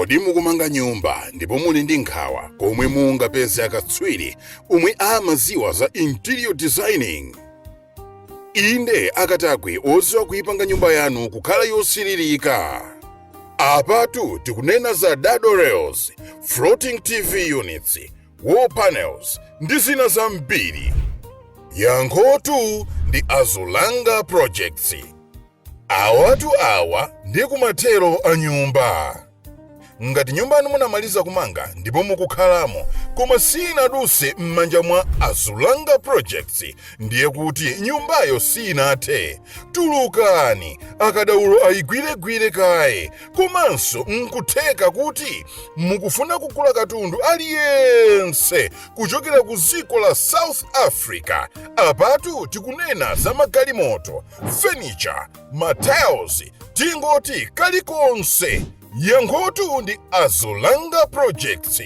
Kodi mukumanga nyumba ndipo muli ndi nkhawa komwe mungapeze akatswiri omwe amaziwa za interior designing? Inde, akatakwe oziwa kuipanga nyumba yanu kukhala yosiririka. Apatu tikunena za dado rails, floating TV units, wall panels ndi zina zambiri. Yankhotu ndi Azulanga Projects. Awatu awa ndi kumathero a nyumba. Ngati nyumba yanu munamaliza kumanga ndipo mukukhalamo, koma sinaduse m'manja mwa Azulanga Projects, ndiye kuti nyumbayo sinathe. Tulukani, akadaulo ayigwiregwire kaye. Komanso nkutheka kuti mukufuna kugula katundu aliyense kuchokera ku dziko la South Africa. Apatu tikunena za magalimoto, furniture, matiles, tingoti kalikonse. Yankhotu ndi Azulanga Projects.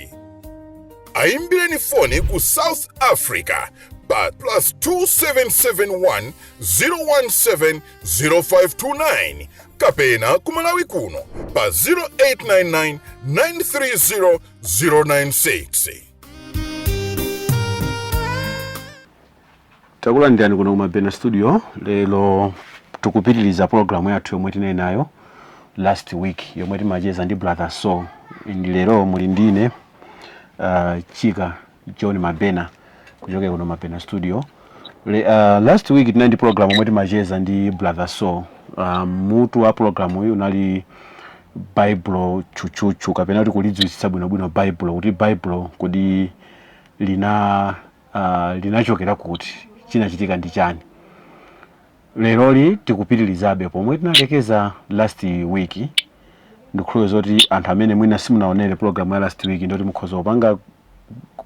Ayimbireni foni ku South Africa pa +2771 017 0529 kapena ku Malawi kuno pa 0899 930 096. Takulandirani kuno kumabena Studio. Lero tikupitiriza pologalamu yathu yomwe tinali nayo last week, yomwe timacheza ndi Brother Saul. Ndi lero muli ndine Chika John Mabena kuchokera kuno Mabena Studio. Last week tinali ndi program yomwe timacheza ndi Brother Saul. Mutu wa program uyu unali Baibulo chuchuchu, kapena kuti kulidziwitsa bwinobwino Baibulo, kuti Baibulo kodi linachokera kuti, chinachitika ndi chani. Leroli tikupitirizabe pomwe tinalekeza last week. Ndikukhulupirira zoti anthu amene mwina simunaonere program ya last week, ndoti mukhoza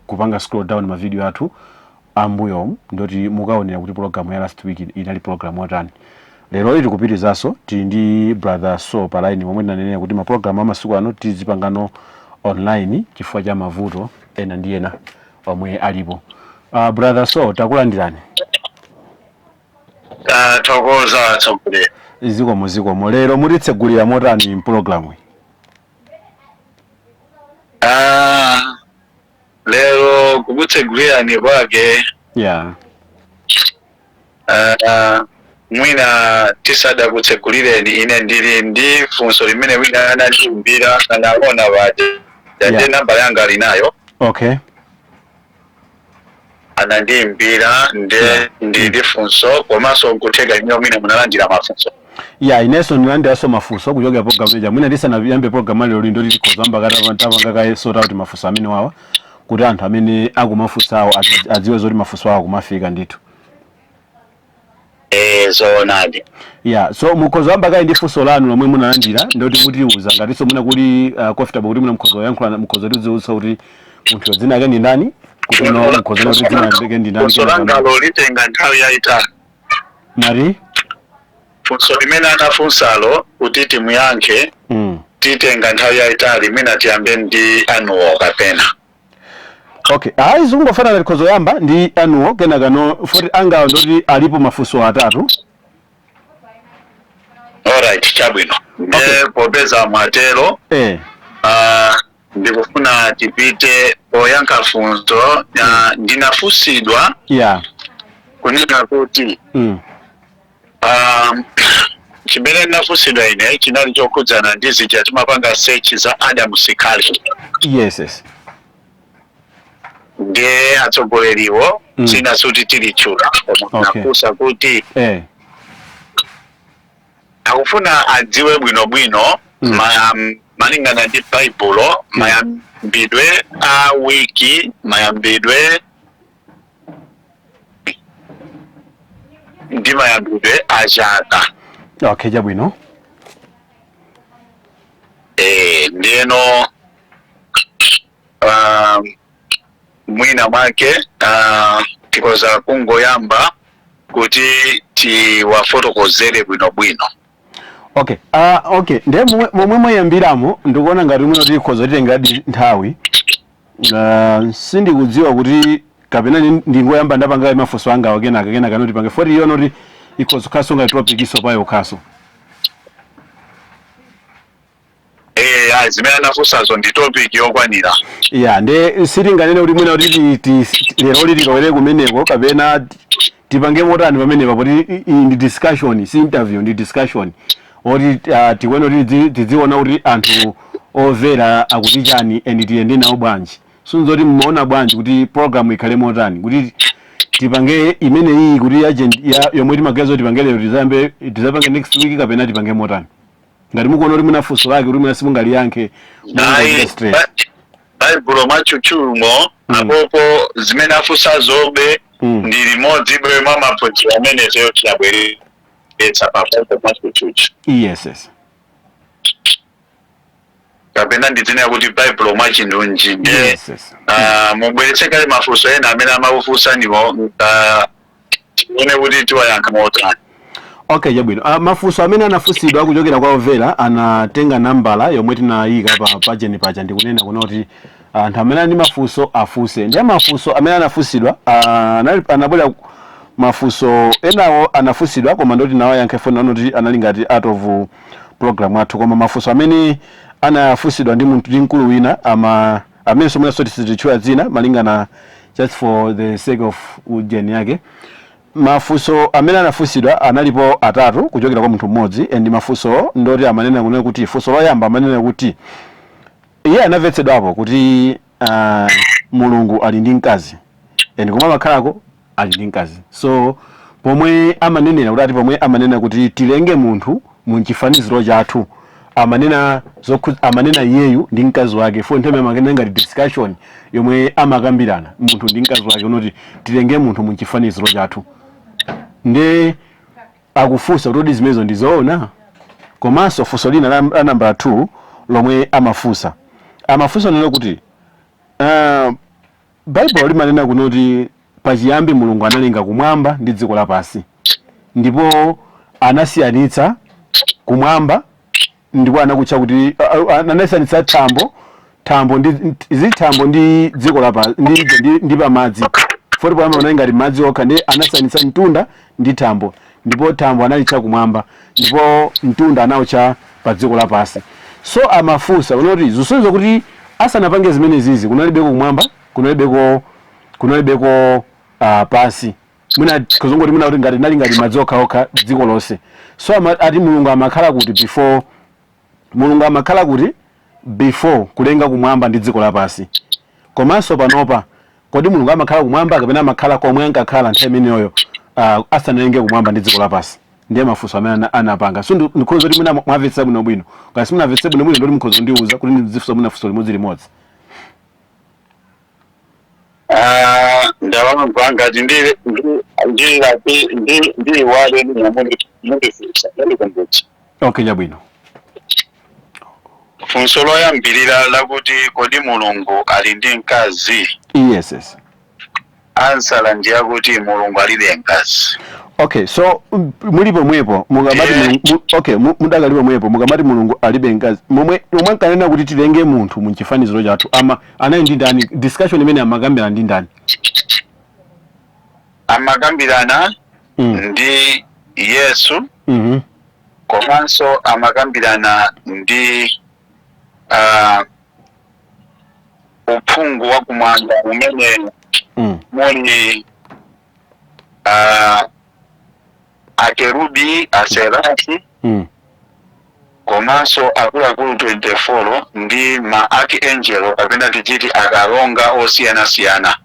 kupanga scroll down ma video athu ambuyomu, ndoti mukaonera kuti program ya last week inali program yotani. Lero tikupitirizanso, tili ndi Brother Saul pa line, momwe tinanenera kuti mapulogalamu amasiku ano tizipangano online chifukwa cha mavuto ena ndi ena omwe alipo. Brother Saul, takulandirani. Tathokoza, atsogoleri. Zikomo, zikomo. Lero mutitsegulira motani mpulogalamu iyi? Lero kukutsegulirani kwake, mwina tisadakutsegulireni, ine ndili ndi funso limene wina anandiimbira, anaona paja ndi nambala yanga ali nayo. Anandiimbira nde ndili funso, komanso nkutheka inuyo mwina munalandira mafunso. Ya, inenso ndilandiranso mafunso kuchokera program ija. Mwina tisanayambe program lero, ndoti tikhoza tapanga kaye sort out mafunso amene wawa, kuti anthu amene akumafunsa awo adziwe zoti mafunso awo akumafika ndithu. Zoonadi. Ya, so mukhoza kuyamba kaye ndi funso lanu lomwe munalandira, ndoti mutiuza ngatinso mwina kuli comfortable kuti mwina mukhoza kuyankhula, mukhoza tidziwitsa kuti munthu dzina lake ndi ndani, kuti no mukhoza kuti dzina lake ndi ndani. Funso langalo litenga nthawi yayitali. Mari? Funso limene anafunsalo kuti timuyankhe titenga nthawi yayitali. Mwina tiyambe ndi anuwo kapena? Okay, ayi, zikungofanana, tikhoza kuyamba ndi anuwo, kenaka no foti angawo ndoti alipo mafunso atatu. Alright, chabwino. Nde popeza mwatero, ndikufuna tipite poyankha funso. Ndinafunsidwa kunena kuti chimene ndinafunsidwa ine chinali chokhudzana ndi zija timapanga search za Adam Sikali. Yes. Ndiye atsogoleriwo dzina suti tilitchula, koma nafunsa kuti akufuna adziwe bwinobwino malingana ndi Baibulo, mayambidwe a wiki, mayambidwe ndi mayambidwe a chaka. Okay, chabwino. Ndiyeno mwina mwake tikoza kungoyamba kuti tiwafotokozere bwinobwino. Okay, okay, ndiye momwe mwayambiramo ndikuona ngati mwina tikhoza titengadi nthawi. Sindikudziwa kuti kapena ndingoyamba ndapanga mafunso angawo, kenaka noti pange foti iyo noti ikhoza kukhaso ngati topic iso payo khaso. Ayi, zimene anafunsazo ndi topic yokwanira. Ya, nde sitinganene kuti mwina kuti lero tilowere kumeneko kapena tipange motani pamenepa, poti iyi ndi discussion, si interview, ndi discussion oti tikuone kuti tidziona kuti anthu omvera akuti chani and tiyende nawo bwanji. Sunzoti mmaona bwanji kuti program ikhale motani, kuti tipange imene iyi kuti agenda ya yomwe timaganiza kuti tipange lero tizayambe, tizapange next week, kapena tipange motani? Ngati mukuona kuti mwina funso lake kuti mwina simungaliyankhe, Ayi. mungochita straight. Baibulo mwatchutchumo apopo zimene afunsazobe ndi limodzi bwe mwa maphunziro amene ifeyo tinabweretsa pa Baibulo mwatchutchuchu. Yes. Kapena ndidzinena kuti Baibulo mwachindunji nde Yes. Mubweretse kale mafunso ena amene amakufunsaniwo, tione kuti tiwayankha motani. Okay, chabwino. Mafunso amene anafunsidwa kuchokera kwa omvera anatenga nambala yomwe tinayika pa pajeni paja, ndikunena kuna kuti anthu amene ali ndi mafunso afunse. Ndiye mafunso amene anafunsidwa anabwera mafunso enawo anafunsidwa koma ndoti nawayankhe foni kuti anali ngati out of program athu. Koma mafunso amene anafunsidwa ndi munthu, ndi mkulu wina ama amene somwe sititchula dzina malingana just for the sake of ujeni yake, mafunso amene anafunsidwa analipo atatu kuchokera kwa munthu mmodzi. And mafunso ndoti amanena kunena kuti funso loyamba amanena kuti iye anamvetsedwapo kuti Mulungu ali ndi mkazi and komwe amakhalako ali ndi mkazi. So pomwe amanenera kuti ati pomwe amanena kuti tilenge munthu mu chifaniziro chathu, amanena amanena iyeyu ndi mkazi wake fo nthawi amanena ngati discussion yomwe amakambirana munthu ndi mkazi wake unoti tilenge munthu mu chifaniziro chathu. Nde akufunsa kuti kodi zimenezo ndi zoona? Komanso funso lina la nambala 2 lomwe amafunsa nena kuti Baibulo limanena kunoti pachiyambi Mulungu analenga kumwamba ndi dziko lapansi, ndipo anasiyanitsa kumwamba ndipo anakutcha kuti anasiyanitsa thambo ndi thambo ndi dziko lapansi ndi pamadzi, foti poyamba panali ngati madzi okha. Ndi anasiyanitsa mtunda ndi thambo, ndipo thambo analitcha kumwamba ndipo mtunda anawutcha pa dziko lapansi. So amafunsa kunoti zisonyeza kuti asanapange zimene zizi kunalibeko kumwamba, kunalibeko pansi, mwina kuzongoti mwina kuti ngati nali ngati madzi okhaokha dziko lonse. So ati Mulungu amakhala kuti before, Mulungu amakhala kuti before kulenga kumwamba ndi dziko lapansi? Komanso panopa kodi Mulungu amakhala kumwamba kapena amakhala komwe ankakhala nthawi imeneyoyo asanalenge kumwamba ndi dziko lapansi? Ndiye mafunso amene anapanga. So ndikhoza kuti mwina mwamvetsa bwinobwino. Ngati simunamvetse bwinobwino, ndoti mukhoza kundiwuza kuti ndizifunsa mwina funso limodzi. Ah, ndawamva. Ngati ndiyiwale, mundifunsa, mundikumbutsa. Okay, chabwino. Funso loyambirira lakuti kodi Mulungu ali ndi mkazi? Yes. Answer ndiyakuti Mulungu alibe mkazi. Okay, so muli pomwepo mukamati Mulungu okay, mudakali pomwepo mukamati Mulungu alibe mkazi, momwe nkanena kuti tilenge munthu mu chifaniziro chathu, ama anali ndi ndani? Discussion imene amakambirana ndi ndani? Amakambirana ndi Yesu komanso amakambirana ndi uphungu wa kumwamba umene muli akerubi, aserafi komanso akuluakulu 24 ndi ma archangel kapena tichiti akalonga osiyanasiyana.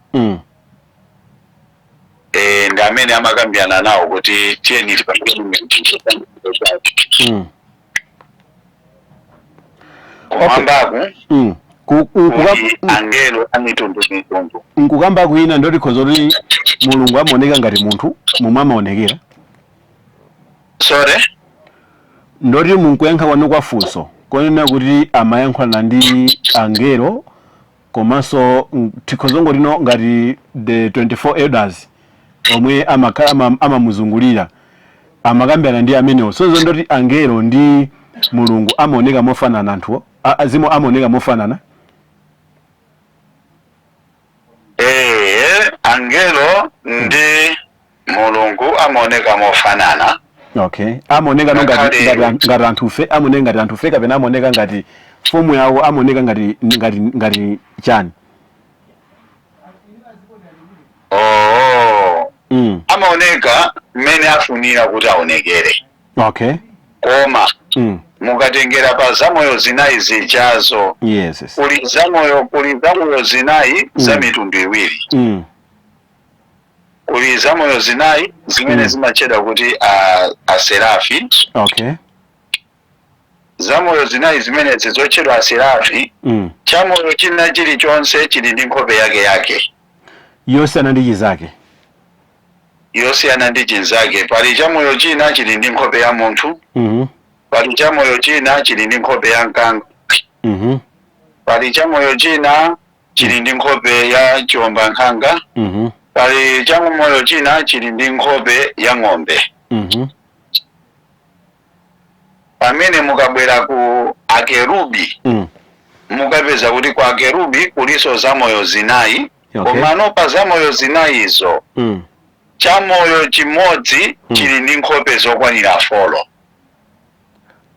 Ndi amene amakambirana nawo kuti tiyeni tipange. Kumwambaku kuli angelo a mitundu mitundu. Nkukamba kwina ndoti khoza kuti Mulungu amaoneka ngati munthu momwe amaonekera? Sorry? Ndoti munkuyankha kwanu kwa funso konena kuti amayankhulana ndi angelo komanso tikhoza tino ngati the 24 elders omwe amamuzungulira, amakambirana ndi amenewo. So ndoti angelo ndi Mulungu amaoneka mofanana, anthuwo azimu amaoneka mofanana? Angelo ndi Mulungu amaoneka mofanana. Okay, amaoneka no ngati Ngakhale- ngati anthufe, amaoneka ngati anthufe kapena amaoneka ngati fomu yawo, amaoneka ngati chani? Oh, amaoneka mmene afunira kuti aonekere. Koma mukatengera pa zamoyo zinayi zijazo, kuli zamoyo zinayi za mitundu iwiri. Kuli zamoyo zinayi zimene zimatchedwa kuti aserafi. Zamoyo zinayi zimenezi zotchedwa aserafi, chamoyo china chilichonse chili ndi nkhope yake yake yosiyana ndi chizake. Yosiyana ndi chinzake. Pali chamoyo china chili ndi nkhope ya munthu, pali chamoyo china chili ndi nkhope ya mkango, pali chamoyo china chili ndi nkhope ya chiwombankhanga, pali chamoyo china chili ndi nkhope ya ng'ombe. Pamene mukabwera ku akerubi, mukapeza kuti ku akerubi kuliso zamoyo zinayi. Komano pa zamoyo zinayizo, chamoyo chimodzi chili ndi nkhope zokwanira 4.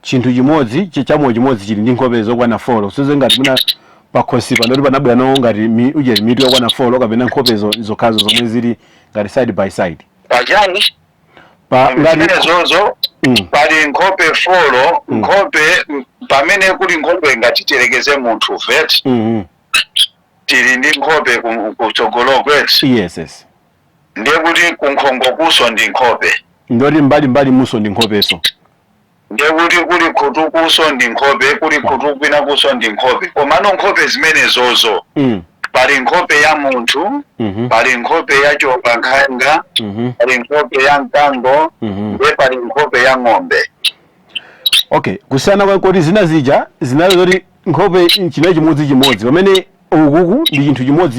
Chinthu chimodzi, chamoyo chimodzi chili ndi nkhope zokwana 4. Soze ngati muna pakhosi panoti panabwera nawo ngati uje mitu yokwana 4 kapena nkhope zokhazo zomwe zili ngati side by side? Pachani? Pa ngati Zimene zozo, pali nkhope 4. Nkhope pamene kuli nkhope, ngati tiyerekeze munthu vet, tili ndi nkhope kutsogolo kweti. Yes. Ndiye kuti kunkhongo kuso ndi nkhope. Ndoti mbali mbali muso ndi nkhopeso. Ndiye kuti kuli khutu kuso ndi nkhope, kuli khutu kwina kuso ndi nkhope. Komano nkhope zimene zozo, pali nkhope ya munthu, pali nkhope ya chiwombankhanga, pali nkhope ya mkango, ndiye pali nkhope ya ng'ombe. Okay, kusiyana kwa koti zina zija zinali zoti nkhope chinayi chimodzi chimodzi, pamene ukuku ndi chinthu chimodzi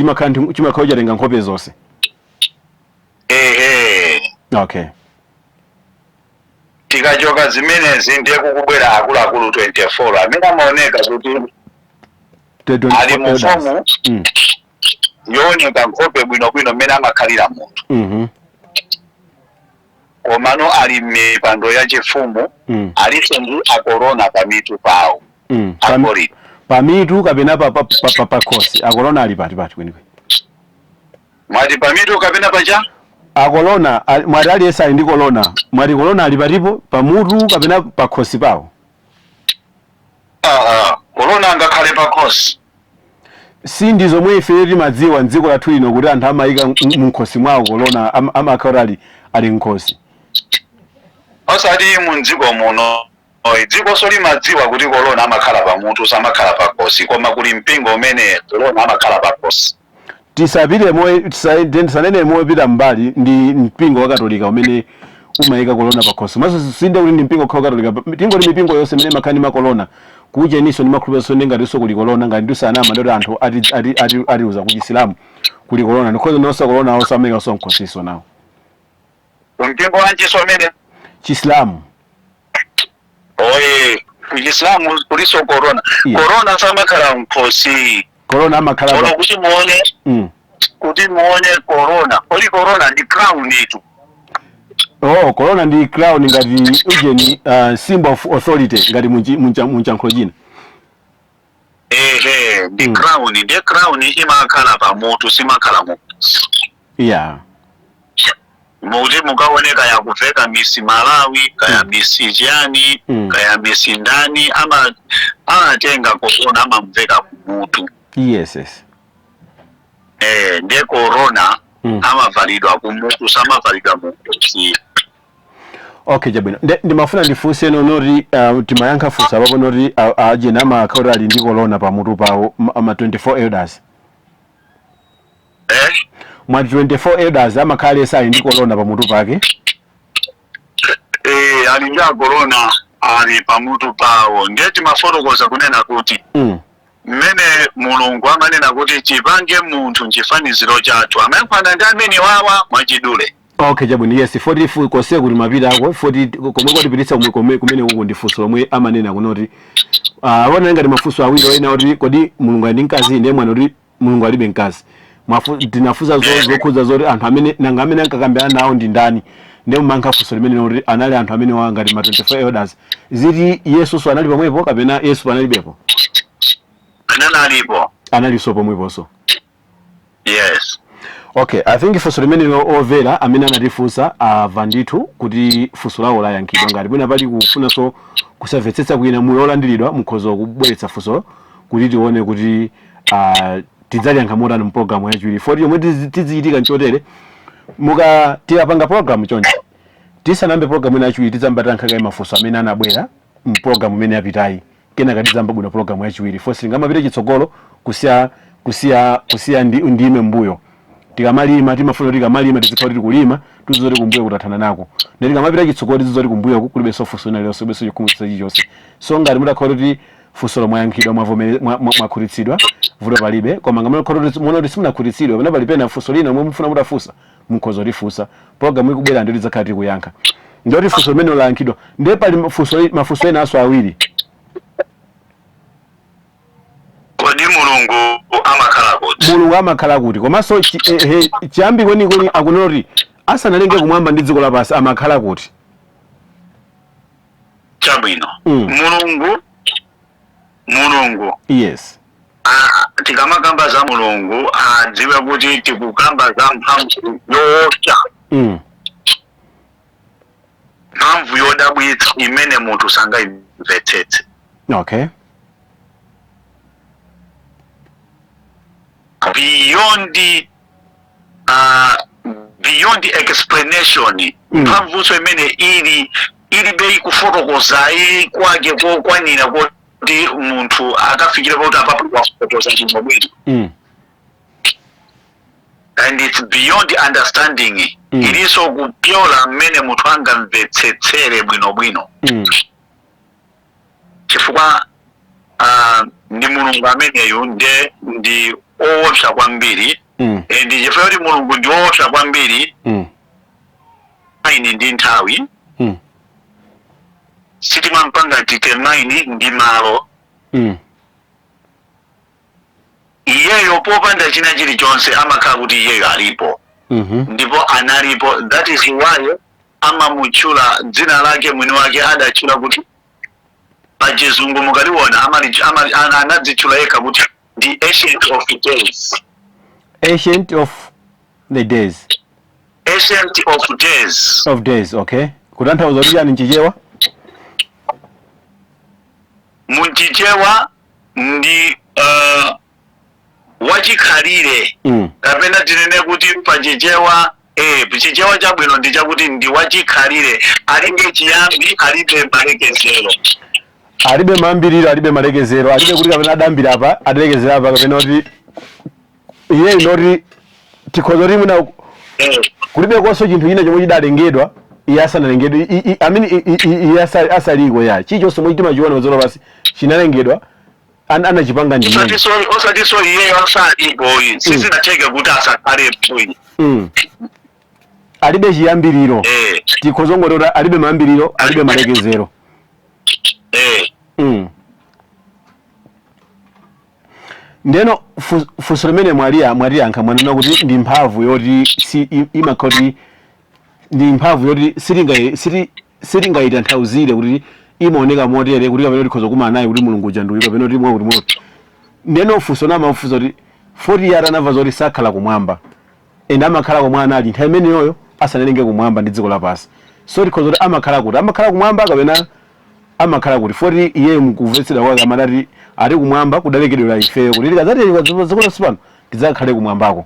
chimakhala chatenga nkhope zonse. Ehe. Tikachoka zimenezi, ndiye kukubwera akuluakulu 24 amene amaoneka kuti The 24 ali mu elders. fomu yooneka nkhope bwinobwino mmene amakhalira munthu, komano ali m'mipando yachifumu, alinso ndi akorona pamitu pawo, agolide. Pamitu kapena pa khosi? Akorona ali pati pati kwenikweni? Mwati pamitu kapena pacha? Akorona mwati aliyense ali ndi korona. Mwati korona ali patipo, pamutu kapena pa khosi pawo? Aha, korona angakhale pakhosi? Si ndi zomwe ife timadziwa mdziko lathu lino kuti anthu amayika mnkhosi mwawo korona, amakhala ali nkhosi. Osati mu dziko muno. Dzikonso limadziwa kuti korona amakhala pamutu, samakhala pakhosi, koma kuli mpingo umene korona amakhala pakhosi. Tisapite moyo, tisanene mopita mbali. Ndi mpingo wa Katolika umene umayika korona pakhosi. Maso sinde kuti ndi mpingo wa Katolika, tingoti mipingo yonse imene imakhala ndi makorona kucheniso ndi makhulupiriro, ndi ngatinso kuli korona. Ngati ndisanama, ndoti anthu atiuza ku Chisilamu kuli korona, ndikhoza nonso korona awo amayikanso mkhosiso nawo. Mpingo wanjiso umene? Chisilamu. Oye, kuchisilamu kuliso korona? Korona samakhala mkhosi. Korona amakhala Kono kuti muone, kuti muone korona, kodi korona ndi crown itu. Oh, corona ndi crown, ngati ujeni symbol of authority, ngati munchankhulo china. Ehe, ndi crown. Ndiye crown imakhala pamutu, simakhala mu mukuti mukaoneka yakuveka Miss Malawi, kaya Miss chiyani, kaya Miss ndani, ama amatenga korona amamveka kumutu. Yes. Eh, ndiye korona amavalidwa kumutu, samavalidwa mukhosi. Okay, chabwino. Ndimafuna ndifunse noti timayankha funsa apapo noti ajeni amakhala ali ndi korona pamutu pawo, ama 24 elders. Eh. Mwati 24 elders amakhala esa ali ndi korona pamutu pake? Eh, ali ndi akorona ali pamutu pawo. Ndiye timafotokoza kunena kuti mmene Mulungu amanena kuti tipange munthu mchifaniziro chathu, amayankhulana ndi amene wawa mwachidule. Okay, chabwino, yes. 40 konse kuti mapita ako 40 komwe kwatipititsa komwe kumene kuku ndi funso lomwe amanena kunoti aona ngati mafunso awiri oyena kuti kodi Mulungu ali ndi mkazi? Ndiye mwana kuti Mulungu alibe mkazi. Tinafunsa zokhudza zoti anthu amene nanga amene ankakambirana nawo ndi ndani. Ndiye mumayankha funso limene kuti anali anthu amene wa ngati ma 24 elders, ziti Yesuso anali pomwepo kapena Yesu panalibepo? Anali alipo. Analinso pomweponso? Yes. Okay, I think funso limene omvera amene anatifunsa amva ndithu kuti funso lawo layankhidwa. Ngati mwina pali kufunanso kusamvetsetsa kwina, muli olandiridwa, mukhoza kubweretsa funso kuti tione kuti tidzaliyankha motani mu programu yachiwiri. Foti yomwe tizichitika nchotere, muka tikapanga program chonchi, tisanambe program ina yachiwiri, tidzamba tayankha kaye mafunso amene anabwera mu program imene yapitayi, kenaka tidzamba bwino program yachiwiri. Fo sitingamapite chitsogolo kusiya ndime mbuyo. Tikamalima timafuna kuti tikamalima tizikhala kuti tikulima, tidziwe kuti kumbuyo kutathana nako. Ndi tikamapita chitsogolo tidziwe kuti kumbuyoku kulibenso funso lina lililonse, kulibenso chikhumudwitso chilichonse. So ngati mutakhala kuti funso lomwe mwayankhidwa, mwakhutitsidwa, vuto palibe. Koma ngati mutakhala kuti muona kuti simunakhutitsidwe kapena pali pena funso lina lomwe mufuna mutafunsa, mukhoza kutifunsa program ikubwera, ndiyo tidzakhala tikuyankha. Ndiyoti funso limene layankhidwa. Ndiye pali mafunso enanso awiri. Kodi Mulungu amakhala kuti? Mulungu amakhala kuti? Komanso chiyambi kwenikweni akunena kuti asanalenge kumwamba ndi dziko lapansi amakhala kuti? Chabwino. Mulungu Yes. Tikamakamba za Mulungu adziwe kuti tikukamba za mphamvu yoopsa, mphamvu yodabwitsa imene munthu sangayimvetsetse. Beyond explanation. Mphamvunso imene ili ilibe kufotokoza kwake kokwanira kuti munthu akafikire kuti apapo wafotokoza chinthu bwino. And it's beyond understanding. Ilinso kupyola mmene munthu angamvetsetsere bwinobwino, chifukwa ndi Mulungu ameneyu, nde ndi owopsa kwambiri. Ndi chifukwa kuti Mulungu ndi owopsa kwambiri, aini ndi nthawi, sitimampanga determine ndi malo. Iyeyo popanda china chilichonse amakhala kuti iyeyo alipo, ndipo analipo. That is why amamutchula dzina lake, mwini wake adatchula kuti pachizungu mukaliona anadzitchula yekha kuti ndi Ancient of Days. Ancient of the Days. Ancient of Days. Of Days, okay. Kutanthauza kuti chani mchichewa? Munchichewa ndi wachikhalire, kapena tinene kuti pachichewa, chichewa chabwino ndi chakuti ndi wachikhalire, alibe chiyambi, alibe malekezero. Alibe mayambiriro, alibe malekezero, alibe kuti kapena adambira apa, adalekezera apa, kapena kuti iyeyo ndoti tikhoza kuti mwina kulibe konso chinthu china chomwe chidalengedwa iye asanalengedwe. I mean, iye asaliko ya chilichonse chomwe timachiona padziko lapansi chinalengedwa, anachipanga ndi iyeyo. Osatinso iyeyo asalipoyi, sizinatheke kuti asakhalepoyi. Alibe chiyambiriro. Tikhoza kungoti kuti alibe mayambiriro, alibe malekezero. Ndeno funso limene mwaliyankha, mwanena kuti ndi mphamvu yoti si imakhala kuti ndi mphamvu yoti sitingayitanthauzire kuti imaoneka motere, kuti kapena tikhoza kumana naye kuti Mulungu uja ndiuyu, kapena kuti mwakuti mwakuti. Ndeno funso namafunsa kuti 40 year anamva zoti sakhala kumwamba, ende amakhala komwe anali nthawi imeneyoyo asanalenge kumwamba ndi dziko lapansi. So tikhoza kuti amakhala kuti, amakhala kumwamba kapena amakhala kuti? 40 iyeyo mkumvetsedwa kwake amatati ati kumwamba kudalekedwera ifeyo kuti tikadzati dziko lapansi pano tidzakhale kumwambako.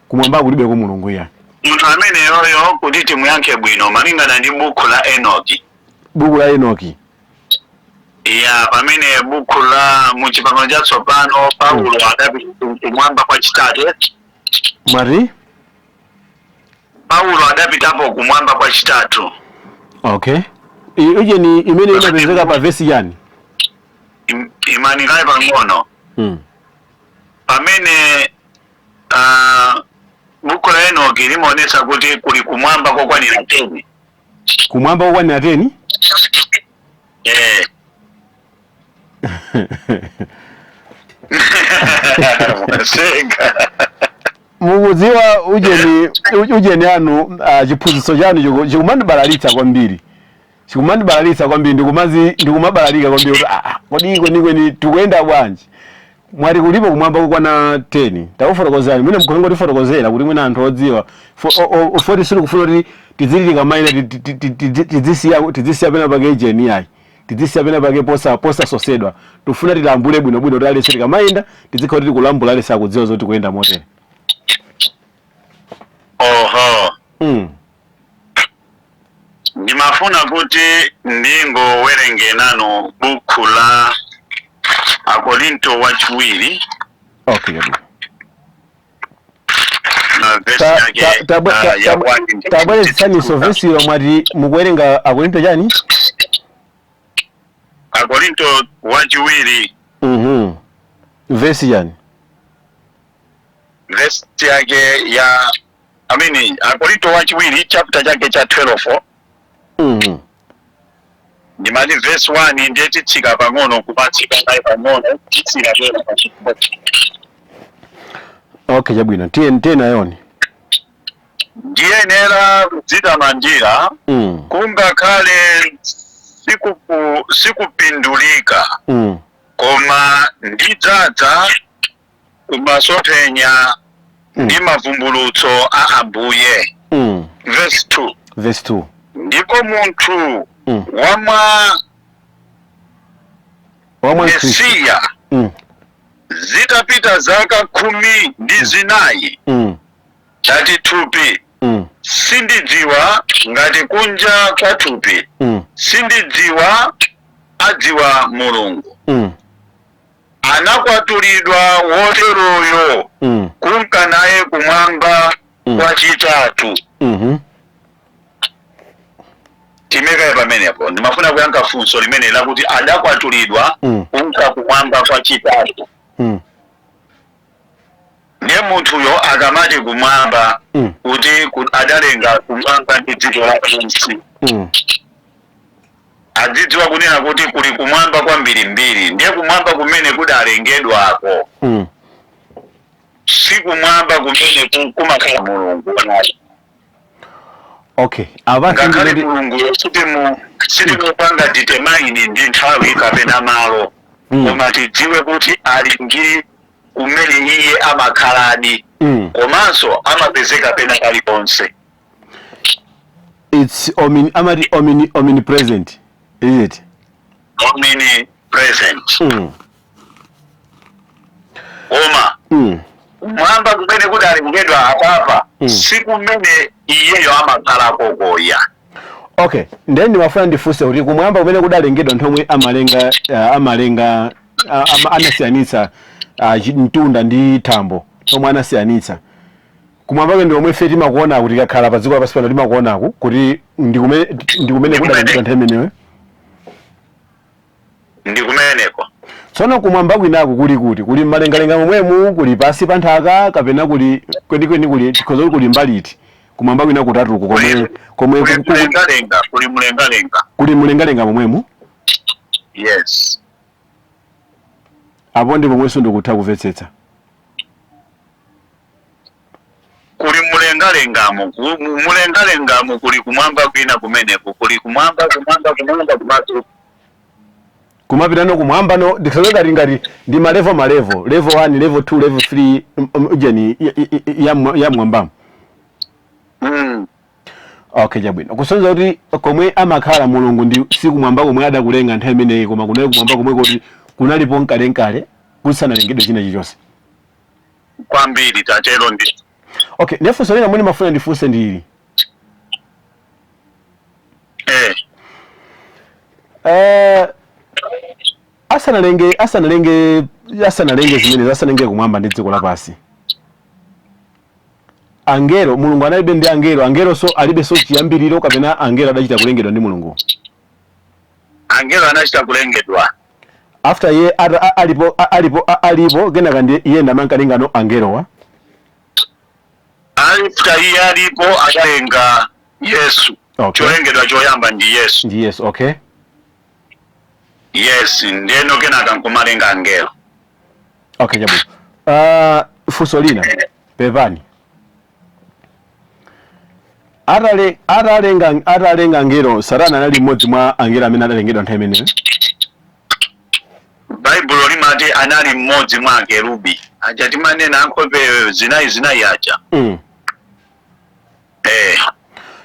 Kumwambako kulibeko Mulungu iya? Munthu ameneyoyo kuti timuyankhe bwino malingana ndi buku la Enoki. Buku la Enoki. Ya, pamene buku la muchipangano chatsopano Paulo adapita kumwamba kwachitatu. Mwati? Paulo adapitapo kumwamba kwachitatu. Okay, ije ni imene imapezeka pa vesi yani? Imani kaye pang'ono. Pamene buku la Enoki limaonetsa kuti kuli kumwamba kokwanira 10. Kumwamba kokwanira 10? Eh. Senga. Mukudziwa ujeni, ujeni anu, chiphunzitso chanu chikumandibalalitsa kwambiri, chikumandibalalitsa kwambiri, ndikumabalalika kwambiri kuti kodi kwenikweni tikuyenda bwanji? Mwati kulipo kumwamba kukwana 10. Takufotokozerani mwina, mkulingotifotokozera kuti mwina anthu odziwa foti sitikufuna kuti tizililika maina, tidzisiya pena pake ijeni yayi, tidzisiya pena pake posasosedwa. Tifuna tilambule bwinobwino kuti alese tikamayenda tizikhala kuti tikulambula, alese akudziwa zoti kuyenda motere. Oho. Ndimafuna kuti ndingowerenge nanu buku la Akorinto Wachiwiri. Okay, chabwino. Na vesi yake ya 1. Tabwerezaniso vesiyo. Mwati mukuwerenga Akorinto chani? Akorinto Wachiwiri. Vesi chani? Vesi yake ya, I mean, Akorinto Wachiwiri chapter chake cha 12. Ndimati verse 1, ndiye titsika pang'ono, kumatsika naye pang'ono, titsika pena pa. Okay, chabwino, tiye tiye nayoni. Ndiyenera kudzitamandira, kungakhale sikupindulika, koma ndidzadza kumasomphenya ndi mavumbulutso a Ambuye. Verse 2. Verse 2. Ndipo munthu wamwa wamwa Khristu Mesiya, zitapita zaka 14, ngati thupi sindidziwa, ngati kunja kwa thupi sindidziwa, adziwa Mulungu, anakwatulidwa woteroyo kunka naye kumwamba kwachitatu. Timekaye pamenepo. Ndimafuna kuyankha funso limene lakuti adakwatulidwa kunka kumwamba kwachitatu. Ndiye munthuyo akamati kumwamba, kuti adalenga kumwamba ndi dziko lapansi, adzidziwa kunena kuti kuli kumwamba kwambirimbiri. Ndiye kumwamba kumene kudalengedwako si kumwamba kumene kumakhala Mulungu. Okay, apa Ngakhale sindinoti Mulungu sitimupanga determine ndi nthawi kapena malo, koma tidziwe kuti ali ndi kumene iye amakhaladi, komanso amapezeka pena paliponse. It's omni, amati omnipresent, is it? Omnipresent. Koma kumwamba kumene kudalengedwa apapa si kumene iyeyo amakhalako koya. Okay, then ndimafuna ndifunse kuti kumwamba kumene kudalengedwa nthomwe amalenga, amalenga, anasiyanitsa mtunda ndi thambo, tomwe anasiyanitsa kumwamba ndi omwe ife timakuona kuti tikakhala pa dziko lapansi pano timakuonaku kuti ndi kumene kudalengedwa nthawi imeneyo? Ndi kumeneko. Tsono kumwamba kwinaku kuli kuti? Kuli mmalengalenga momwemu, kuli pasi pa nthaka, kapena kuli kwenikweni kuli, tikhoza kuti kuli mbali iti kumwamba kwina kutatuku komwe Kuli mlengalenga, kuli mlengalenga. Kuli mlengalenga momwemu? Yes. Apo ndi pomwenso ndikutha kumvetsetsa. Kuli mlengalengamo, mulengalengamo kuli kumwamba kwina kumeneko, kuli kumwamba, kumwamba, kumwamba kumatu. Kumapitano kumwamba no ndikhoza ngati ndi ma level, ma level, level 1, level 2, level 3, ujeni ya mwambamo. Okay, chabwino. Kusonyeza kuti komwe amakhala Mulungu ndi sikumwamba komwe adakulenga nthawi imeneyi, koma kunali kumwamba komwe kuti kunalipo mkalenkale kusanalengedwe china chilichonse. Kwambiri, tatero ndi. Okay, nefunso lina mwene mafuna ndifunse ndili asanalenge zimenezi, asanalenge kumwamba ndi dziko lapansi, angelo, Mulungu analibe ndi angelo? Angelo so alibe so chiyambiriro, kapena angelo adachita kulengedwa ndi Mulungu? Angelo anachita kulengedwa. After ye alipo, alipo, kenaka ndi iye ndamankalengano angelowa? After iye alipo, adalenga Yesu. Cholengedwa choyamba ndi Yesu. Ndi Yesu, okay. Yes, ndiyeno kenaka nkumalenga angelo. Okay, chabwino. Funso lina, pepani. Atalenga angelo, Satana anali mmodzi mwa angelo amene adalengedwa nthawi imeneyo. Baibulo limati anali mmodzi mwa akerubi aja timanena ankhope zinayi zinayi aja.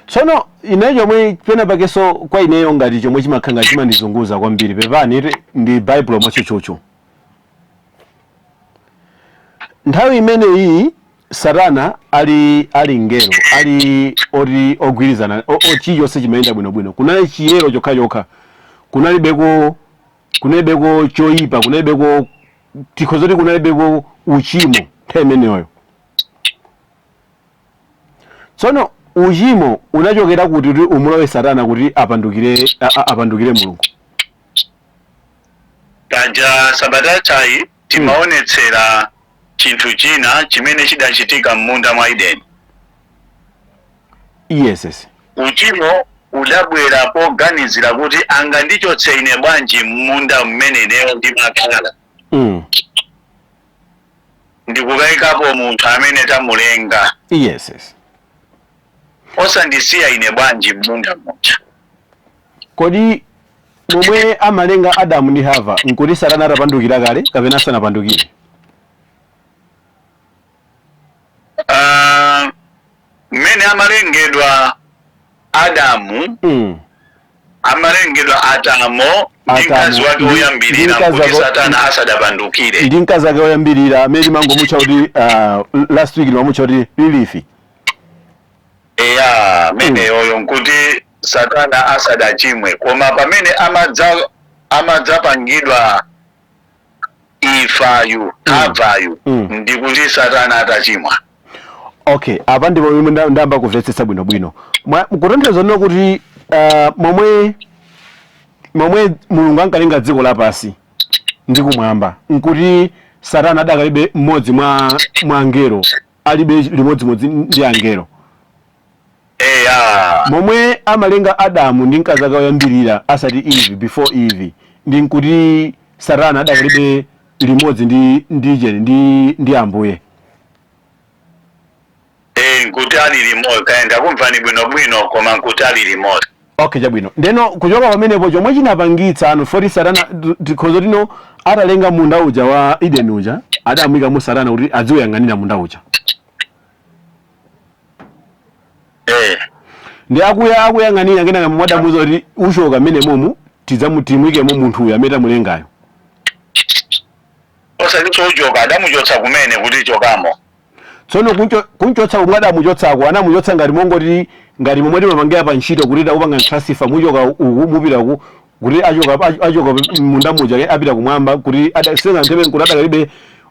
Tsono ine chomwe pena pakenso kwa ineyo ngati chomwe chimakhala ngati chimandizunguza kwambiri, pepani, ndi Baibulo mwachochocho. Nthawi imeneyi Satana ali ngelo, ali oti ogwirizana, chilichonse chimayenda bwinobwino, kunali chiyero chokhachokha, kunalibeko choyipa, kunalibeko, tikhoza kuti kunalibeko uchimo nthawi imeneyoyo. Tsono uchimo unachokera kuti umulowe Satana kuti apandukire Mulungu? Paja sabata chayi timaonetsera chinthu china chimene chidachitika m'munda mwa Edeni. Yes. Uchimo udabwera poganizira kuti angandichotse ine bwanji m'munda mmene ineyo ndimakhala, ndikukayikapo munthu amene tamulenga. Yes. Osandisiya ine bwanji m'munda muja. Kodi momwe amalenga Adamu ndi Hava nkuti Satana atapandukira kale kapena asanapandukire? Mmene amalengedwa Adamu, amalengedwa Atamo ndi mkazi wake woyambirira, nkuti Satana asadapandukire. Ndi mkazi wake woyambirira amene timangomutcha kuti, last week timamutcha kuti Lilith. Eya, meneyoyo nkuti Satana asadachimwe, koma pamene amadzapangidwa Ifayu, Havayu, ndikuti Satana atachimwa. Okay, apa ndipo momwe ndayamba kumvetsetsa bwinobwino. Kutanthauza nino kuti momwe Mulungu ankalenga dziko lapansi ndi kumwamba, nkuti Satana adakalibe mmodzi mwa angelo, alibe limodzimodzi ndi angelo. Eya. Momwe amalenga Adamu ndi mkazi ake woyambirira, asati Eve, before Eve, ndi nkuti Satana adakalibe limodzi ndi cheni ndi Ambuye. Nkuti ali limodzi, kaya kumvani bwinobwino, koma nkuti ali limodzi. Okay, chabwino. Ndeno kuchoka pamenepo chomwe chinapangitsa anu foti Satana, tikhoza tino atalenga munda uja wa Eden uja, adamuyikamo Satana kuti adziuyang'anira munda uja. Ndi akuyang'anira, kenaka mwadamuza kuti uchoka mmene momu, tidzamutimwikemo munthu uyu amene tamulengayo. Osati uchoka, adamuchotsa kumene kuti chokamo. Tsono kunchotsa kumwe adamuchotsako, anamuchotsa ngati mongoti ngati momwe timapangira pa ntchito kuti takupanga transfer, muchoka uku mupita uku, kuti achoka munda muja apita kumwamba, kuti senga nthawi kuti adakalibe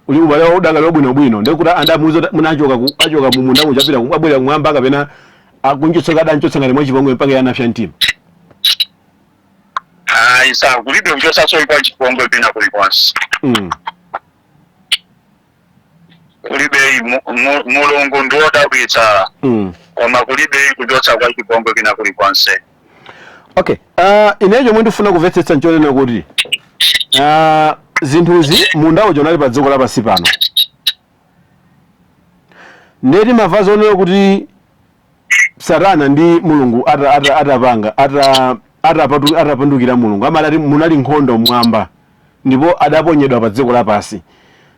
uli ubale wawo udakali wabwinobwino, ndiye kuti adamuuza kuti munachoka achoka mu munda muja apita abwera kumwamba, kapena akunchotsa, adanchotsa ngati mwachipongwe mpaka iye anapsa mtima? Ayi, sa kulibe kuchotsanso kwa chipongwe pina kulikonse. Kulibe, Mulungu ndi wodabwitsa, koma kulibe kuchotsa kwa chipongwe pina kulikonse. Okay, ine chomwe ndifuna kumvetsetsa nchonena kuti zinthuzi, munda uja unali pa dziko lapansi pano, ndiye timamva zonena kuti Satana ndi Mulungu atapanga atapandukira Mulungu, amati munali nkhondo mmwamba ndipo adaponyedwa pa dziko lapansi,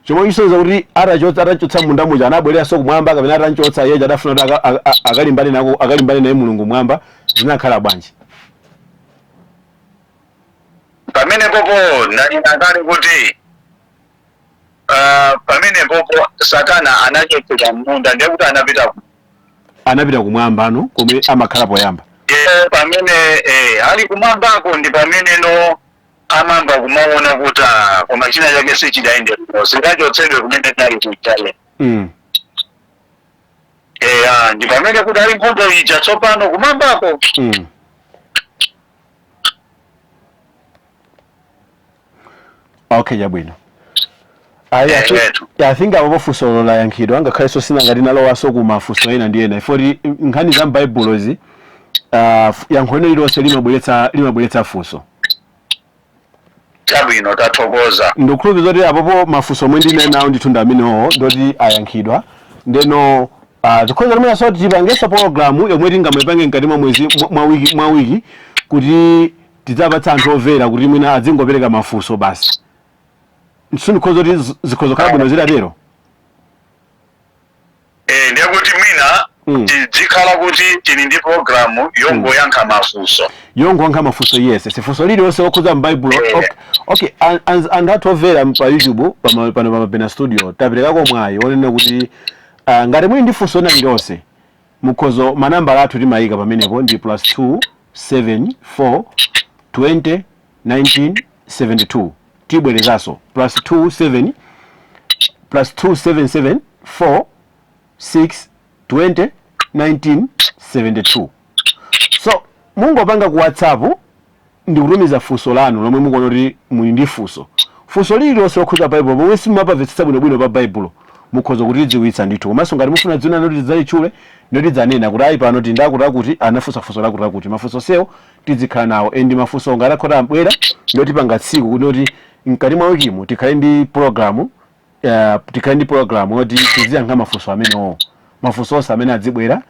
chomwe chisonyeza kuti atachotsa munda muja anabwereranso kumwamba, kapena atanchotsa iye adafuna kuti akalimbane nako, akalimbane naye Mulungu mwamba? Zinakhala bwanji? Pamenepopo ndanena kale kuti pamenepopo Satana anachotsedwa munda, ndiye kuti anapita Anapita kumwamba ano komwe amakhala poyamba. Pamene ali kumwambako ndi pamene no amamba kumaona kuti koma china chake sichidayende bwino, singachotsedwe kumene tinali kuchale. Ndi pamene kuti ali nkhondo ija tsopano kumwambako. Okay, chabwino. Ayi, I think apo funso layankhidwa, ngakhalenso sinangati nalowanso ku mafunso ena ndi ena, ifoti nkhani za m'Baibulozi, yankho lino lililonse limabweretsa funso. Chabwino, tathokoza. Ndikukhulupirira kuti apopo mafunso omwe ndine nawo ndithu ndi amenewo, ndoti ayankhidwa. Ndeno Tikhoza limwenaso tipangenso programu yomwe tingamuipange mkati mwa mwezi, mwa wiki kuti tidzapatsa anthu omvera kuti mwina adzingopereka mafunso basi. Sindikhoza kuti zikhoza kukhala bwino zitatero. Ndiye kuti mwina tizikhala kuti tili ndi programu yongoyankha mafunso. Yongoyankha mafunso, yes, sifunso lililonse lokhudza m'Baibulo. Okay, anthu athu omvera pa YouTube pano pa Mabena Studio, taperekako mwayi wonena kuti ngati muli ndi funso lina lililonse, mukhozo manambala athu timayika pamenepo ndi +2 7 4 20 19 72. Tibwerezanso, +2 7, +2 7 7 4 6 20 19 72. So mungopanga ku WhatsApp ndikutumiza funso lanu lomwe mukuona kuti muli ndi funso lililonse lokhudza Baibulo pomwe simumapamvetsetsa bwinobwino pa Baibulo, mukhoza kutidziwitsa ndithu. Komanso ngati mufuna dzina loti tidzalitchule, ndoti kuti ayi, pano tindakuti akuti anafunsa funso lakuti akuti. Mafunso sewo tizikhala nawo, and mafunso ngati akhota ambwera, ndoti tsiku kuti mkati mwa wikimu tikhale ndi program yoti tiziyankha mafunso amenewo, mafunso onse amene adzibwera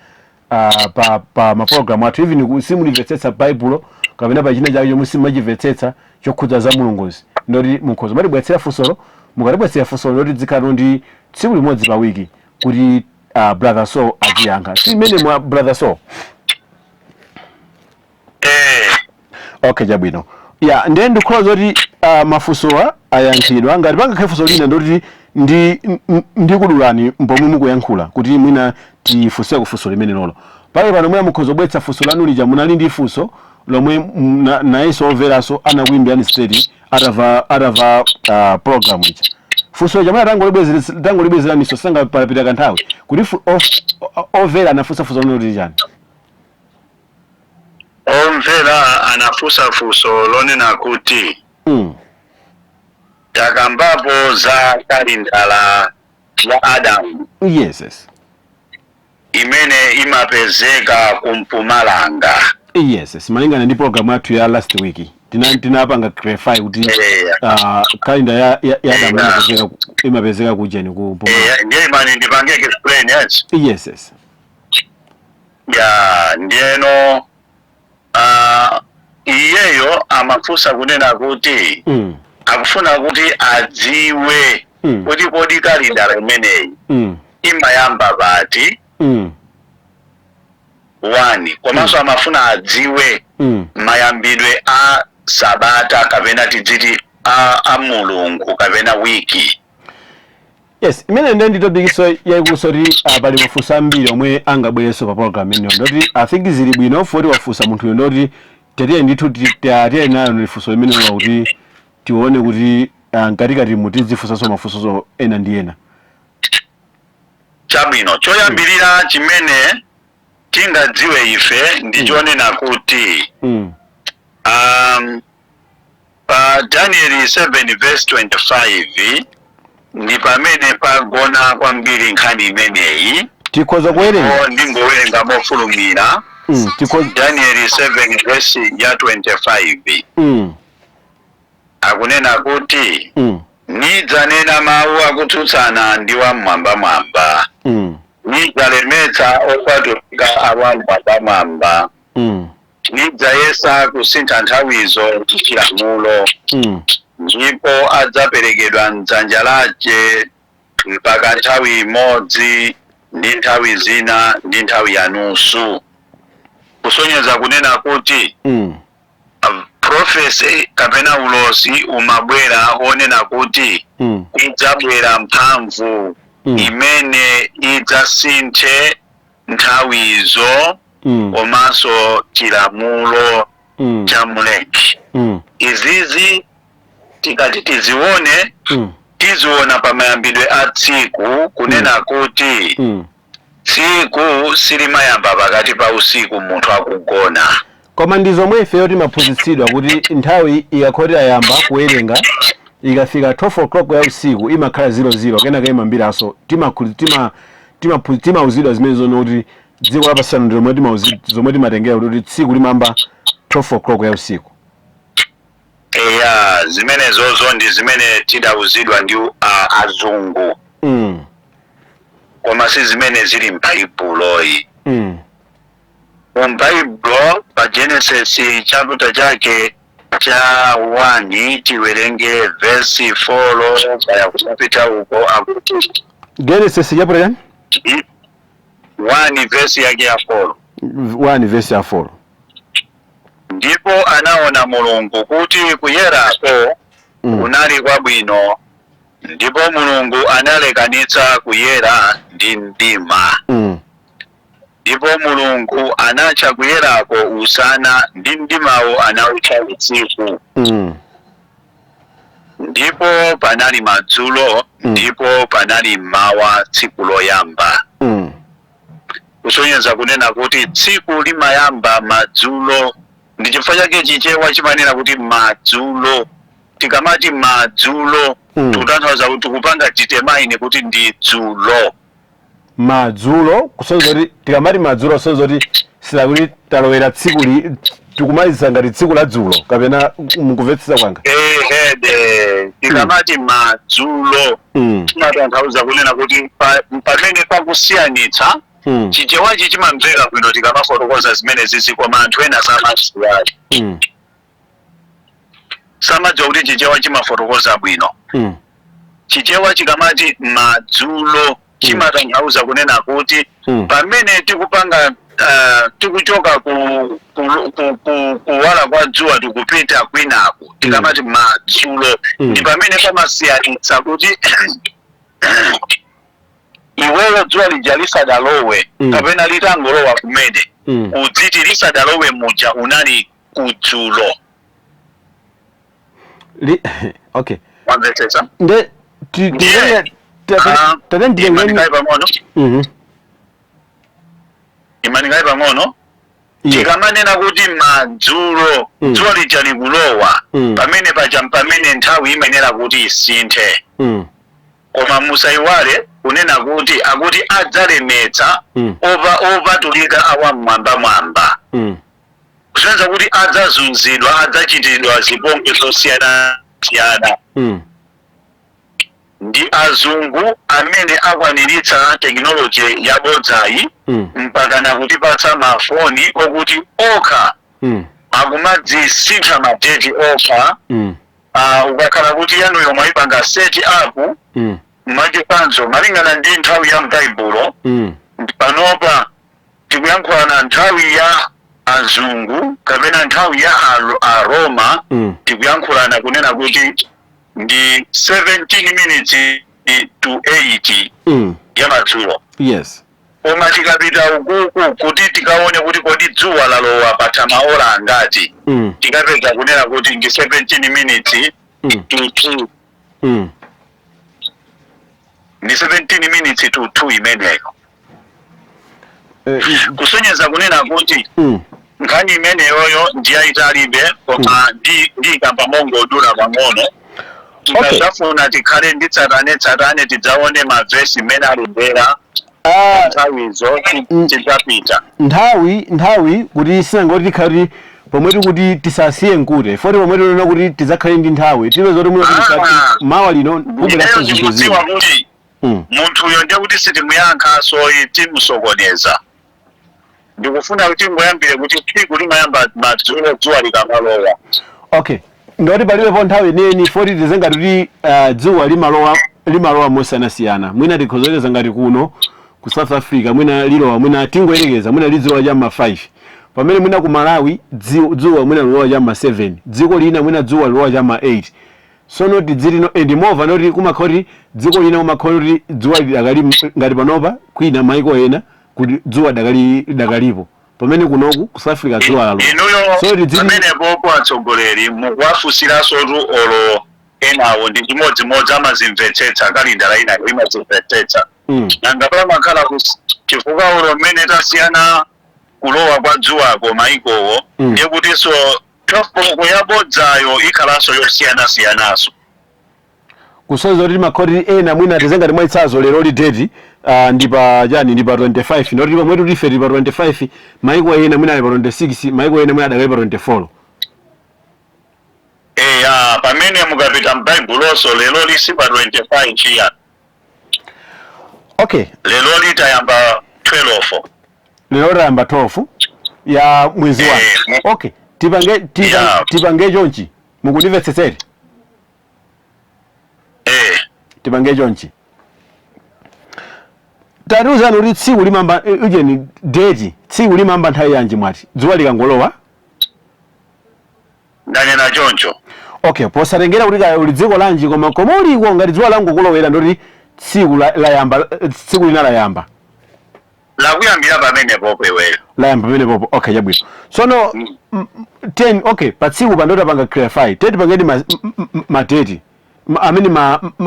pa mapulogalamu athu. Even simulimvetsetsa Baibulo kapena pa china chake chomwe simumachimvetsetsa chokhudza za Mulunguzi, ndoti mukhoza matibweretsera funsolo. Mukatibweretsera funsolo, ndoti dzikhala ndi tsiku limodzi pa wiki kuti Brother Saul aziyankha. Si mmene mwa Brother Saul? Eh. Okay, chabwino. Ya, ndiye ndikhoza zoti mafunsowa ayankhidwa. Ngati pangakhale funso lina, ndoti ndikudulani pomwe mukuyankhula kuti mwina tifunseko funso limene lolo pale pano. Mwina mukhoza kubweretsa funso lanu lija munali ndi funso lomwe nayenso omveranso anakuyimbirani straight atava program ija. Funso lija mwina tangolibwezeraniso, sanga palapita kanthawi, kuti omvera anafunsa funso lomwe kuti chani? Omvera anafunsa funso lonena kuti takambapo za kalindala ya Adamu yes. imene imapezeka kumpumalanga. Yes, malingana ndi program yathu ya last week, tinapanga clarify kuti kalenda ya Adamu imapezeka kujeni ku Mpumalanga. Ndiye imani ndipange explain, yes. Yes. Ya, ndiyeno iyeyo amafunsa kunena kuti akufuna kuti adziwe kuti kodi kalendala imeneyi imayamba pati, one, komanso amafuna adziwe mayambidwe a sabata, kapena tidziti a Mulungu kapena wiki. Yes, imene ndiye ndi topic so yayikuluso kuti pali mafunso ambiri omwe angabwerenso pa program imeneyo. Ndoti I think zili bwino foti wafunsa munthuyo, ndoti tatiye ndithu tatiye nayo ndi funso limenelo kuti tione kuti mkatikati mutidzifunsanso mafunsoso ena ndi ena. Chabwino, choyambirira chimene tingadziwe ife ndi chonena kuti pa Daniel 7 verse 25 ndi pamene pagona kwambiri nkhani imeneyi. Tikhoza kuwerenga. Ndipo ndingowerenga mofulumira. Tikhoza. Daniel 7 verse ya 25 akunena kuti, "Nidzanena mawu akutsutsana ndi wamwambamwamba, nidzalemetsa opatulika a wamwambamwamba, nidzayesa kusintha nthawizo ndi chilamulo, ndipo adzaperekedwa mdzanja lace mpaka nthawi imodzi ndi nthawi zina ndi nthawi ya nusu," kusonyeza kunena kuti prophecy kapena ulosi umabwera onena kuti kudzabwera mphamvu imene idzasinthe nthawizo komanso chilamulo cha Mlengi. Izizi tikati tizione, tiziona pamayambidwe a tsiku, kunena kuti tsiku silimayamba pakati pa usiku munthu akugona. Koma ndi zomwe ifeyo timaphunzitsidwa kuti nthawi ikakhoti ayamba kuwerenga, ikafika 12 o'clock ya usiku imakhala 00, kenaka imambiranso. Timauzidwa zimene zono kuti dziko lapansi ndi lomwe zomwe timatengera kuti tsiku limamba 12 o'clock ya usiku. Eya, zimenezozo ndi zimene tidauzidwa ndi azungu. Koma si zimene zili m'Baibuloyi. M'Baibulo pa Genesis chapter chake cha 1, tiwerenge verse 4 kaya kupita uko, akuti Genesis chapter chani? 1 verse yake ya 4. 1 verse ya 4. Ndipo anaona Mulungu kuti kuyerako kunali kwabwino, ndipo Mulungu analekanitsa kuyera ndi mdima. Ndipo Mulungu anatcha kuyerako usana, ndi mdimawo anawutcha usiku. Ndipo panali madzulo, ndipo panali mmawa, tsiku loyamba. Kusonyeza kunena kuti tsiku limayamba madzulo. Ndi chifukwa chake Chichewa chimanena kuti madzulo. Tikamati madzulo, tikutanthauza kuti tikupanga determine kuti ndi dzulo. Madzulo, kusonyeza kuti tikamati madzulo, kusonyeza kuti silakuti talowera tsiku li, tikumalizisa ngati tsiku la dzulo, kapena mukumvetsetsa kwanga? Ehede, tikamati madzulo, timatanthauza kunena kuti pamene pakusiyanitsa. Chichewachi chimamveka bwino tikamafotokoza zimene zizi, koma anthu ena samadziwa, samadziwa kuti Chichewa chimafotokoza bwino. Chichewa chikamati madzulo, chimatanthauza kunena kuti pamene tikupanga tikuchoka ku kuwala kwa dzuwa tikupita kwinaku, tikamati madzulo, ndi pamene pamasiyanitsa kuti iweyo dzuwa lija lisadalowe kapena litangolowa kumene, udziti lisadalowe muja unali kudzulo. Okay. Wamvetsetsa? Nde Ndiye, tate ndiyengeni. Imanikayi pang'ono. Imanikayi pang'ono. Tikamanena kuti madzulo, dzuwa lija likulowa, pamene paja pamene nthawi imenera kuti isinthe. Koma musayiwale kunena kuti akuti adzalemetsa opatulika awamwambamwamba, kusonyeza kuti adzazunzidwa, adzachitidwa zipongwe zosiyanasiyana ndi azungu amene akwaniritsa tekinoloji yabodzayi, mpaka nakutipatsa mafoni okuti okha akumadzisintha ma date okha. Ukakhala kuti yanuyo mwayipanga set up, mwachitsanzo, malingana ndi nthawi ya m'Baibulo, panopa tikuyankhulana nthawi ya azungu kapena nthawi ya Aroma, tikuyankhulana kunena kuti ndi 17 minutes to 8 ya madzulo. Koma tikapita ukuku kuti tikaone kuti kodi dzuwa lalowa patha maola angati, tikapeza kunena kuti ndi 17 minutes to 2. Ndi 17 minutes to 2 imeneyo, kusonyeza kunena kuti nkhani imeneyoyo ndiyayitalibe, koma ndikamba mongodula pang'ono. Tikadzafuna tikhale ndi tsatane tsatane, tidzaone mavesi mmene alembera nthawizo, tidzapita. Nthawi kuti sinangoti tikhale kuti pomwe tikuti tisasiye nkute foti, pomwe tinena kuti tidzakhale ndi nthawi, tipeza kuti muno kuti mawa lino kubweranso Ineyo zinthu ndikudziwa zina. kuti munthuyo ndiye kuti sitimuyankhaso, timusokoneza. Ndikufuna kuti ngoyambire kuti tsiku limayamba madzulo, dzuwa likamalowa. Okay, ndoti palibepo nthawi ineni foti tizengati kuti dzuwa limalowa mosiyanasiyana. Mwina tikhozoyeleza ngati kuno ku South Africa mwina lilowa, mwina tingoyerekeza, mwina lidzilowa cham'ma 5, pamene mwina ku Malawi dzuwa mwina lilowa cham'ma 7, dziko lina mwina dzuwa lilowa cham'ma 8. Sono tidzitino and mova noti kumakhala kuti dziko lina kumakhala kuti dzuwa lidakali, ngati panopa kwina maiko ena kuti dzuwa dakalipo, pamene kunoku ku South Africa dzuwa lalowa. Inuyo So tidziti pamenepopo atsogoleri mukuwafunsiranso tu, olo enawo ndi chimodzimodzi, amazimvetsetsa kalindala inayo imazimvetsetsa. Nanga pamakhala chifukwa olo mmene tasiyana kulowa kwa dzuwako maikowo, ndiye kutinso 12 koloko yabodzayo ikhalanso yosiyanasiyanaso. Kusonyeza kuti makhoti ena mwina tizengati mwachitsanzo lero li date ndi pa chani, ndi pa 25, ndoti pomwe kuti ife tili pa 25, maiko ena mwina ali pa 26, maiko ena mwina adakali pa 24. Eya, pamene mukapita m'Baibuloso lero lisi pa 25 chiya. Okay. Lero litayamba 12. Lero tayamba 12 ya mwezi wa okay, tipange tipange chonchi, mukundimvetsetsere? Tipange chonchi, tatiuzani kuti tsiku limamba ujeni date, tsiku limamba nthawi yanji? Mwati dzuwa likangolowa? Ndanena choncho. Okay, posatengera kuti kaya uli dziko lanji, koma uliko ngati dzuwa langokulowera ndoti tsiku layamba, tsiku lina layamba. Lakuyambira pamenepopo iweyo. Layamba pamenepopo. Okay, chabwino. Tsono 10, okay, pa tsiku pa ndotapanga clarify teti pangedi ma date amene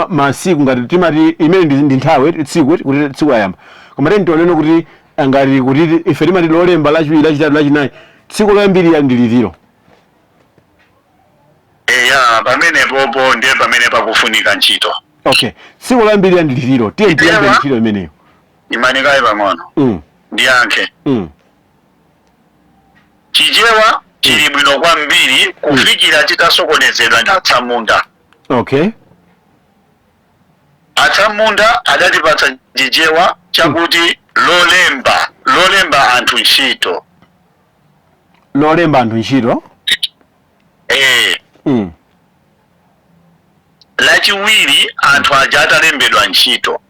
masiku ngati timati imene ndi nthawi tsiku kuti tsiku layamba, koma teni tionene kuti ngati kuti ife timati Lolemba, Lachiwiri, Lachitatu, Lachinayi, tsiku loyambirira ndi litiro? Eya, pamenepopo ndiye pamene pakufunika ntchito. Okay, tsiku loyambirira ndi litiro? Tiye tiyambe ntchito imeneyo. Imanikayi pang'ono. Ndiyankhe. Chichewa chili bwino kwambiri kufikira titasokonezedwa ndi atsamunda. Atsamunda adatipatsa Chichewa chakuti Lolemba, lolemba anthu ntchito. Lolemba anthu ntchito. Lachiwiri anthu aja atalembedwa ntchito.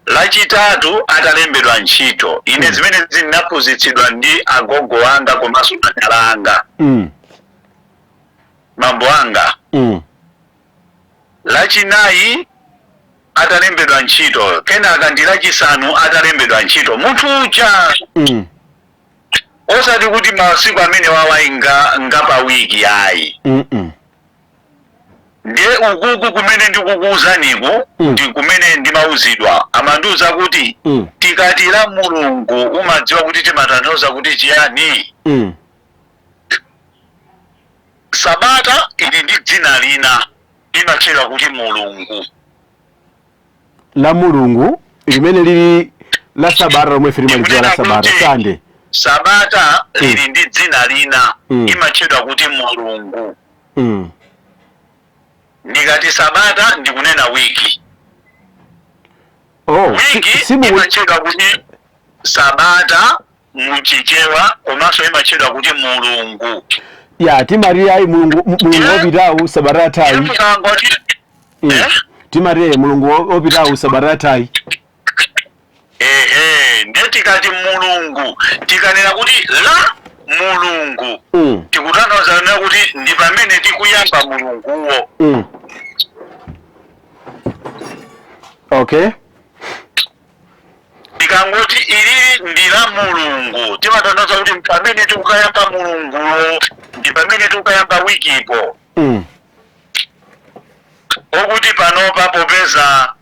Lachitatu atalembedwa ntchito. Ine zimene zinaphunzitsidwa ndi agogo anga komanso madala anga, mambo anga. Lachinayi atalembedwa ntchito, kenaka ndi Lachisanu atalembedwa ntchito munthu uja. Osati kuti masiku amene wawa nga pa wiki, ayi. Ndiye ukuku kumene ndikukuwuzaniku ndi kumene ndimauzidwa, amandiuza kuti tikati la Mulungu, umadziwa kuti timatanthauza kuti chiyani? Sabata ili ndi dzina lina, limatchedwa kuti Mulungu. La Mulungu limene lili la Sabata lomwe ife timalidziwa la Ndikunena Sabata kuti Sunday. Sabata lili ndi dzina lina, imatchedwa kuti Mulungu. Ndikati Sabata ndikunena wiki. Oh, Wiki imatchedwa kuti Sabata muchichewa, komanso imatchedwa kuti Mulungu. Ya, timati ayi, Mulungu wopitawu, sabata yathayi. Mukangoti Eh? Timati Mulungu wopitawu, sabata yathayi. Ehe, ndiye tikati Mulungu, tikanena kuti la Mulungu, tikutanthauza kunena kuti ndi pamene tikuyamba Mulunguwo. Okay. Tikangoti ilili ndi la Mulungu, timatanthauza kuti pamene tikukayamba Mulunguwo ndi pamene tikukayamba wikipo. Okuti panopa popeza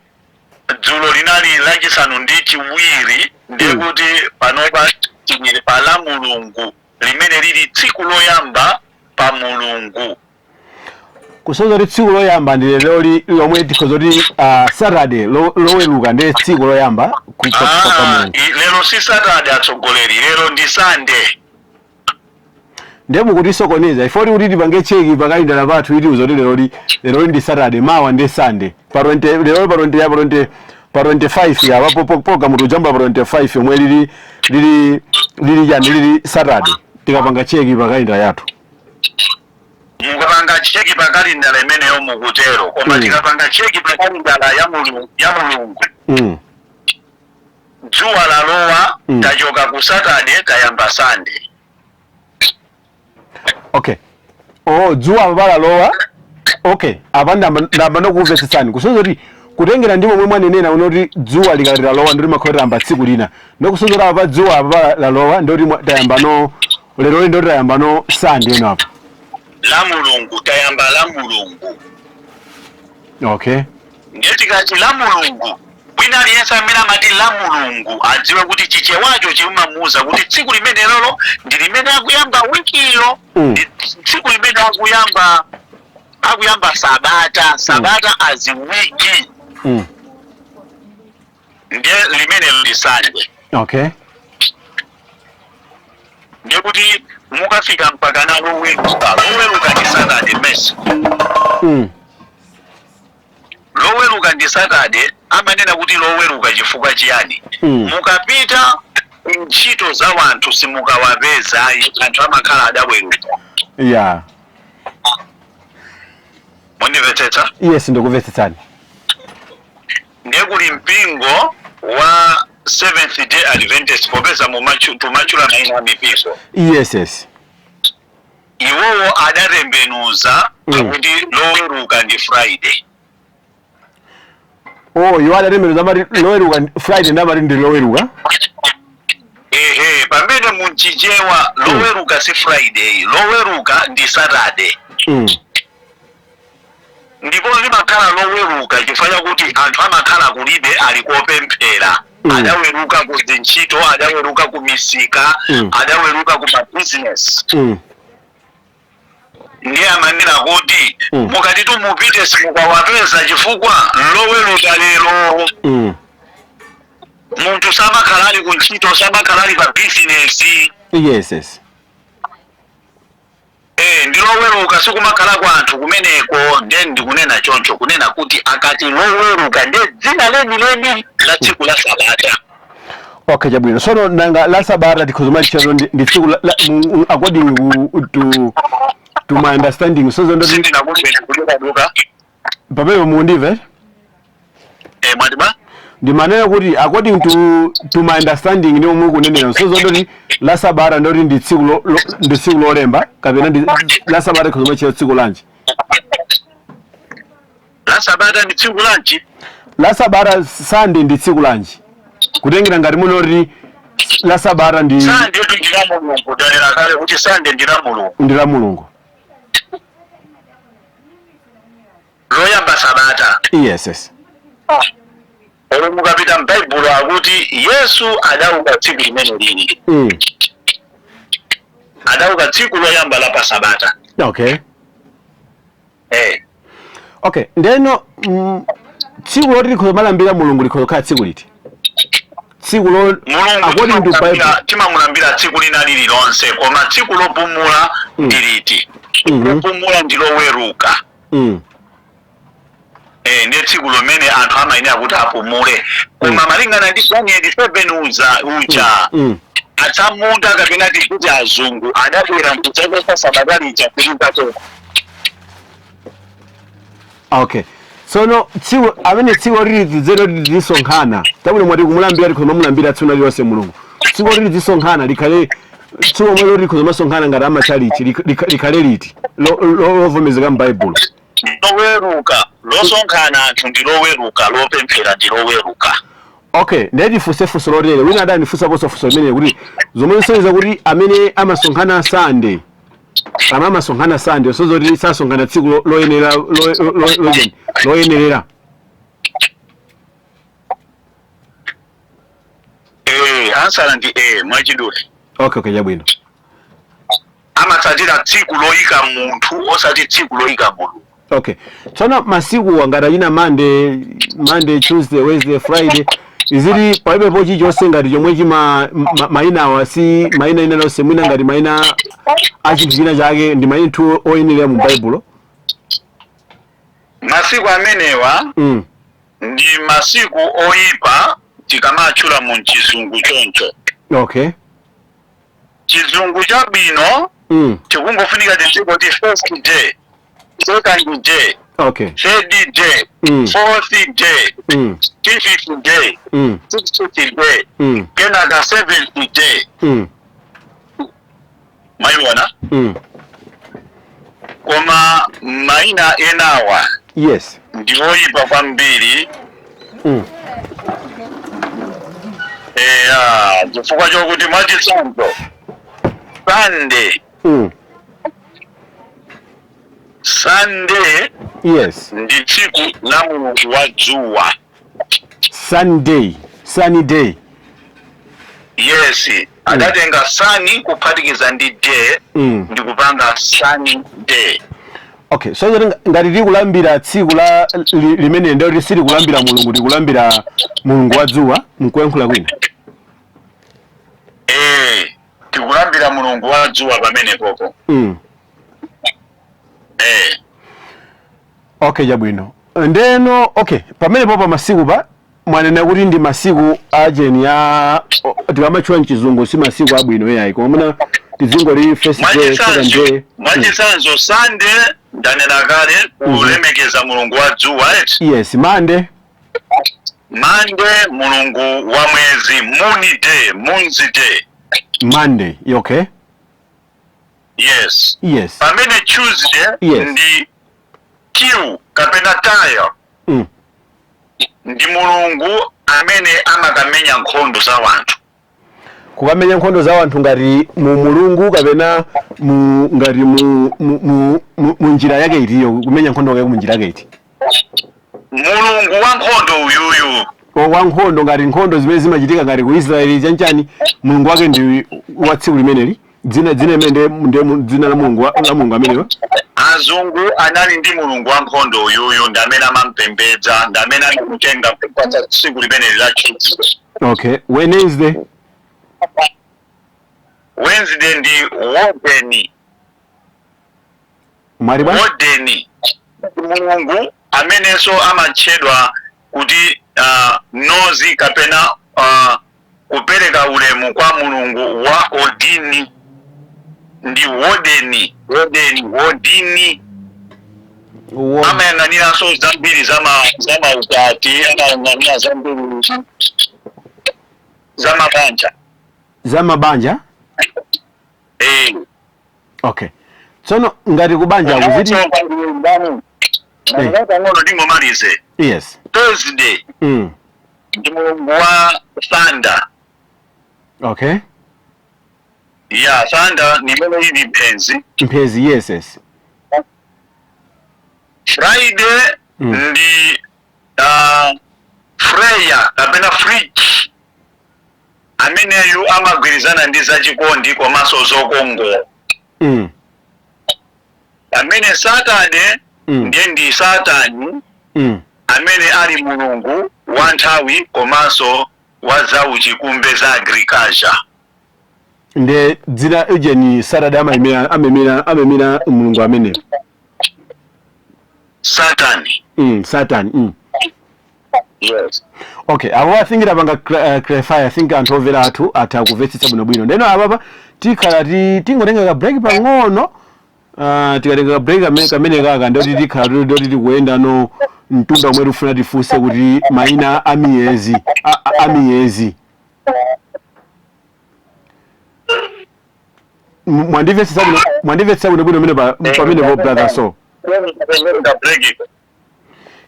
dzulo linali Lachisanu ndi chiwiri, ndiye kuti panopa tili pa la Mulungu limene lili tsiku loyamba pa Mulungu. Kusonyeza kuti tsiku loyamba ndi leroli lomwe tikhoza kuti Saturday, Loweruka ndi tsiku loyamba pa Ah, Mulungu. Lero si Saturday, atsogoleri, lero ndi Sunday. Ndiye mukutisokoneza ifoti kuti tipange check pakalendala pathu iti uzoti leroli ndi Saturday, mawa ndi Sunday pa 20, leroli pa 20 ya pa 20, pa 25 ya pa program tujamba pa 25 yomwe lili chani, lili Saturday, tikapanga check pakalendala yathu. Mukapanga check pa kalendala imeneyo mukutero, koma tikapanga check pa kalendala ya Mulungu, dzuwa lalowa, tachoka ku Saturday, tayamba Sunday. Okay, oh, dzuwa apa lalowa. Okay, apa ndamba ndokumvetsetsani. Kusonyeza kuti kutengera ndi momwe mwanenera unoti dzuwa likati lalowa ndoti makhala tayamba tsiku lina, ndokusonyeza kuti apa dzuwa apa lalowa ndoti tayamba no leroli, ndoti tayamba no Sunday eno apa. La Mulungu, tayamba la Mulungu. Ndiye tikati la Mulungu, wina aliyense amene amati la Mulungu adziwe kuti Chichewacho chimamuwuza kuti tsiku limene lolo ndi limene akuyamba wikiyo, ndi tsiku limene akuyamba sabata, sabata as wiki. Ndiye limene ndi Sunday. Ndiye kuti mukafika mpaka na Loweruka, Loweruka ndi Saturday mesi. Loweruka. Loweruka ndi Saturday. Amanena kuti Loweruka chifukwa chiyani? Mukapita ntchito za wanthu simukawapeza, anthu amakhala adaweruka. Mundimvetsetsa? Yes, ndikumvetsetsani. Ndiye kuli mpingo wa Seventh Day Adventist, popeza tumatchula mayina a mipingo. Yes. Iwowo adatembenuza kuti Loweruka ndi Friday. Oh, iwo adatembenuza, amati Loweruka Friday, ndamati ndi Loweruka. Ehe, pamene munchichewa Loweruka si Friday, Loweruka ndi Saturday. Ndipo limakhala Loweruka chifukwa chakuti anthu amakhala kulibe, ali kopemphera. Adaweruka ku zintchito, adaweruka ku misika, adaweruka ku mabizinesi. Ndiye amanena kuti mukatitu mupite simukawapeza chifukwa Loweruka lero. Munthu samakhala ali ku ntchito, samakhala ali pa bizinesi. Yes. Eh, ndi Loweruka sikumakhala kwa anthu kumeneko. Ndiye ndikunena choncho, kunena kuti akati Loweruka ndiye dzina lenileni la tsiku la sabata. Okay, chabwino. Sono nanga la sabata tikhoza ndi tsiku according to my understanding, so ndoti Sindinakumveni, kudukaduka. Pamene mundimve? Eh, mwatiba? Ndimanena kuti according to my understanding, ndi omwe kunenera, so ndoti la sabata ndoti ndi tsiku ndi tsiku lolemba, kapena ndi la sabata tikhoza machira tsiku lanji? La sabata ndi tsiku lanji? La sabata, Sunday, ndi tsiku lanji, kutengera ngati munoti la sabata ndi Sunday tu ndi la Mulungu. Tanena kale kuti Sunday ndi la Mulungu. Ndi la Mulungu. Loyamba sabata. Yes. Olo mukapita m'Baibulo akuti Yesu adauka tsiku limene lili. Adauka tsiku loyamba la pa sabata. Eh. Okay, ndeno tsiku loti likhoza malambira Mulungu likhoza kukhala tsiku liti? Tsiku lo Mulungu according to Bible. Timamulambira tsiku lina lililonse, koma tsiku lopumula ndi liti? Lopumula ndi Loweruka. Eh, ndiye tsiku lomene anthu amayenera kuti apumule, koma malingana ndi Daniel 7 uza uja, atsamunda kapena tikuti azungu adabwera nkudzachosa sabata lija kulikatoko. Okay, sono tsiku amene tsiku lili lidzero lisonkhana, tabwino, mwati kumulambira likhoza mamulambira tsiku lililonse Mulungu. Tsiku lili lisonkhana likhale tsiku lomwe loti likhoza masonkhana ngati amachalichi, likhale liti lovomerezeka m'Baibulo? Loweruka. Losonkhana anthu ndi Loweruka, lopemphera ndi Loweruka. Okay, ndiye tifunse funso lotere. Wina adandifunsaponso funso limene kuti zomwe zisonyeza kuti amene amasonkhana Sunday, ama amasonkhana Sunday, so zoti sasonkhana tsiku loyenera loyenerera. Eh, answer ndi eh, mwachidule. Okay, chabwino. Amatsatira tsiku loyika munthu, osati tsiku loyika Mulungu. Okay, tsono masiku ngati achina Monday, Tuesday, Wednesday, Friday, izili palibepo chilichonse ngati chomwe chima mayinawa si mayina ina lonse, mwina ngati mayina a chinthu china chake, ndi mayina tu oyenerera mu Baibulo? Masiku amenewa ndi masiku oyipa tikamatchula mu chizungu choncho. Chizungu chabwino tikungofunika tizingoti first day, second day, third day, fourth day, fifth day, sixth day, kenaka seventh day. Mwayiona? Koma mayina enawa ndi oyipa kwambiri. Eya, chifukwa chokuti mwachitsanzo Sunday, Sunday ndi tsiku la mulungu wa dzuwa. Sunday, sunny day. Yes, adatenga sun kuphatikiza ndi day ndi kupanga Sunday. Okay, so ngati ngati tikulambira tsiku la limene, ndiye kuti sitikulambira Mulungu, tikulambira mulungu wa dzuwa, mkuyankhula kwina. Eh, tikulambira mulungu wa dzuwa pamenepopo. Eh. Okay, chabwino. Ndeno okay, pamenepo pa masiku pa mwanena kuti ndi masiku ajeni ya tikamatchula mchizungu si masiku abwino yayi, koma muna tizingoti first day, second day. Mwachitsanzo, Sunday ndanena kale, kulemekeza mulungu wa dzuwa, eti? Yes, Monday? Monday, mulungu wa mwezi, moon day, moon's day. Monday, okay. Yes. Yes. Pamene Tuesday ndi Q kapena Tyre, ndi mulungu amene amakamenya nkhondo za wanthu. Kukamenya nkhondo za wanthu ngati mu mulungu kapena mu ngati mu njira yake itiyo? Kumenya nkhondo kake mu njira yake iti? Mulungu wa nkhondo uyuyu. O, wa nkhondo, ngati nkhondo zimene zimachitika ngati ku Israeli chanchani, mulungu wake ndi wa tsiku limeneli, dzina imene ndiye dzina la mulungu ameneyo. Azungu anali ndi mulungu wa nkhondo uyuyu, ndi amene amampembedza, ndi amene anamutenga kupatsa tsiku limeneli la Tuesday. Okay, Wednesday? Wednesday ndi Woden. Mwali bwa? Woden, mulungu amenenso amatchedwa kuti Nozi kapena kupereka ulemu kwa mulungu wa Odini, ndi Woden, Woden, Wodini. Amayang'aniranso zambiri zamautati, amayang'anira zambiri zamabanja. Za mabanja? Eh. Okay, tsono ngati kubanja kuziti Pang'ono ndingomalize. Yes. Thursday ndi mulungu wa thunder. Okay. Ya, thunder ni imene ili mphenzi. Mphezi, yes. Friday ndi Freya kapena Frigg, ameneyu amagwirizana ndi zachikondi komanso zokongola. Amene Saturday ndiye ndi Satani, amene ali mulungu wa nthawi komanso wa zauchikumbe za agriculture. Nde dzina ujeni Saturday amayimira mulungu ameneyo? Satani. Satan. Yes. Okay, apo I think tapanga clarify. I think anthu omvera athu atha kumvetsetsa bwinobwino. Ndeno apapa tikhala tingotenga ka break pang'ono. Tikatenga ka break kamene kaka, ndoti tikhala ndoti tikuyenda no mtunda omwe tifuna tifunse kuti mayina a miyezi a miyezi. Mwandimvetsetsa bwinobwino mene pamenepo, brother? So Ka break.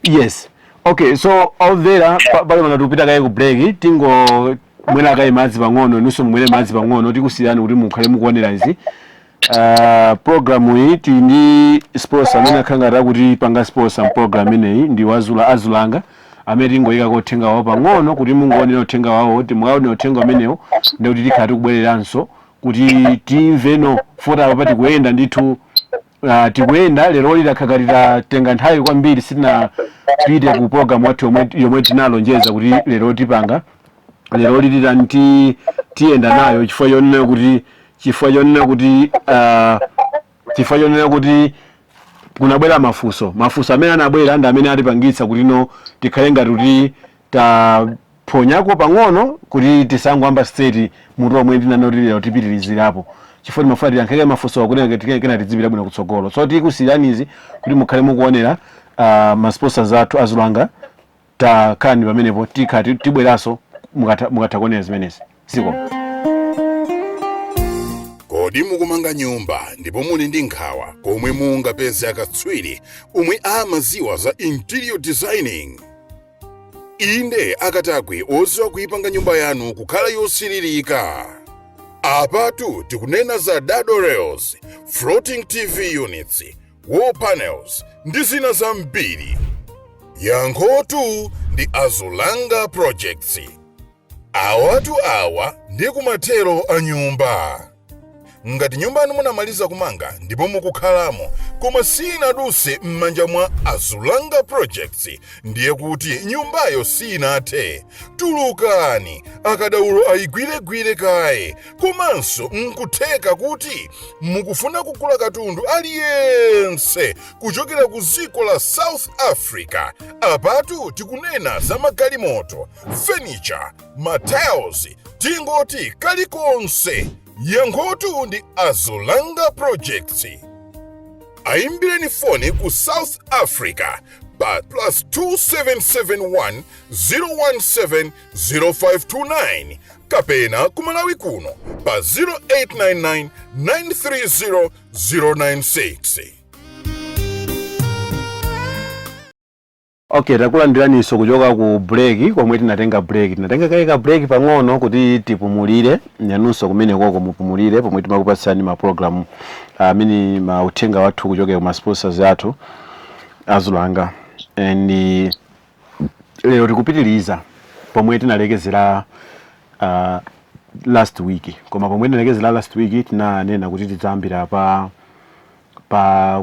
Yes, okay, so omvera, pale pano tikupita kaye ku break, tingo mwera kaye madzi pang'ono, inunso mumwere madzi pang'ono. Tikusiyani kuti mukhale mukuonera izi. Program iyi tili ndi sponsor amene akhala ngati akuti panga sponsor program imeneyi, ndi wazula Azulanga, amene tingoyikako uthenga wawo pang'ono kuti mungoonera uthenga wawo. Timukaonera uthenga umenewo, ndikuti tikhala tikubwereranso kuti timveno fota. Apa tikuyenda ndithu, tikuyenda lero lidakhala titatenga nthawi kwambiri sitinapite ku program wathu yomwe tinalonjeza kuti lero tipanga. Lero lititani tiyenda nayo chifukwa chonena kuti kunabwera mafunso. Mafunso amene anabwera ndi amene atipangitsa kuti no tikhale ngati kuti taphonyako pang'ono, kuti tisangoyamba straight mutu omwe tinanoti lero tipitirizirapo, chifukwa timafuna tiyankheke mafunso akuti kena tidzipita bwino kutsogolo. So tikusiyanizi kuti mukhale mukuonera ma sponsors athu Azulanga. Takhalani pamenepo, tikhala tibweranso mukatha kuonera zimenezi. Ziko. Kodi mukumanga nyumba ndipo muli ndi nkhawa komwe mungapeze akatswiri omwe amaziwa za interior designing? Inde, akatakwe oziwa kuyipanga nyumba yanu kukhala yosiririka. Apatu tikunena za dado rails, floating TV units, wall panels ndi zina zambiri. Yankhotu ndi Azulanga Projects. Awatu awa ndi kumathero a nyumba. Ngati nyumba yanu munamaliza kumanga ndipo mukukhalamo, koma sinaduse m'manja mwa Azulanga Projects, ndiye kuti nyumbayo sinathe. Tulukani, akadaulo ayigwiregwire kaye. Komanso nkutheka kuti mukufuna kugula katundu aliyense kuchokera ku dziko la South Africa. Apatu tikunena za magalimoto, furniture, matiles, tingoti kalikonse. Yankhotu ndi Azulanga Projects. Ayimbireni foni ku South Africa pa +2771 017 0529 kapena ku Malawi kuno pa 0899 930 096. Okay, takulandiraninso kuchoka ku break komwe tinatenga break. Tinatenga kaye ka break pang'ono kuti tipumulire, nanunso kumene koko mupumulire pomwe timakupatsani ma program amene mauthenga wathu kuchokera ku ma sponsors athu Azulanga. And lero tikupitiriza pomwe tinalekezera last week. Koma pomwe tinalekezera last week tinanena kuti tidzayambira pa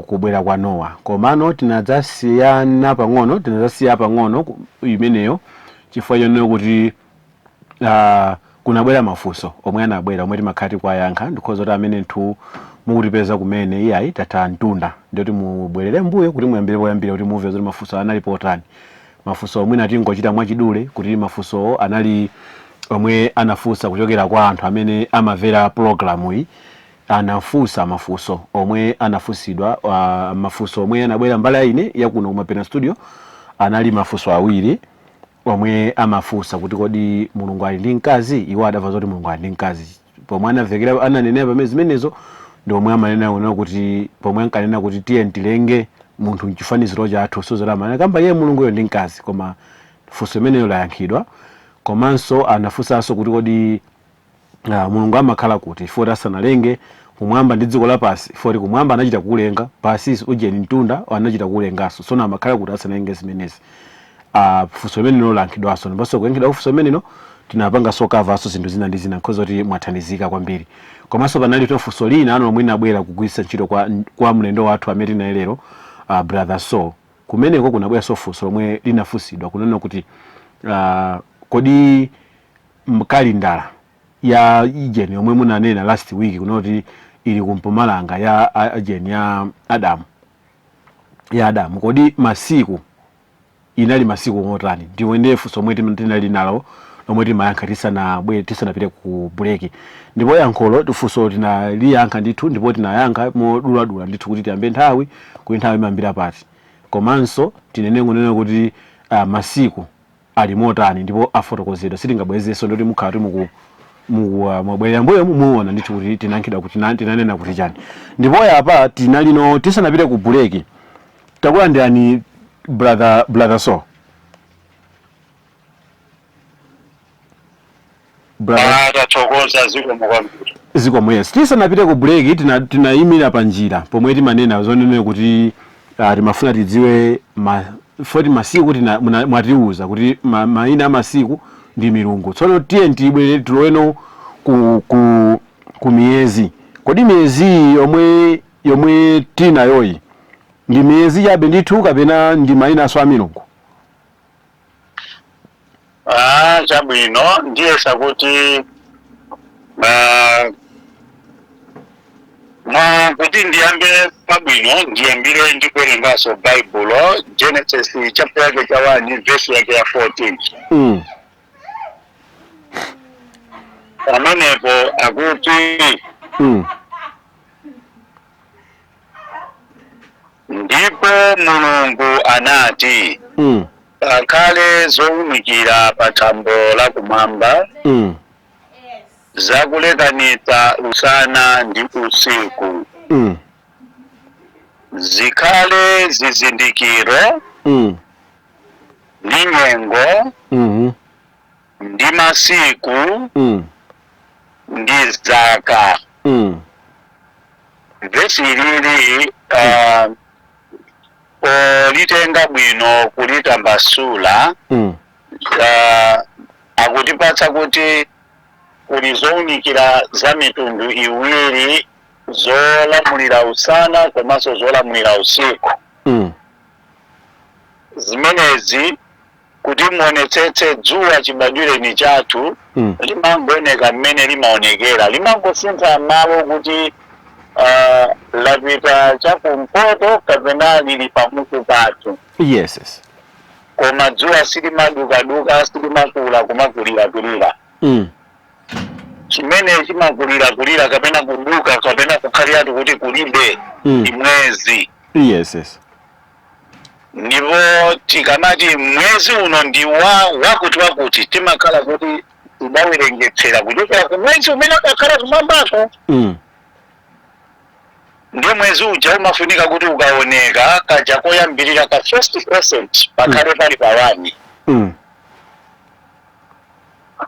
kubwera kwa Noah, komano tinadzasiyana pang'ono, tinadzasiya pang'ono imeneyo chifukwa chonena kuti kunabwera mafunso omwe anabwera omwe timakhala tikuwayankha. Ndikhoza kuti amene nthu mukutipeza kumene iyayi tatha mtunda, ndiyoti mubwerere mbuyo kuti muyambire poyambira kuti mumve zoti mafunso anali potani. Mafunso omwe tingochita mwachidule kuti mafunso anali omwe anafunsa kuchokera kwa anthu amene amamvera program iyi. Anafunsa mafunso omwe anafunsidwa, mafunso omwe anabwera mbali ya ine yakuno kumapena studio anali mafunso awiri omwe amafunsa kuti kodi Mulungu ali ndi mkazi? Iwo adamva zoti Mulungu ali ndi mkazi. Pomwe anavekera ananenera pamene zimenezo ndi omwe amanena kunena kuti pomwe ankanena kuti tiye tilenge munthu mchifaniziro chathu, sozoti amanena kamba iye Mulunguyo ndi mkazi. Koma funso imeneyo layankhidwa. Komanso anafunsanso kuti kodi Mulungu amakhala kuti foti asanalenge kumwamba ndi dziko lapansi? Foti kumwamba anachita kulenga, pasi ujeni mtunda anachita kulenganso, sono amakhala kuti asanalenge zimenezi? Funso limenelo layankhidwanso. Ndiponso kuyankhidwa funso limenelo tinapanganso coverso zinthu zina ndi zina, nkhoza kuti mwathandizika kwambiri. Komanso panali funso lina ano lomwe linabwera kugwiritsa ntchito kwa mlendo wathu amene tinaye lero, Brother So. Kumeneko kunabweranso funso lomwe linafunsidwa kunena kuti kodi mkalindala ya ijeni yomwe munanena last week kunoti ili kumpumalanga ya ijeni ya Adamu, kodi masiku inali masiku otani? Ndiwe ndiye funso omwe tinali nalo lomwe timayankha tisanabwere, tisanapite ku break. Ndipo yankholo funso tinaliyankha ndithu, ndipo tinayankha moduladula ndithu kuti tiyambe nthawi, kuti nthawi imayambira pati, komanso tinene kunena kuti masiku ali motani, ndipo afotokozedwa. Sitingabwerezenso, ndoti mukhala muku mwabwerera mbuyo muona ndithu kuti tinayankhidwa kuti tinanena kuti chani. Ndipo yapa tinalino tisanapite ku break. Takulandirani, brother So, brother. Tathokoza, zikomo kwambiri. Zikomo, yes. Tisanapite ku break tinayimira pa njira pomwe timanena zonene kuti timafuna tidziwe foti masiku mwatiuza kuti mayina a masiku ndi milungu. Tsono tiye tibwere tiloweno ku miyezi. Kodi miyezi yomwe tinayoyi ndi miyezi chabe ndithu kapena ndi mayinanso a milungu? Chabwino, ndiyesa kuti mwa kuti ndiyambe pabwino, ndiyambire ndikuwerenganso Baibulo, Genesis chapter yake cha 1, verse yake ya 14. Pamenepo akuti, "Ndipo Mulungu anati, pakhale zowunikira pa thambo lakumwamba, zakulekanitsa usana ndi usiku, zikhale zizindikiro ndi nyengo ndi masiku ndi zaka." Vesi ilili politenga bwino kulitambasula, akutipatsa kuti kuli zowunikira za mitundu iwiri. Zolamulira usana komanso zolamulira usiku. Zimenezi kuti muonetsetse, dzuwa chibadwireni chathu limangooneka mmene limaonekera, limangosintha malo kuti lapita chakumpoto kapena lili pamutu pathu. Yes. Koma dzuwa silimadukaduka, silimakula kumakulirakulira. Chimene chimakulirakulira kapena kuduka kapena kukhaliratu kuti kulibe ndi mwezi. Yes. Ndipo tikamati mwezi uno ndi wa wakuti wakuti, timakhala kuti tidawerengetsera kuchokera ku mwezi umene udakhala kumwambako. Ndiye mwezi uja umafunika kuti ukaoneka kaja koyambirira ka first crescent pakhale pali pa 1.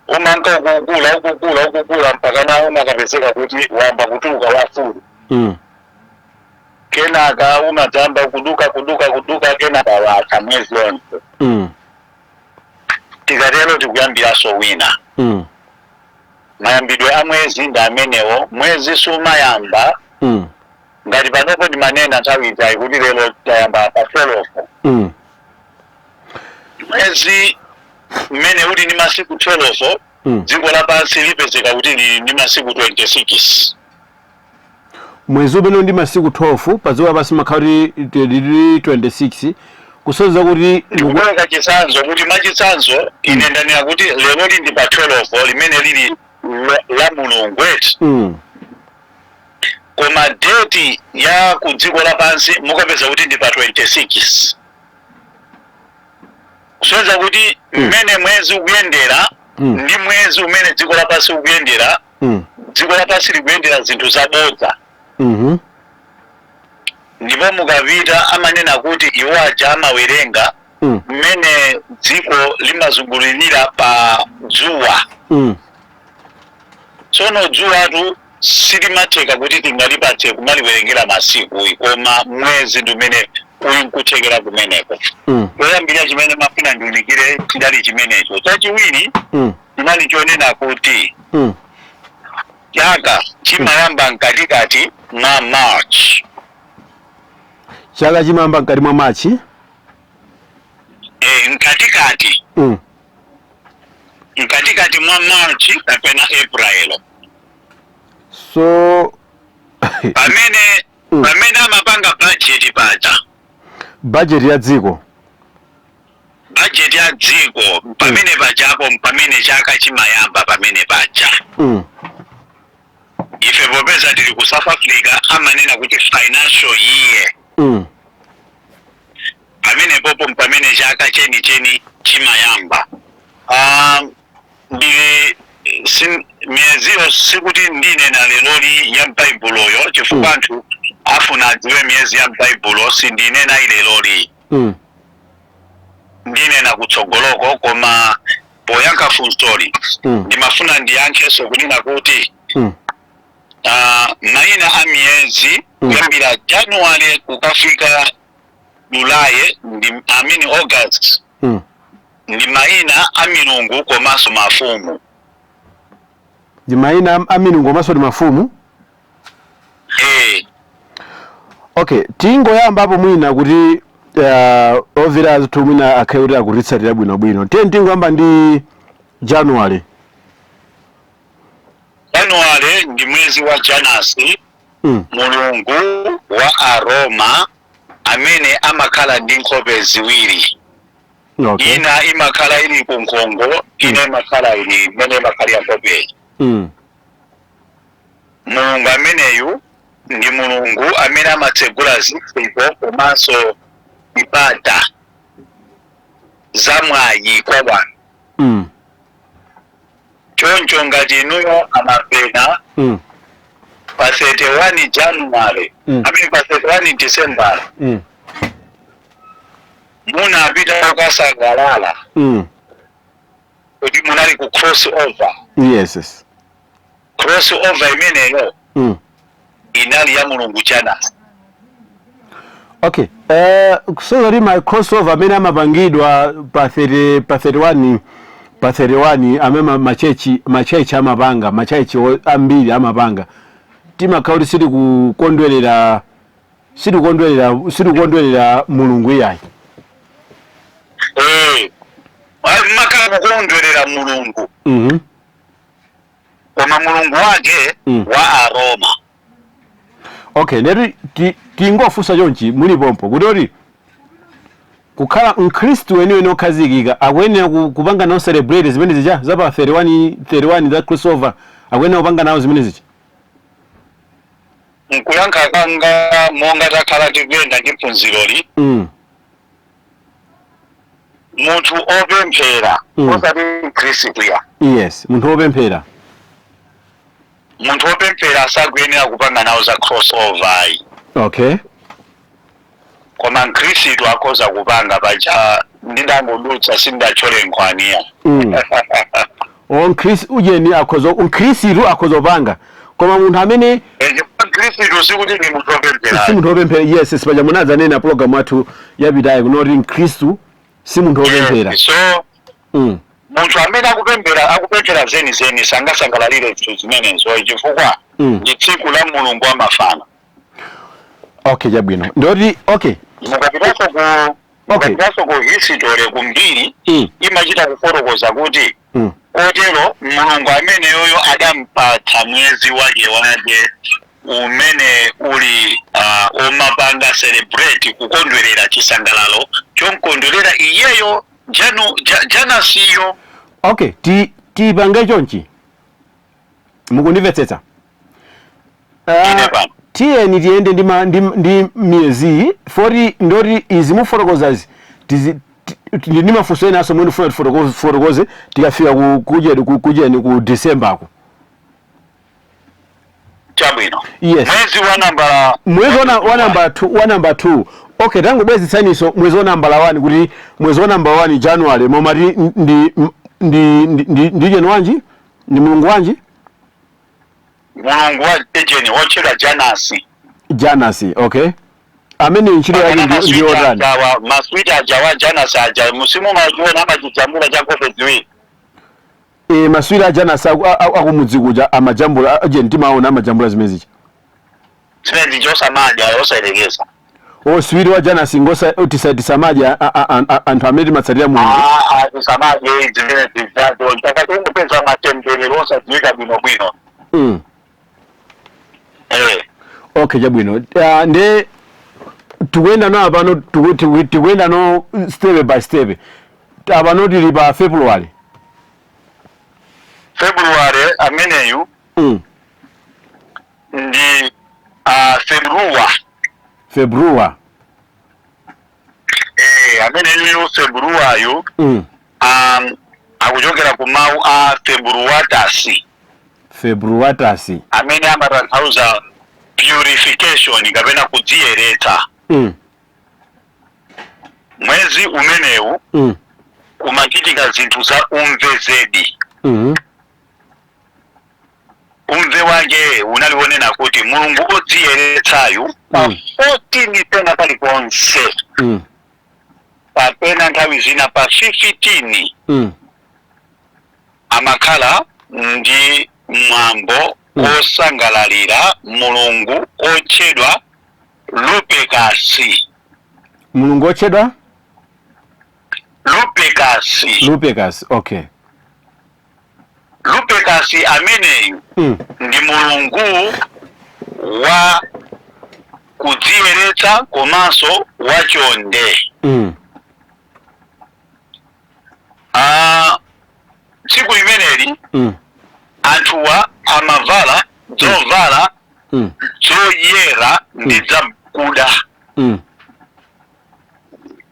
Umanka ukukula, ukukula, ukukula mpaka nawo umakapezeka kuti wamba kutuluka wafulu. Kenaka umadzamba kuduka, kuduka, kuduka, kenaka watha mwezi onse. Tikatero tikuyambiranso wina. Mayambidwe a mwezi ndi amenewo. Mwezi sumayamba ngati panopo ndimanena nthawi ijayi kuti lero tayamba pa 12. Mwezi mmene uli ndi masiku 12, dziko lapansi lipezeka kuti lili ndi masiku 26. Mwezi umene ndi masiku 12, pa dziko lapansi makhala kuti lili 26, kusonyeza kuti Ndikupereka chitsanzo kuti, mwachitsanzo, ine ndanena kuti lero lindi pa 12 limene lili la Mulungu eti, koma date ya ku dziko lapansi mukapeza kuti ndi pa 26, kusonyeza kuti mmene mwezi ukuyendera ndi mwezi umene dziko lapansi ukuyendera, dziko lapansi likuyendera zinthu zabodza. Ndipo mukapita amanena kuti iwo aja amawerenga mmene dziko limazungulirira pa dzuwa. Tsono dzuwatu silimatheka kuti tingalipatse kumaliwerengera masiku, koma mwezi ndi umene uli nkuthekera kumeneko. Choyambirira chimene mafuna ndiunikire chidali chimenecho. Chachiwiri chinali chonena kuti chaka chimayamba mkatikati mwa March. Chaka chimayamba mkati mwa March? E, mkatikati, mkatikati mwa March kapena April. So pamene pamene amapanga budget paja. Budget ya dziko. Budget ya dziko, pamene pajapo pamene chaka chimayamba pamene paja. Ife popeza tili ku South Africa amanena kuti financial year. Pamene popo pamene chaka chenicheni chimayamba. Ndili miyeziyo sikuti ndinena leroli ya m'Baibuloyo, chifukwa anthu afuna adziwe miyezi ya m'Baibulo. Sindinena ileroli, ndinena kutsogoloko. Koma poyankha funsoli, ndimafuna ndiyankhenso kunena kuti mayina a miyezi kuyambira January kukafika July ndi, I mean, August, ndi mayina a milungu komanso mafumu. Ndi mayina a milungu komanso ndi mafumu? Eh. Okay, tingoyambapo mwina kuti omvera athu mwina akhale kuti akutitsatira bwinobwino. Tiye tingoyamba ndi January. January ndi mwezi wa Janasi, mulungu wa Aroma amene amakhala ndi nkhope ziwiri. Ina imakhala ili ku nkhongo, ina imakhala ili imene imakhalira nkhopeyi. Mulungu ameneyu ndi mulungu amene amatsegula zitseko komanso mipata za mwayi kwa wanthu. Choncho ngati inuyo amapena pa 31 January, amene pa 31 December munapita kukasangalala kuti munali ku cross over, yes. cross over imeneyo inali ya mulungu Janasi. Okay, kusonyeza kuti ma crossover amene amapangidwa pa 30, pa 31, pa 31 amene machechi amapanga, machechi ambiri amapanga. timakhala kuti sitikukondwerera mulungu iyayi. Mmakhala kukondwerera mulungu, koma mulungu wake wa Aroma. Okay, ndeti tingofunsa chonchi mulipompo kuti kukhala mkhristu weniweni okhazikika akuyenera kupanga nawo celebrate zimene zija zapa 31 za crossover, akuyenera kupanga nawo zimene zija? Nkuyankha kwanga, monga takhala tikuyenda ndi phunziroli, munthu opemphera, osati mkhristu ya, Yes, munthu wopemphera. Munthu wopemphera sakuyenera kupanga nawo za crossover ayi. Koma mkhristu akhoza kupanga. Paja ndindangodutsa, sindatchole nkhwaniya. O mkhristu ujeni akhoza, mkhristu akhoza kupanga, koma munthu amene Mkhristu sikuti ndi munthu wopemphera. Si munthu wopemphera, yes. Sipaja munadzanena program athu yapitayi kunoti mkhristu si munthu wopemphera. So munthu amene akupemphera, akupemphera zenizeni, sangasangalalire zinthu zimenezo chifukwa ndi tsiku la mulungu wa mafano. Okay, chabwino, ndoti okay. Mukapitanso ku mukapitaso ku history, kumbiri, imachita kufotokoza kuti kotero mulungu ameneyoyo adampatsa mwezi wake wake umene uli omapanga celebrate, kukondwerera, chisangalalo chomkondwerera iyeyo Janasiyo. Okay, tipange chonchi, mukundimvetsetsa? Ine pano. Tiyeni tiyende ndi miyezi foti ndoti izi mufotokozazi ndi mafunso ena aso mwene ufuna tifotokoze tikafika ku kujeni ku kujeni ku December ku. Chabwino. Yes. Mwezi wa nambala Mwezi wa namba 2, wa namba 2. Okay, tangobwezetsaniso mwezi wa nambala 1, kuti mwezi wa namba 1, January, momati ndi jeni wanji, ndi mulungu wanji? Mulungu wa ejeni wotchedwa Janasi. Janasi, okay. Amene ntchito yake ndi yotani? Maswiti aja wa Janasi aja musimu machiona amachijambula cha nkhope ziwiri. E, maswiti a Janasi akumudzi kuja amajambula ajeni, timaona amajambula zimenezicha. Zimene zichosamadya, osayerekeza. O, switi wa Janasi ngosa tisamadya anthu amene timatsatira mulungu? Tisamadye zimene zizazo chaka chongopeza matemberero osadziwika bwinobwino. Okay, chabwino. Nde tikuyenda no apano, tikuyenda no step by step. Apano tili pa February. February ameneyu ndi Februa. Februa. Ameneyu Februayu akuchokera ku mawu a Februatas. Februatas. Amene amatanthauza purification kapena kudziyeretsa. Mwezi umenewu kumachitika zinthu za umve zedi. Umve wake unali wonena kuti mulungu odziyeretsayu pa 14 pena paliponse, kapena nthawi zina pa 15, amakhala ndi mwambo osangalalira mulungu otchedwa Lupekasi. Mulungu otchedwa Lupekasi. Lupekasi, okay. Lupekasi ameneyu ndi mulungu wa kudziyeretsa komanso wachonde. Tsiku limeneli anthuwa amavala zovala zoyera ndi zamkuda.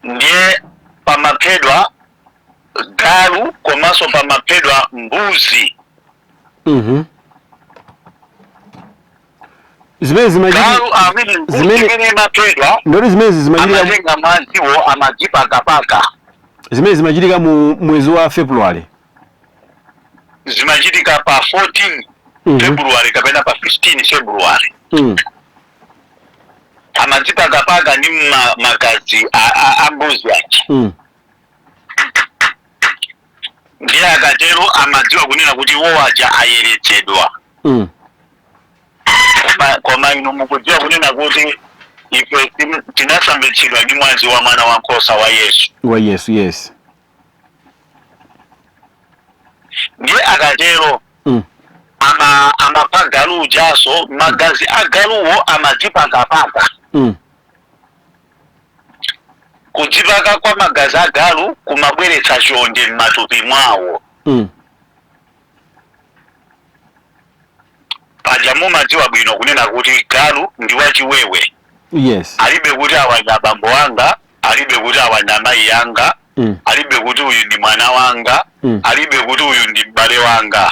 Ndiye pamaphedwa galu komanso pamaphedwa mbuzi. Zimene zimachitika Galu amene mbuzi imene imaphedwa, ndoti zimene zimachitika amatenga madziwo amadzipakapaka. Zimene zimachitika mu mwezi wa February? Zimachitika pa 14 February kapena pa 15 February. Amadzipakapaka ndi magazi a mbuzi aja. Ndiye akatero amadziwa kunena kuti iwo aja ayeretsedwa. Koma inu mukudziwa kunena kuti ife tinasambitsidwa ndi mwazi wa mwana wankhosa wa Yesu. Wa Yesu, yes. Ndiye akatero, amapha galu ujaso, magazi a galuwo amadzipakapaka. Kudzipaka kwa magazi a galu kumabweretsa chonde m'matupi mwawo. Paja mumadziwa bwino kunena kuti galu ndi wachiwewe. Alibe kuti awa ndi abambo anga, alibe kuti awa ndi amayi anga, alibe kuti uyu ndi mwana wanga, alibe kuti uyu ndi m'bale wanga.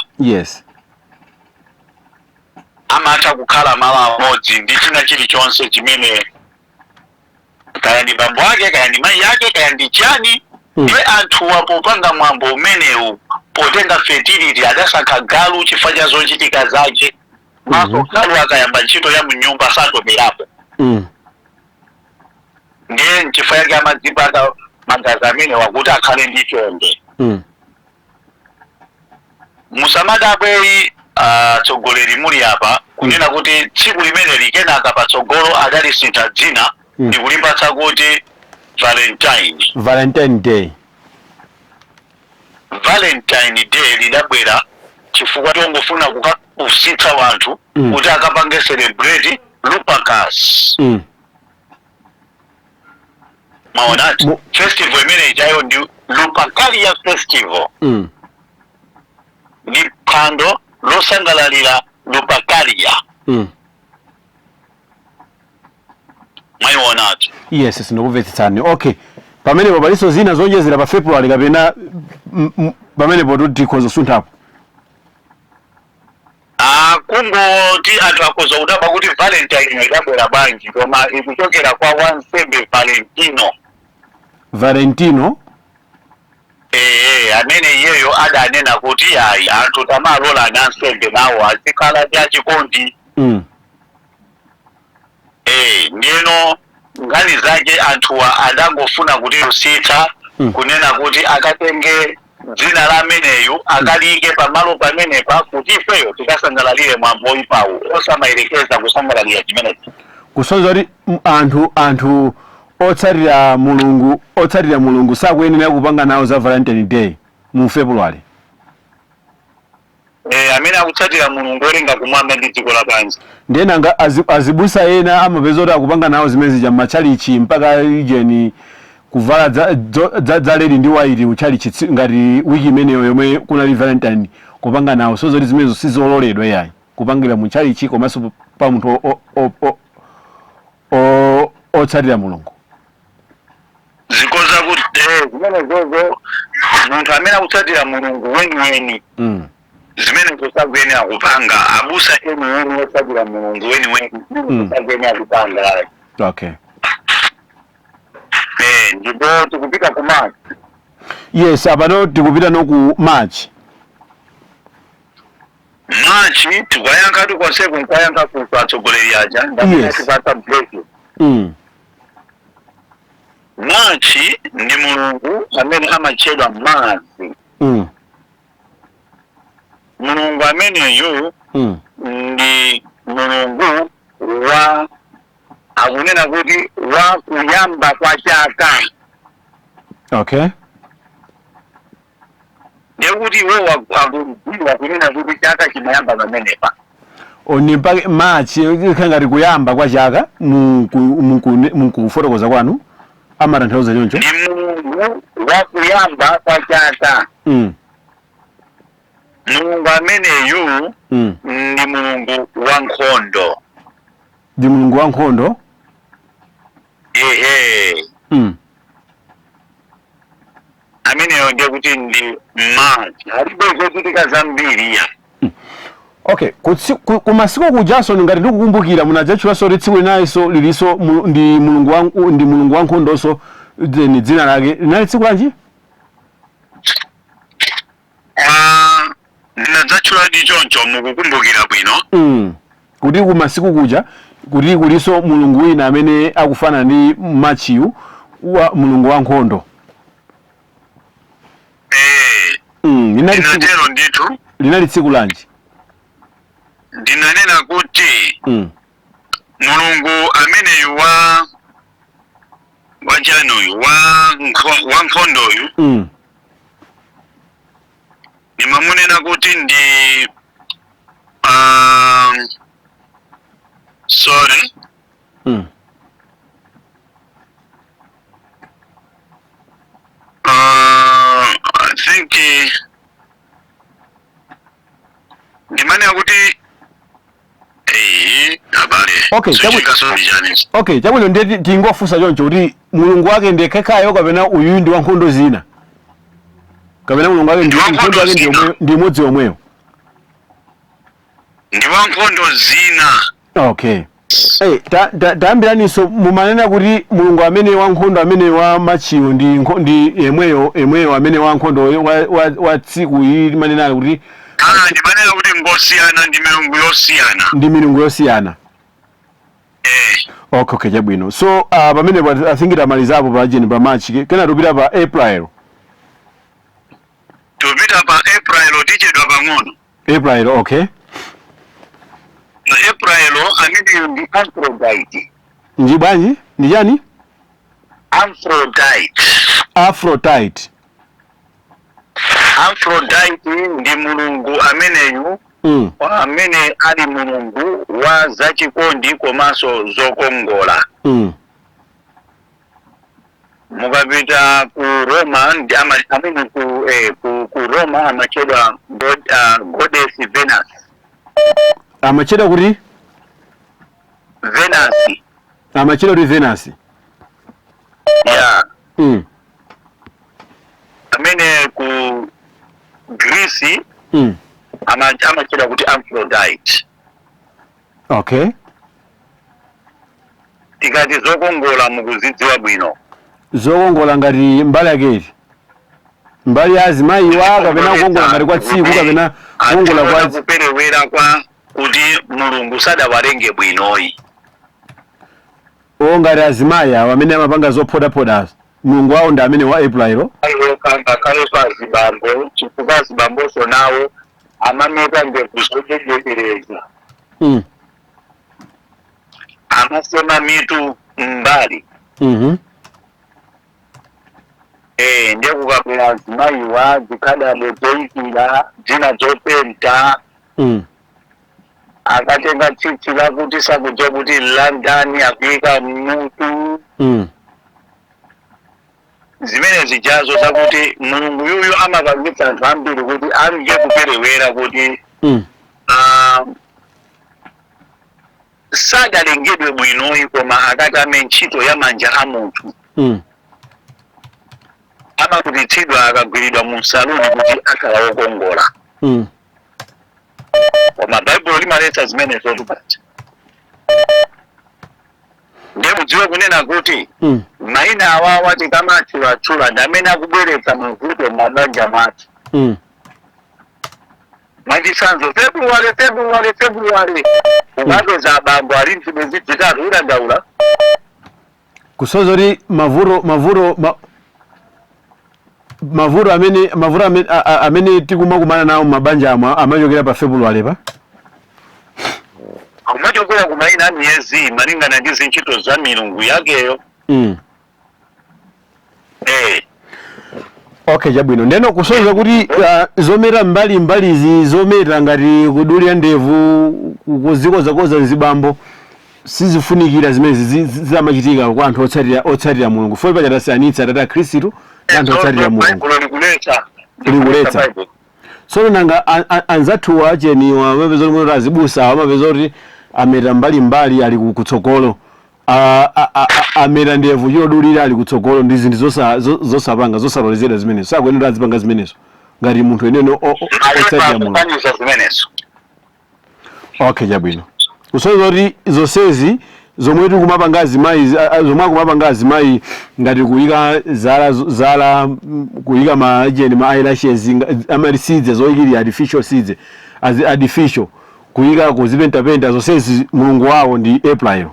Amatha kukhala malo amodzi ndi china chilichonse chimene kaya ndi bambo ake, kaya ndi mayi ake, kaya ndi chani. Ndiye anthuwa popanga mwambo umenewu, potenga fertility, adasankha galu chifukwa cha zochitika zake. Maso, galu akayamba ntchito ya mnyumba satoperapo. Ndiye nchifukwa yake amadzipaka magazi amene wakuti akhale ndi chonde. Musamadabweyi, atsogoleri muli apa, kunena kuti tsiku limeneli kenaka patsogolo adalisintha dzina ndikulipatsa kuti Valentine. Valentine Day. Valentine Day lidabwera chifukwa chongofuna kukapusitsa wanthu kuti akapange celebrate Lupercus. Maonati? Festival imene ijayo ndi Lupercalia Festival. Ndi phwando losangalalira Lupercalia. Mwayionatu? Yes, sindikkumvetsetsani. Okay, pamenepo palinso zina zonjezera pa February kapena pamenepo tikhoza kusunthapo? Ah, kungoti anthu akhoza kudabwa kuti Valentine idabwera bwanji, koma ikuchokera kwa wansembe Valentino. Valentino. Ee, amene iyeyo adanena kuti ayi, anthu tamalola ansembe nawo azikhala ndi achikondi. Ndiyeno nkhani zake anthuwa adangofuna kutirusitsa kunena kuti akatenge dzina la ameneyu akaliyike pamalo pamenepa kuti ifeyo tikasangalalire mwambo oyipawu, osamayerekeza kusangalalira chimenechi. Kusonyeza kuti anthu otsatira Mulungu sakuyenera kupanga nawo za Valentine Day mu February. Amene akutsatira Mulungu olenga kumwamba ndi dziko lapansi. Ndiye nanga azibusa ena amapeza kuti akupanga nawo zimene zija m'matchalichi, mpaka ijeni kuvala za red ndi white kutchalichi ngati wiki imeneyo yomwe kunali Valentine kupanga nawo, so zoti zimenezo sizololedwa yayi kupangira mu tchalichi komanso pa munthu otsatira Mulungu. Zikoza kuti zimenezozo munthu amene akutsatira Mulungu weniweni zimenezo sakuyenera kupanga. Abusa eniweni otsatira Mulungu weniweni sakuyenera kupanga. Ndipo tikupita ku March. Yes, apano tikupita no ku March. March tikuyankha tikonseku nkuyankha ku atsogoleri aja ndamene tipasa break. March ndi mulungu amene amatchedwa Mars. Mulungu ameneyu ndi mulungu wa, akunena kuti, wa kuyamba kwa chaka. Ndekuti iwo akudziwa kunena kuti chaka chimayamba pamenepa. Oni mpaka March ikhala ngati kuyamba kwa chaka mukufotokoza kwanu amatanthauza choncho? Ndi mulungu wa kuyamba kwa chaka. Mulungu ameneyu ndi mulungu wa nkhondo. Ndi mulungu wa nkhondo. Ehe. Ameneyo ndiye kuti ndi March, alibe zochitika zambiri ya. Okay, kumasiku kujaso ngati ndikukumbukira munadzatchulanso kuti tsiku linalinso lilinso ndi mulungu wa nkhondonso, ni dzina lake linali tsiku lanji? Ah, ndinadzatchuladi choncho, mukukumbukira bwino. Kuti kumasiku kuja kuti kulinso mulungu wina amene akufanana ndi Marchiyu, wa mulungu wa nkhondo. Linali tsiku Ndinatero ndithu. Linali tsiku lanji? Ndinanena kuti Mulungu ameneyu wa wachanuyu wa nkhondoyu nimamunena kuti ndi sorry. I think ndimanena kuti abale. Okay, Suchika. Okay, chabwino, ndiye tingofunsa choncho kuti Mulungu wake ndiye khekhayo kapena uyu ndi wankhondo zina, kapena Mulungu wake ndi Ndi wankhondo nkhondo yake ndi zina. ndi imodzi yomweyo? Ndi wankhondo zina. Okay. Hey, tayambiraninso, mumanena kuti Mulungu amene wankhondo amene wa Marchyo ndi ndi yemweyo amene wankhondo wa tsiku ili limanena kuti Ah, ndimanena kuti ngosiyana, ndi milungu yosiyana. Ndi milungu yosiyana. Eh. Okay, chabwino. So pamenepo I think tamalizapo pa jeni pa March, kena tupita pa April. Tupita pa April, tichedwa pang'ono. April, okay. Pa April ameneyo ndi Aphrodite. Ndi bwanji? Ndi chani? Aphrodite. Aphrodite. Aphrodite ndi mulungu ameneyu amene ali mulungu wa zachikondi komanso zokongola. Mukapita ku Roma ndi amene ku Roma amachedwa goddess Venus. Amachedwa kuti? Venus. Amachedwa kuti Venus? Yeah. Amene ku Greece amachedwa kuti Aphrodite. Tikati zokongola, mukuzidziwa bwino. Zokongola ngati mbali yake iti? Mbali ya azimayiwa, kapena kukongola ngati kwa tsiku, kapena kukongola kwa Kuperewera kwa kuti Mulungu sadawalenge bwinoyi. O, ngati azimayi awo amene amapanga zophodaphoda, mulungu wawo ndi amene wa April? Ngakhalenso azibambo, chifukwa azibambonso nawo amameta ndevu zochechekereza, amasema mitu mbali. Ndiye kukabwera azimayiwa, zikhadabo zoyikira, zina zopenta, akatenga tsitsi lakuti sakudziwa kuti landani, akuyika mmutu. Zimene zijazo zakuti Mulungu yuyu amapangitsa anthu ambiri kuti amve kuperewera kuti sadalengedwe bwinoyi, koma akatame ntchito ya manja a munthu. Amakutitsidwa akagwiridwa mu saluni kuti akhala wokongola. Koma Baibulo limaletsa zimenezo tupaja. Ndiye mudziwe kunena kuti mayina awawa tikamatchulatchula ndi amene akubweretsa mavuto m'mabanja mwathu. Mwachitsanzo, February, February, February, ukapeza abambo ali mzibwenzi zitatu, udandaula. Kusonyeza kuti mavuto amene tikumakumana nawo m'mabanja amwe amachokera pa February pa. Akumachokera ku mayina a miyezi malingana ndi zintchito za milungu yakeyo. Eh. Okay, chabwino. Ndeno kusonyeza kuti zometa mbali mbalizi, zometa ngati kudulira ndevu, kuzikozakoza zibambo, sizifunikira zimene zamachitika kwa anthu otsatira Mulungu. Fo paja tasiyanitsa, tata Khristu ndi anthu otsatira Mulungu. Baibulo likuletsa. Likuletsa. Baibulo. Tsono nanga anzathuwa acheniwa amapeza kuti kuti azibusa amapeza kuti ameta mbalimbali ali kutsogolo, ameta ndevu chodulira ali kutsogolo, ndi zinthu zosapanga, zosalolezedwa zimenezo, sakuyenera azipanga zimenezo ngati munthu enene otsatira Mulungu. Akukaniza zimenezo. Okay, chabwino. Kusonyeza kuti zonsezi zomwe tikumapanga azimayi, zomwe akumapanga azimayi, ngati kuyika zala, kuyika ma ejeni, ma eyelashes, amati sidze zoyikirira, artificial sidze, artificial, kuyika, kuzipentapenta, zonsezi mulungu wawo ndi April.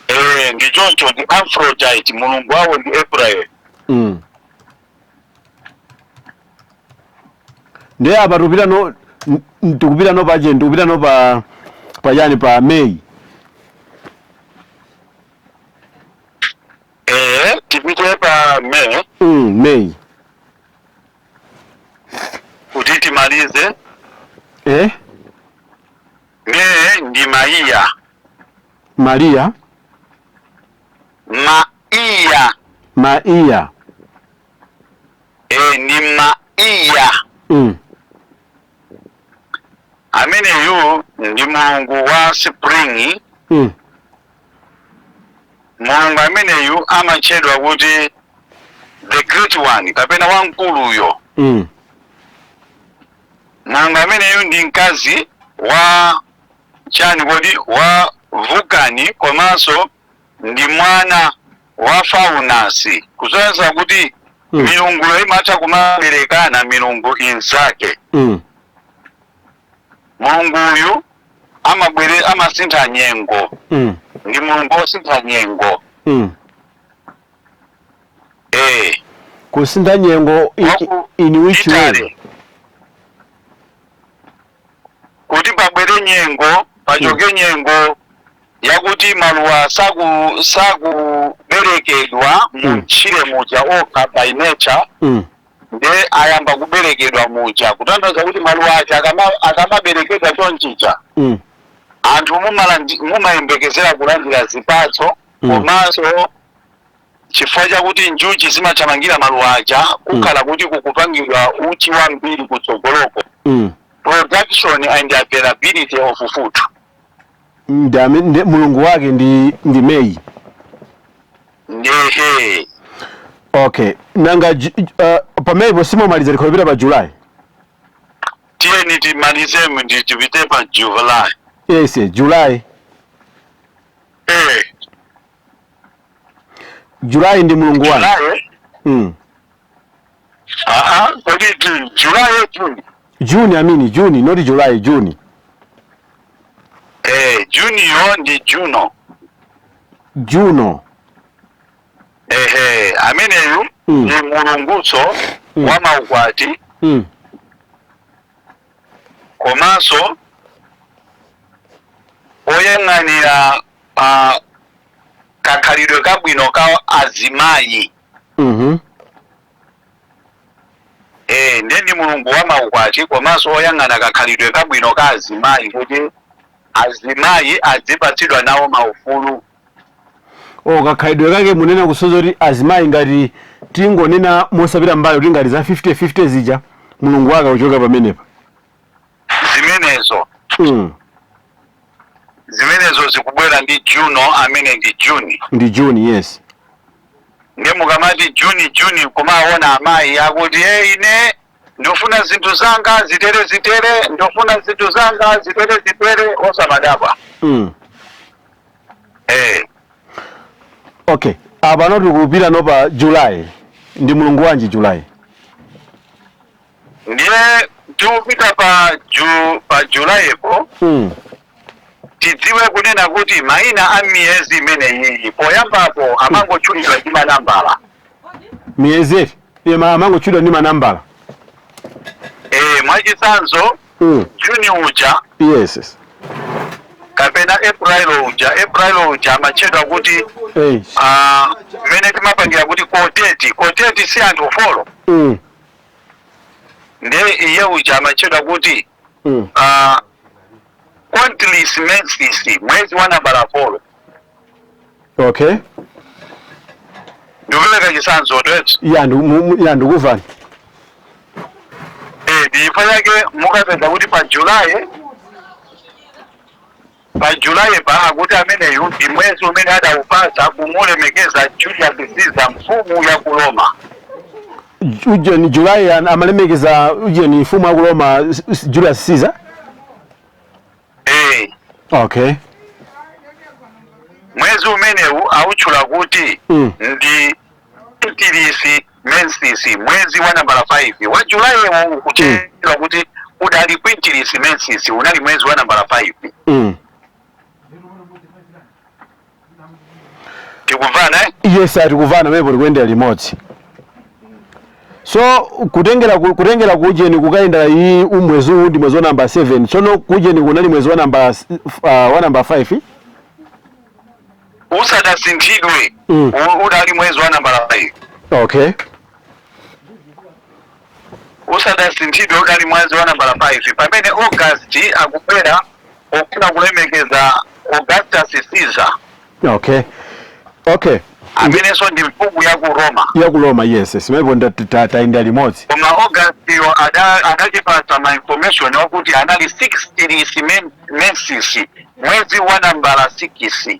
Eh, ndi choncho, ndi Aphrodite, mulungu wawo ndi April. Ndiye apa tupita no Tikupita no pa je, tikupita no pa yani, pa May. Tipite pa May. May. Kuti timalize. Eh? May ndi Maiya. Maria. Maiya. Maia. Ni Maiya. Ameneyu ndi mulungu wa spring. Mulungu ameneyu amatchedwa kuti the great one kapena wamkuluyo. Mulungu ameneyu ndi mkazi wa chani kodi? Wa Vulcan, komanso ndi mwana wa Faunus, kusonyeza kuti milunguyo imatha kumaberekana milungu inzake. Mulunguyu amabwere, amasintha nyengo. Ndi mulungu wosintha nyengo. Kusintha nyengo Waku in which way? Italy. Kuti pabwere nyengo, pachoke nyengo yakuti maluwa sakuberekedwa mu mtchire muja okha by nature, nde ayamba kuberekedwa muja, kutanthauza kuti maluwa aja akamaberekedwa chonchicha, anthu mumayembekezera kulandira zipatso. Komanso chifukwa chakuti njuchi zimathamangira maluwa aja, kukhala kuti kukupangidwa uchi wambiri kutsogoloko. Production and availability of food. Ndi mulungu wake ndi May. Ndehe. Okay, nanga pamenepo simomaliza, likholopita pa July. Tiyeni timalizemu, ndi tipite pa July. Yes, July. July ndi mulungu wanu. July. Aa, kodi July, June? June, I mean June, not July, June. June yo ndi Juno. Juno. Ehe, ameneyu ndi mulunguso wa maukwati, komanso oyang'anira kakhalidwe kabwino ka azimayi. Ndiye ndi mulungu wa maukwati komanso oyang'ana kakhalidwe kabwino ka azimayi, kuti azimayi azipatsidwa nawo maufulu. Oh, kakhalidwe kake munena kusoza kuti azimayi, ngati tingonena mosapita mbali kuti ngati za 50-50 zija, mulungu wake akuchoka pamenepa. Zimenezo. Zimenezo zikubwera ndi Juno amene ndi June. Ndi June, yes. Ndiye mukamati June, June, kumaona amayi akuti, "Hey, ine ndofuna zinthu zanga zitere zitere, ndofuna zinthu zanga zitere zitere," osamadabwa. Okay, apa tikupita no pa July. Ndi mulungu wanji July? Ndiye tikupita pa Julayipo. Tidziwe kunena kuti mayina a miyezi imeneyi poyambapo amangotchulidwa ndi manambala. Miyezi eti amangotchulidwa ndi manambala. Mwachitsanzo, Juni uja yes. kapena April uja, April uja amatchedwa kuti mmene timapangira kuti quartet. Quartet si anthu four? Ndiye iye uja amatchedwa kuti Quintilis mensis, mwezi wa nambala 4. Ndikupereka chitsanzo tweti. Ya, ya, ndikuvani. Ndifo yake mukapeza kuti pa July pa akuti ameneyu ndi mwezi umene adawupasa kumulemekeza Julius Caesar, mfumu ya ku Roma. Uje ni July amalemekeza uje ni mfumu wa ku Roma, Julius Caesar. Mwezi umenewu awutchula kuti ndi Quintilis mensis, mwezi wa nambala 5 wa Julayiwo ukuchedwa kuti udali Quintilis mensis, unali mwezi wa nambala 5. Tikumvana, eh? Yes, atikuvana, mepo tikuyendera limodzi. So kutengera kujeni kukayenda iyi umwezi uwu ndi mwezi wa namba 7. Tsono kujeni kunali mwezi wa namba wa namba 5. Usadasinthidwe, udali mwezi wa nambala 5. Usadasinthidwe udali mwezi wa nambala 5, pamene August akubwera ofuna kulemekeza Augustus Caesar, amenenso ndi mfumu ya ku Roma. Ya ku Roma, yes, simepo tayenda limodzi. Koma August yo adachipasa ma information wakuti anali 16 mensis, mwezi wa nambala 6.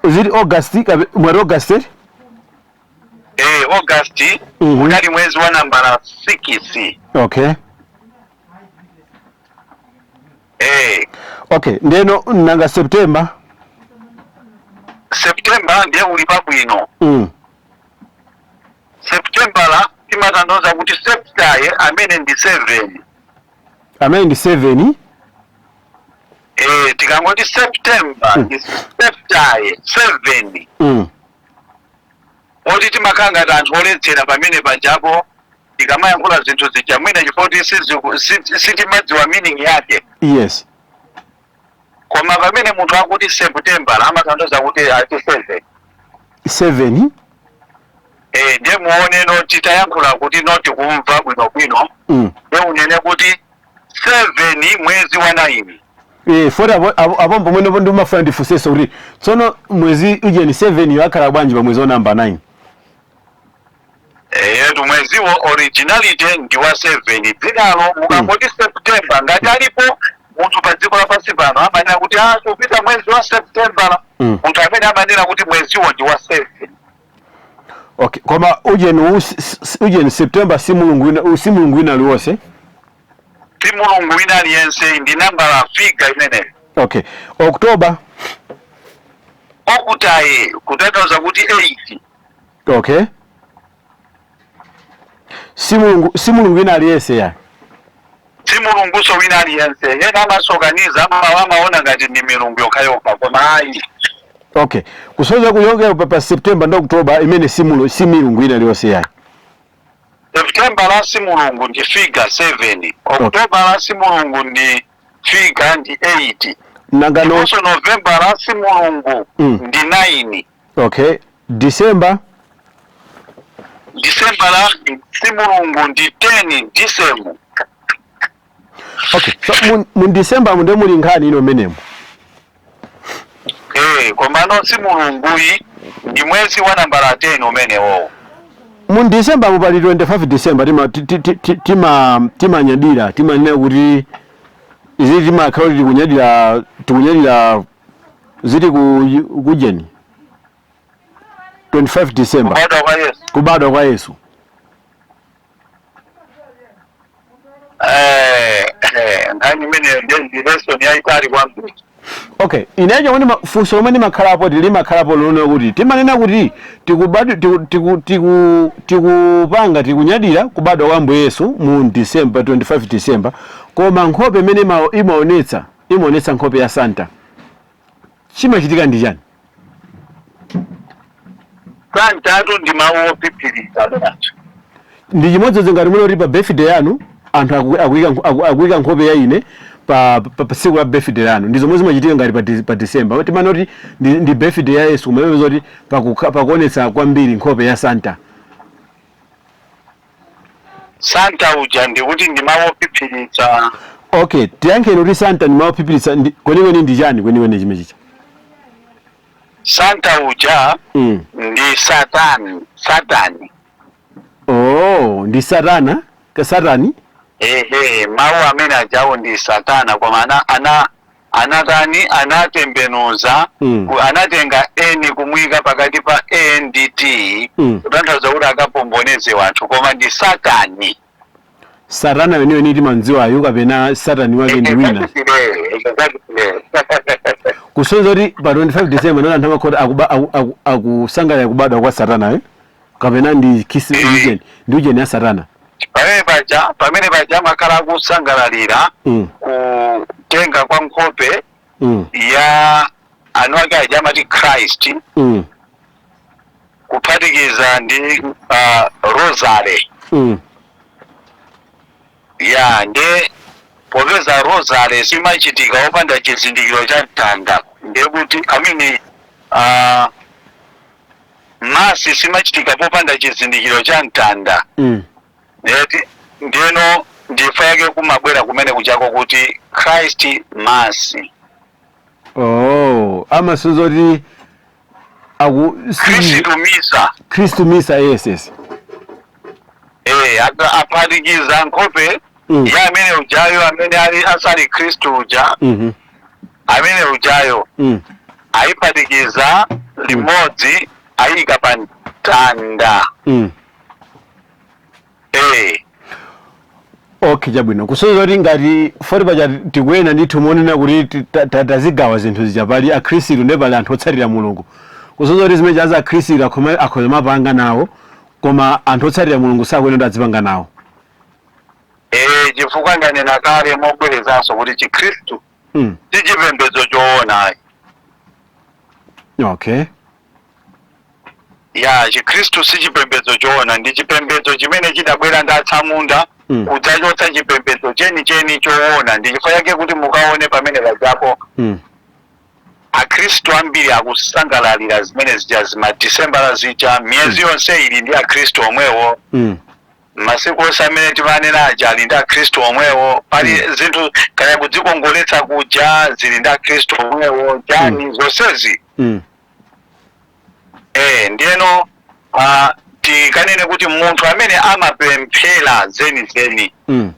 Zili August mwezi August? Eh, August unali mwezi wa nambala 6. Okay, ndeno nanga September? September ndiye uli pabwino. September la timatanthauza kuti septaye amene ndi 7. Amene ndi 7. Eh, tikangoti September ndi septaye 7. Oti timakhala ngati anthu oledzera pamene pajapo tikamayankhula zinthu zija, mwina chifukwa sitimadziwa meaning yake. Koma pamene munthu akuti September amatanthauza kuti ati 7. 7. Eh, ndiye muone no titayankhula kuti noti kumva bwinobwino, ndiye unene kuti 7 mwezi wa 9. Eh, foti apo pomwe ndimafuna ndifunsenso kuti tsono mwezi ujeni 7 yo akhala bwanji pa mwezi wa namba 9? Eh, tu mweziwo originality ndi wa 7. Dzinalo mukangoti September, ngati alipo munthu pa dziko lapansi pano amanena kuti ah, tikupita mwezi wa September, munthu amene amanena kuti mweziwo ndi wa 7. Okay, koma ujeni ujeni September si mulungu wina, si mulungu wina aliwonse? Si mulungu wina aliyense, ndi nambala, figure imeneyo. Okay, October? Okutaye kutanthauza kuti 8. Okay, si mulungu wina aliyense ya? Si mulunguso wina aliyense. Ena amasokaniza, amaona ngati ndi milungu yokhayokha, koma ayi. Okay, kusonyeza kuyongera pa September ndi October imene si milungu ina iliyonse yayi. September la si mulungu, ndi figure 7. October la si mulungu, ndi figure, ndi 8. Nanga no Ndiponso November la si mulungu, ndi 9. Okay, December? December la si mulungu, ndi 10 December. Okay, so mu December munde muli nkhani ino menemo. Eh, komano si mulunguyi, ndi mwezi wa nambala 10 umenewo. Mu December mu pali 25 December, tima ti- ti- ti- tima timanyadira, timanena kuti izi timakhala kuti tikunyadira zili ku kujeni 25 December. Kubadwa kwa Yesu. Kubadwa kwa Yesu. Eh, nkhani imeneyo ndi lesson yayitali kwambiri. Okay, inecho kuti funso lomwe limakhalapo limakhalapo lona kuti timanena kuti tikubadwa, tikupanga, tikunyadira kubadwa kwa Ambuye Yesu mu December, 25 December, koma nkhope imene imaonetsa nkhope ya Santa, chimachitika ndi chani? Santatu ndi mawu ophiphiritsa. Ndi chimodzimodzi ngati mune kuti pa birthday yanu anthu akuyika nkhope ya ine pa tsiku la birthday yanu. Ndi zomwe zimachitika ngati pa December timanena kuti ndi birthday ya Yesu, kumene zoti pakuonetsa kwambiri nkhope ya Santa. Santa uja ndikuti ndi mawu ophiphiritsa. Okay, tiyankheni kuti Santa ndi mawu ophiphiritsa kwenikweni ndi chani kwenikweni chimechicha? Santa uja ndi Satani, Satani. Oh, ndi Satana ka Satani. Ehe, mawu amene ajawo ndi Satana, koma ana anatani, anatembenuza, anatenga n kumuyika pakati pa a ndi t, kutanthauza kuti akapomboneze wanthu, koma ndi Satani. Satana weniweni timandziwayo kapena Satani wake ndi wina? Exactly. Kusonyeza kuti pa 25 December nona anthu amakhota akusangalira kubadwa kwa Satana, eh? Kapena ndi kisi ujeni, ndi ujeni ya Satana? Pamene paja amakhala akusangalalira kutenga kwa nkhope ya anu ake aja amati Christ, kuphatikiza ndi rosary. Ya, nde popeza rosary simachitika wopanda chizindikiro cha mtanda, ndiye kuti amene mass simachitika popanda chizindikiro cha mtanda. Ndiyeti ndiyeno ndifa yake kumabwera kumene kuchako kuti Christ Mass. Oh, amasunza kuti aku Khristu misa. Khristu misa, yes. Aphatikiza nkhope ya amene ujayo amene ali asali Khristu uja, amene ujayo ayiphatikiza limodzi, ayika pa mtanda. Okay, chabwino, kusonyeza kuti ngati foti paja tikuyenda ndithu monena kuti tazigawa zinthu zija, pali akhristu ndi pali anthu otsatira Mulungu. Kusonyeza kuti zimene chaza akhristu akhoza mapanga nawo, koma anthu otsatira Mulungu sakuyenera kuti adzipanga nawo. Chifukwa ndanena kale mobwerezanso kuti chikhristu si chipembedzo choona. Ya, chikhristu si chipembedzo choona, ndi chipembedzo chimene chidabwera ndi atsamunda kudzachotsa chipembedzo chenicheni choona. Ndi chifukwa chake kuti mukaone pamene pajapo akhristu ambiri akusangalalira zimene zija, zima Disembala zija, miyezi yonse ili ndi akhristu omwewo. Masiku onse amene timanena aja ali ndi akhristu omwewo. Pali zinthu kaya kudzikongoletsa kuja zili ndi akhristu omwewo, chani, zonsezi. Ndiyeno tikanene kuti munthu amene amapemphera zenizeni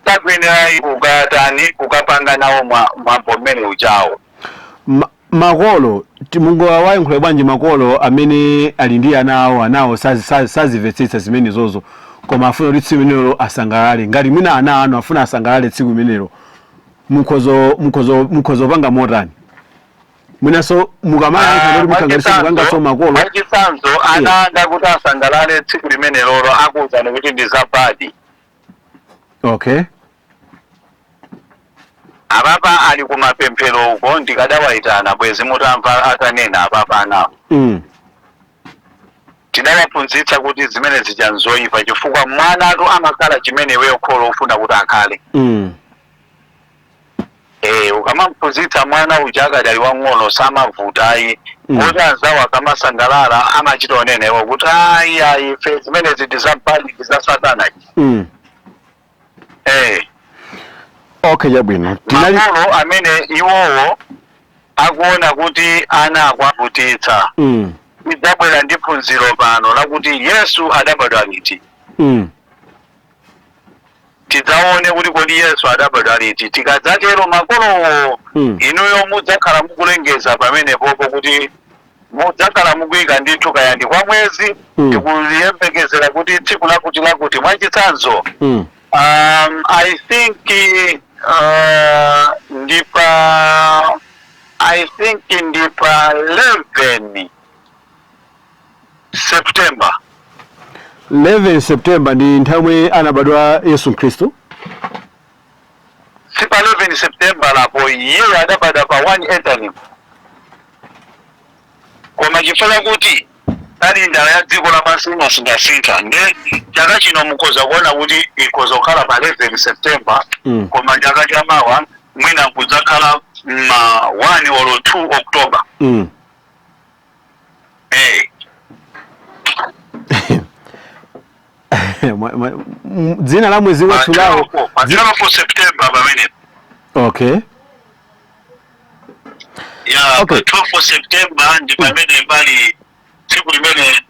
sakuyenera kukatani, kukapanga nawo mwambo mmene ujawo. Makolo mungowayankhula bwanji makolo amene ali ndi ana awo, anawo sazimvetsetsa zimene zozo, koma afuna kuti tsiku limenelo asangalale? Ngati mwina ana anu afuna asangalale tsiku limenelo, mukhozo panga motani? Mwinanso mukamayankha kuti mukhangalise mukangaso makolo. Mwachitsanzo, ana anga kuti asangalale tsiku limene lolo, akuwuzani kuti ndi zabadi. Apapa ali kumapemphero uko, ndikadawayitana bwezi mutamva atanena apapa anawo. Tidawaphunzitsa kuti zimene zija nzoyipa, chifukwa mwanatu amakhala chimene iweyo kholo ufuna kuti akhale. Ukamamphunzitsa mwana uja akadali wang'ono, samavutayi. Kuti anzawo akamasangalala, amachita onenewo kuti ayi, ayi, ife zimenezi ndi zabadi, ndi za satana. Okay, chabwino, tinali Makolo amene iwowo akuona kuti ana akuavutitsa, idzabwera ndi phunziro pano lakuti Yesu adabadwa liti. Tidzaone kuti kodi Yesu adabadwa liti. Tikadzatero makolowo, inuyo mudzakhala mukulengeza pamenepopo kuti mudzakhala mukuyika ndithu kaya ndi kwa mwezi, tikuyembekezera kuti tsiku lakuti lakuti, mwachitsanzo, I think ndipa I think ndipa 11 September. 11 September ndi nthawi yomwe anabadwa Yesu Khristu? Si pa 11 September lapo, iyeyo adabadwa pa 1 Etanim, koma chifukwa chakuti kalendala ya dziko lapansi imasinthasintha, nde chaka chino mukhoza kuona kuti ikhoza kukhala pa 11 September, koma chaka chamawa mwina kudzakhala ma 1 or 2 October. Dzina la mwezi Pa watchulawo 12, pa 12 September pamenepo. Ya. Pa 12 September ndi pamene pali tsiku limene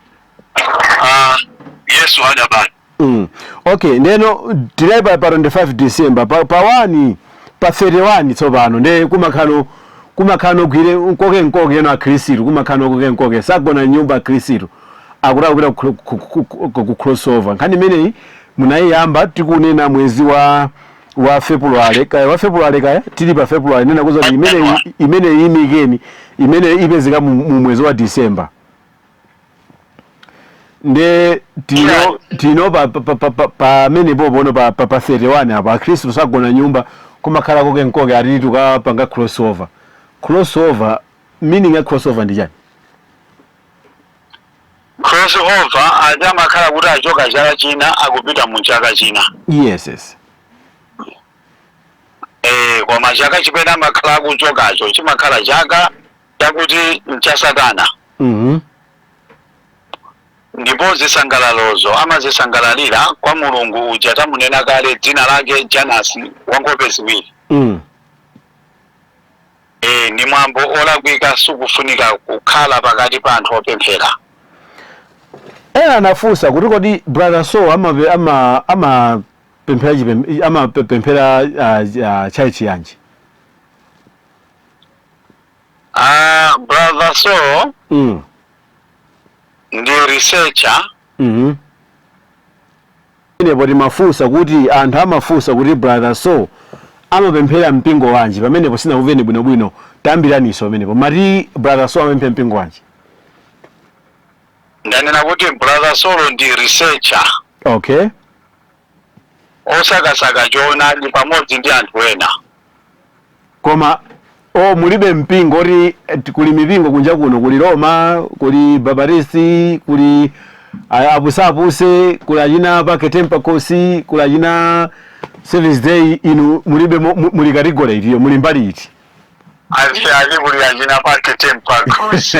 Yesu adabadwa. Okay, ndeno tilai pa 25 December, pa 1, pa 31 tsopano nde kumakhano gwire nkoke nkoke eno akhristu, kumakhano koke nkoke, sagona nyumba akhristu, akuti akupita ku crossover. Nkhani imeneyi munayiyamba tikunena mwezi wa February kaya, wa February kaya, tili pa February, nena kuza kuti imene imikeni imene ipezeka mu mwezi wa December. Nde tino pamene popono pa 31 apo akhristu sagona nyumba, kumakhala koke nkoke, atiti tukapanga crossover. Crossover, meaning ya crossover ndi chani? Crossover. Crossover aja amakhala kuti achoka chaka china akupita mu chaka china. Yes. Koma chaka chimene amakhala akuchokacho chimakhala chaka chakuti ncha Satana. Ndipo zisangalalozo amazisangalalira kwa mulungu uja tamunena kale, dzina lake Janasi wa nkhope ziwiri. Ni mwambo olakwika, sikufunika kukhala pakati pa anthu opemphera. Ena anafunsa kuti kodi Brother Saul amapemphera amapemphera church yanji? Ah, Brother Saul ndi researcher. Pamenepo timafunsa kuti, anthu amafunsa kuti Brother Saul amapemphera mpingo wanji. Pamenepo sinakumveni bwinobwino, tayambiraniso pamenepo. Mati Brother Saul amapemphera mpingo wanji? Ndanena kuti Brother Saul ndi researcher osakasaka choonadi pamodzi ndi anthu ena. Koma o mulibe mpingo oti kuli mipingo kunja kuno, kuli Roma, kuli Babaristi, kuli apusapuse, kuli achina paketempakosi, kuli achina Seventh Day. Inu mulibe muli category itiyo? Muli mbali iti? Ali kuli achina paketempakosi.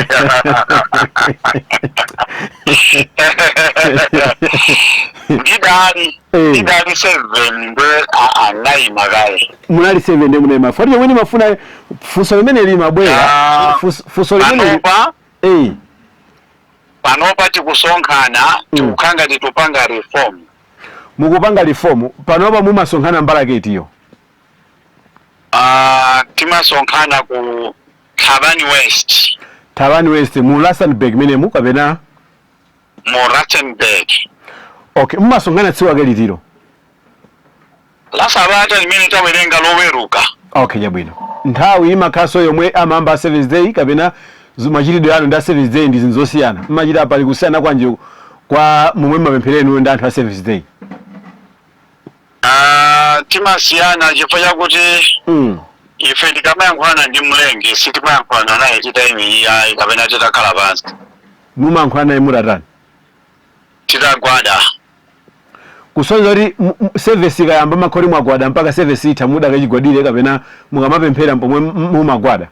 Ndidali ndidali seven nde anayima kaye. Munali seven ndi munayima foti yomwe ndimafuna funso limene limabwera. Ah, Funso limene panopa panopa tikusonkhana, tikukhanga titupanga reform. Mukupanga reform panopa? Mumasonkhana mbalake itiyo? Ah, timasonkhana ku Thabani West. Thabani West mu Rustenburg menemu kapena? Mu Rustenburg. Okay, mumasonkhana tsiku ake litiro? La Sabata limene tawerenga, Loweruka. Okay, chabwino. Nthawi imakhaso yomwe amamba Seventh Day, kapena machitidwe anu ndi a Seventh Day ndi zinthu zosiyana? Mmachita, pali kusiyana kwanji kwa momwe mmapempherenu ndi anthu a Seventh Day? Ah, timasiyana chifukwa chakuti ife tikamayankhulana ndi Mlengi sitimayankhulana naye titayimirira kapena titakhala pansi. Mumayankhulana naye mutatani? Titagwada. Kusonyeza kuti service ikayamba makhoti mwagwada mpaka service itha mudakachigwadire, kapena mukamapemphera pomwe mumagwada?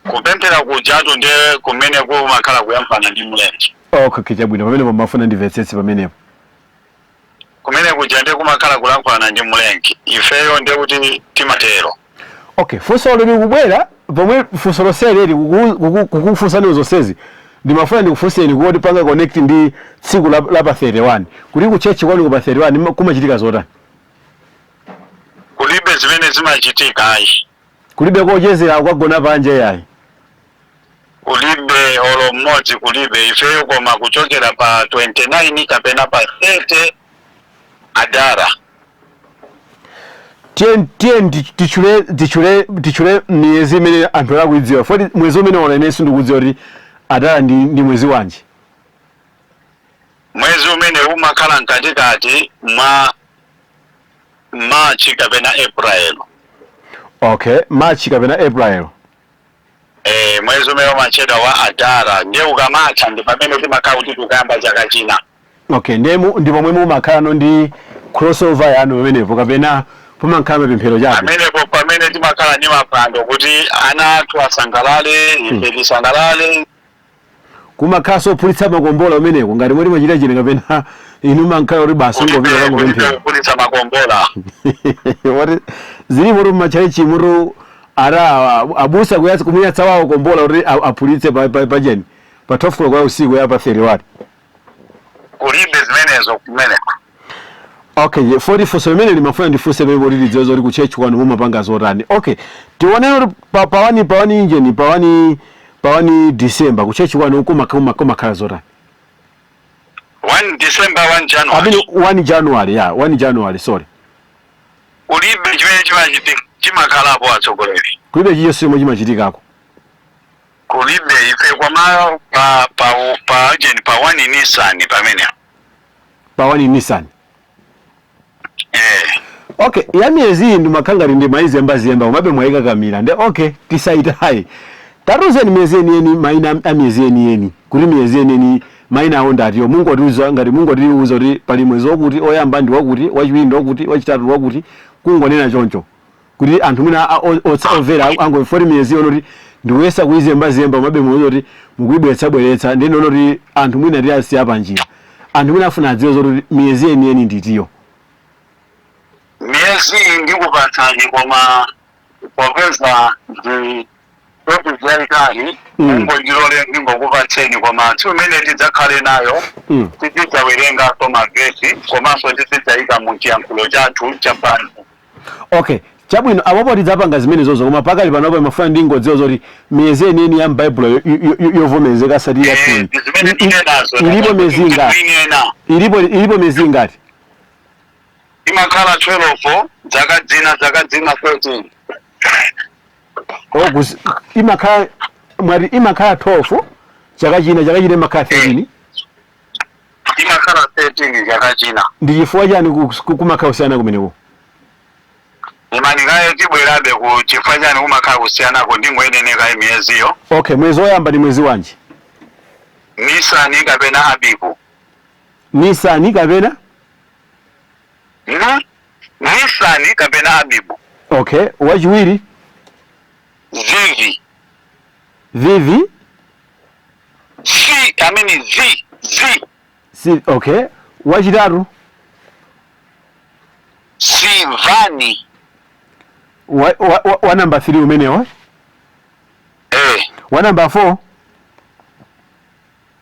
Kupemphera kujatu ndi kumene kumakhala kuyankhulana ndi Mlengi. Okay, chabwino, pamenepo mafuna ndimvetsetse pamenepo. Kumene kuja ndi kumakhala kulankhulana ndi Mlengi, ifeyo ndi kuti timatero. Okay, funso likubwera pomwe funso lonseli kukufunsani zonsezi, ndimafuna ndikufunseni kuti panga connect ndi tsiku la pa 31, kuti ku church kwanu pa 31 kumachitika zotani? Kulibe zimene zimachitika, ayi. Kulibe kochezera, kwagona panja, yayi? Kulibe olo mmodzi, kulibe ifeyo, koma kuchokera pa 29 kapena pa 30 Adara. Tiye tichule miyezi imene anthu akuidziwa, foti mwezi umene ona ine sindikudziwa kuti Adara ndi mwezi wanji. Mwezi umene umakhala mkatikati mwa March kapena April. Okay, March kapena April. Mwezi umene umatchedwa wa Adara, ndiye ukamatha ndi pamene timakhala kuti tikuyamba chaka china. Okay, ndiye ndi pomwe mumakhalano ndi crossover yanu pamenepo, kapena pamakhala mapemphero chabe? Pamenepo pamene timakhala ndi mapwando kuti ana athu asangalale, ife tisangalale. Kumakhalanso ophulitsa makombola umeneko ngati moti machita chine, kapena inu mankhala kuti basi ungopita Kulibe kangopemphera? Kuphulitsa makombola. Wati zilipo tu mmatchalichi mutu ara abusa kuyatsa, kumuyatsa wawo kombola kuti aphulitse pa cheni pa 12 koloko ya usiku ya pa 31. Kulibe zimenezo kumeneko. Okay, foti funso limene limafuna ndifunse pamene kuti lidziwe zoti ku church kwanu mumapanga zotani. Okay, tioneno kuti pa 1 injeni pa 1 December ku church kwanu kumakhala zotani? 1 December, 1 I January? mean 1 January, yeah, 1 January, sorry. Kulibe chimene chimachitika, chimakhalapo, atsogoleri. Kulibe chilichonse chomwe chimachitikako? Kulibe ife, kwama pa jeni pa 1 Nisan pamene. Pa 1 Nisan? Eh. Okay, ya miyezi iyi ndimakhala ngati ndi maizembazemba, komabe mwayikakamira nde okay, tisaitayi. Tatuzeni miyezi yeniyeni, mayina a miyezi yeniyeni, kuti miyezi yeniyeni. Mayina awo ndatiyo? Mungotiuza, ngati mungotiuza kuti pali mwezi wakuti, oyamba ndi wakuti, wachiwiri ndi wakuti, wachitatu ndi wakuti, kungonena choncho kuti anthu mwina omvera angofoti miyezi yono kuti ndikuyesa kuyizembazemba, komabe muone kuti mukuyibweretsabweretsa, ndi nono kuti anthu mwina tiyasiya panjira. Anthu mwina afuna adziwe zoti miyezi yeniyeni nditiyo. Miyezi ndikupatsani, koma popeza ndi topic yayitali, mungondilole ndingokupatseni, koma tsiku imene tidzakhale nayo tidzawerenganso mavesi, komanso tizidzayika mu chiyankhulo chathu chapano. Okay, chabwino, apopo tidzapanga zimenezozo, koma pakali panopo imafuna ndingodziwa zoti miyezi yeniyeni ya m'Baibulo yovomerezeka sati yathuyi Ndi zimene tinenazo. Ilipo miyezi ingati? Inena. Ilipo miyezi ingati? Imakhala 12 zaka dzina, zaka dzina 13. Oh, imakhala, mwati imakhala 12 chaka china, chaka china imakhala 13? Imakhala 13 chaka china. Ndi chifukwa chani kumakhala kusiyana kumeneko? Imanikaye, tibwerabe ku chifukwa chani kumakhala kusiyanako. Ndingoyenenekaye miyeziyo. Okay, mwezi woyamba ndi mwezi wanji? Nisani kapena Abibu. Nisani kapena? Nisani kapena Abibu. Okay, wachiwiri? Zivi. Vivi? C, I mean Z, Z. Si, okay, wachitatu? Sivani. Wa namba 3 umenewo? Eh. Wa namba 4?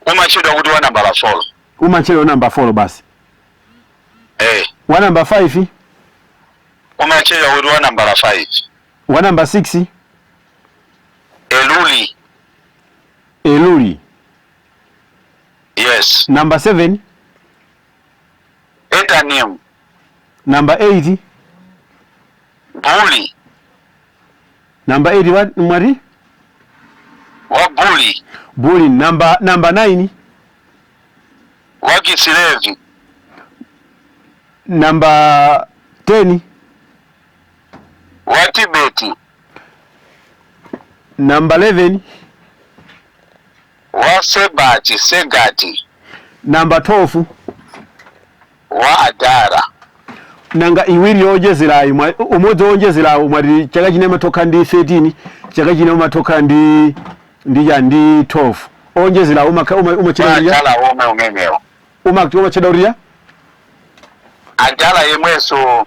Umachedwa kuti wa nambala 4. Umachedwa namba 4 basi? Eh. Wa namba 5? Umachedwa kuti wa nambala 5. Wa namba 6? Eluli. Eluli? Yes. Namba 7? Etanim. Namba 8? Buli. Namba 8 mwati? Wa Buli. Buli. Namba 9? Wa Kisilevi. Namba 10? Wa Tibeti. Namba 11? Wa Sebati, Segati. Namba 12? Wa Adara. Nanga iwiri yowonjezerayi, umodzi wowonjezerawo, mwati chaka china imatokha ndi 13, chaka china umatokha ndi cha ndi 12, owonjezerawo umachedwa kuti cha? Adala womwe umenewo. Umachedwa kuti cha? Adala yemweso.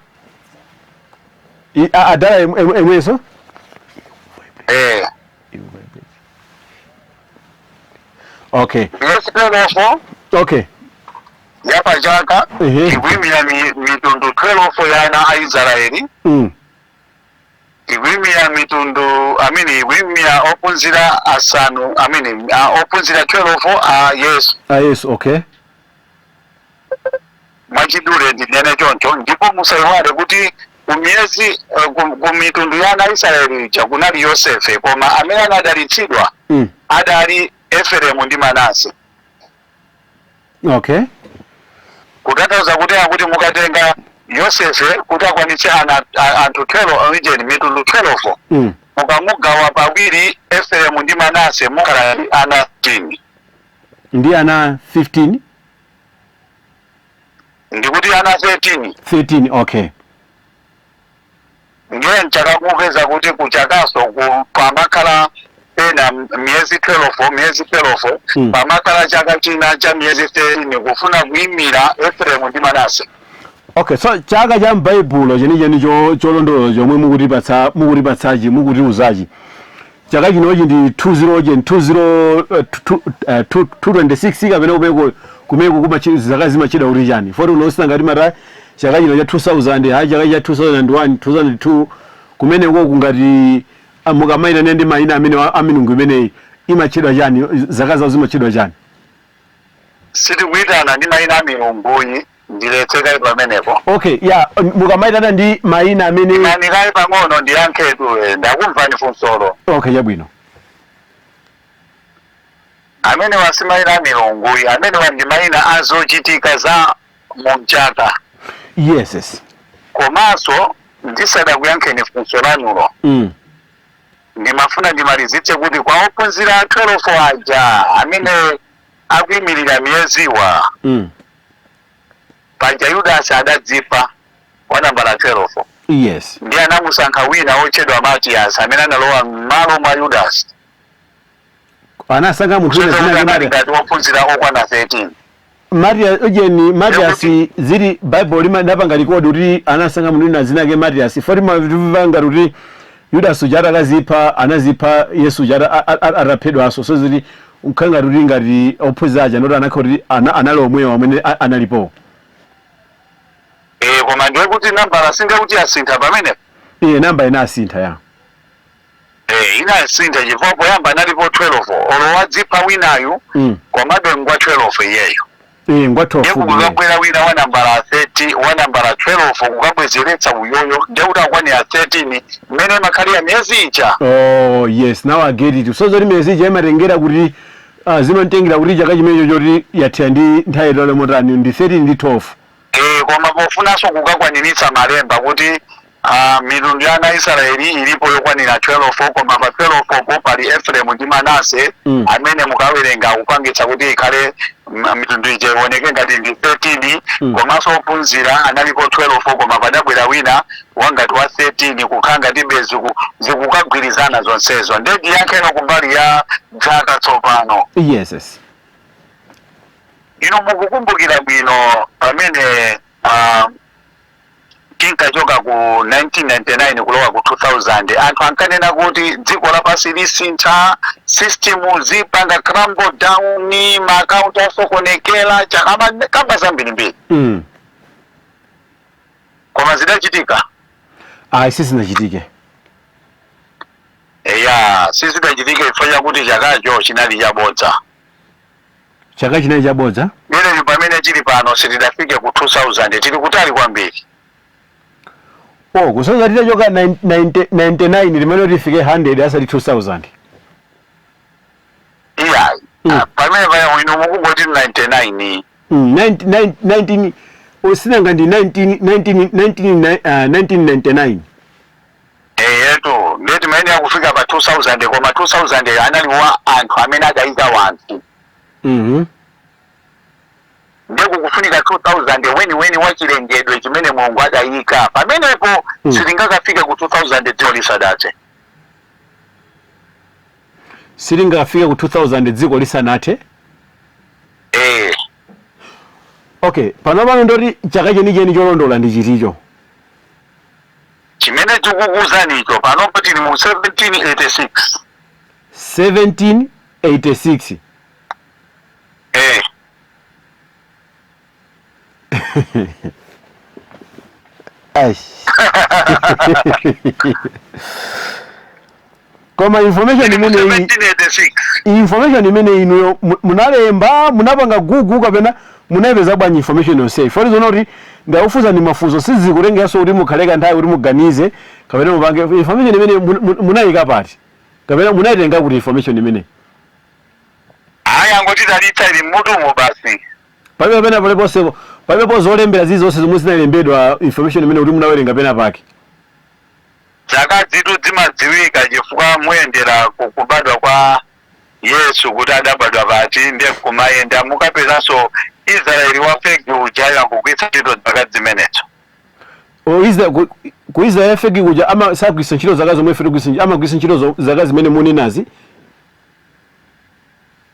Adala emweso? Eh. Okay. Miyezi 12 yapachaka ikuyimira mitundu 12 ya ana a Israeli. Ikuyimira mitundu amene ikuyimira ophunzira asanu amene ophunzira 12 a Yesu. A Yesu, okay. Mwachidule ndinene choncho. Ndipo musayiwale kuti kumiyezi ku mitundu ya ana a Israeli ija kunali Yosefe, koma amene anadalitsidwa adali Efereimu ndi Manase. Kutanthauza kuti akuti mukatenga Yosefe kuti akwanitse ana anthu 12 origin mitundu 12, mukamugawa pawiri Efereimu ndi Manase, mukhala ndi ana 15. Ndi ana 15? Ndikuti ana 13. 13, okay. Ndiye mchaka kuti kuchakaso pamakhala pena miyezi 12, miyezi 12, pamakhala chaka china cha miyezi 13 kufuna kuyimira Efereimu ndi Manase. Okay, so chaka cha m'Baibulo chenicheni cholondolola chomwe mukutipatsachi, mukutiuzachi, chaka chinochi ndi 20 20 226 kapena kumeko zaka zimachedwa kuti chani? Foti unosina ngati mata chaka chino cha 2000, ha, chaka cha 2001, 2002, kumeneko kungati mukamayitana ndi mayina amene a milungu imeneyi, imachedwa chani? Zaka zawo zimachedwa chani? Sitikuyitana ndi mayina a milunguyi, ndiletsekayi pamenepo. Okay, ya, mukamayitana ndi mayina amene Manikayi pang'ono ndiyankhetu. Ndakumvani funsolo. Okay, chabwino. Amene wasi mayina a milunguyi, amene ndi mayina a zochitika za mumchaka. Yes. Komanso ndisadakuyankheni funso lanulo, ndimafuna ndimalizitse kuti kwa ophunzira 12 aja amene Akuyimirira miyeziwa. Paja Yudasi adadzipha, wa nambala 12. Ndiye anamusankha wina wotchedwa Matiyasi amene analowa m'malo mwa Yudasi. Anasankha munthu wina kusonyeza zina kuti lake anali Matias. ngati wophunzira okwana 13. Matias, ujeni Matias, zili Bible linapanga record kuti anasankha munthu wina zina lake Matias. Foti mavanga kuti Yudas uja atakazipha, anazipha Yesu uja ataphedwanso. So zili nkhala ngati kuti ngati ophunzira aja ndoti anakhala kuti anali omwewo amene analipo. Eh, koma ndiye kuti nambala singe kuti yasintha pamenepo. Iye namba inasintha ya. Eh, inasintha chifukwa poyamba analipo 12, olo wadzipha winayu, komabe ngwa 12 iyeyo. Iye ngwa Ndiye 12. kukabwera wina wa nambala 30, wa nambala 12, kukabwezeretsa uyoyo, ndiye kuti akwanira 13 mmene imakhalira miyezi ija. Oh yes, now I get it. So zoti miyezi ija imatengera kuti zimatengera kuti chaka chimenecho choti yathera ndi nthawi itole motani, ndi 13 ndi 12. Eh, koma pofunanso kukakwaniritsa malemba kuti mitundu ya ana Israeli ilipo yokwanira 12, koma pa 12 po pali Efereimu ndi Manase amene mukawerenga akupangitsa kuti ikhale mitundu ija ioneke ngati ndi 13. Komanso ophunzira analipo 12, koma padabwera wina wangati wa 13, kukhala ngati zikukagwirizana zonsezo. Ndiye ndiyankheno kumbali ya zaka tsopano. Yes. Inu mukukumbukira bwino pamene tinkachoka ku 1999 kulowa ku 2000, anthu ankanena kuti dziko lapansi lisintha, system zipanga crumble down, maakaunti asokonekera, kamba zambirimbiri. Koma zidachitika? Ayi, sizinachitike. Eya, sizidachitike chifukwa chakuti chakacho chinali chabodza. Chaka chinali chabodza. Lero pamene tili pano sitidafike ku 2000, tili kutali kwambiri. Oh, kusonyeza titachoka 90 99 limene tifike 100 asati 2000. Iyayi. Pamene paya inu mukungoti 99. 19 19 usinanga ndi 19 19 19 1999. Eyetu, ndeti maene akufika pa 2000, koma 2000 anali wa anthu amene adayika wanthu. Ndiye kukufunika 2000 weniweni wachilengedwe chimene Mulungu adayika pamenepo. Sitingakafike ku 2000 dziko lisadathe. Silingafike ku 2000 dziko lisanathe. Eh. Okay, pano pano ndoti chaka chenicheni cholondola ndi chiticho? Chimene tikukuuzanicho panopo, tili mu 1786. 1786. Eh. Aish. Koma information Tili mu imeneyi, 1786. information imene inuyo munalemba, munapanga Google kapena munayipeza bwanji information yonseyi? Foti zoona kuti ndakufunsa ndi mafunso, sizikutengeranso kuti mukhale kanthawi kuti muganize kapena mupange. Information imene munayika pati kapena munayitenga kuti information imene? Ayi, angotidalitsa, ili mmutumu basi. Palibe pena paliponse, palibepo zolembera zilizonse zomwe zinalembedwa information imene kuti munawerenga pena pake? Zaka zitu zimadziwika chifukwa muyendera kubadwa kwa Yesu kuti adabadwa pati, ndiye kumayenda mukapezanso Israeli wa fake ujayo akugwiritsa ntchito zaka zimenezo. O, ku Israel fake kuja ama sagwiritsa ntchito zaka zomwe ife tikugwiritsa ntchito, amagwiritsa ntchito zaka zimene munenazi?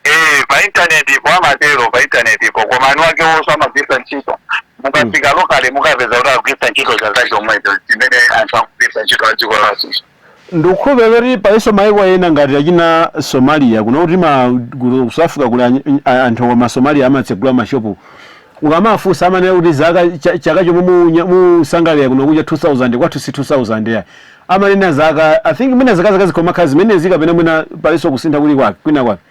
Eh, pa intaneti po amatero, pa intaneti po, koma anu ake wonso amagwiritsa ntchito. Mukafika locally mukapeza kuti akugwiritsa ntchito zaka chomwecho zimene anthu akugwiritsa ntchito a dziko lapansi. Ndikukhulupirira kuti palinso maiko ena ngati achina Somalia kuno, kuti ma ku South Africa kuli anthu ma Somalia amatsegula mashopu, ukamafunsa amanena kuti zaka chaka chomwe musangalira kuno kucha 2000, kwathu si 2000 ya. Amanena zaka, I think mwina zaka zikhomakhala zimenezi kapena mwina palinso kusintha kuli kwake kwina kwake.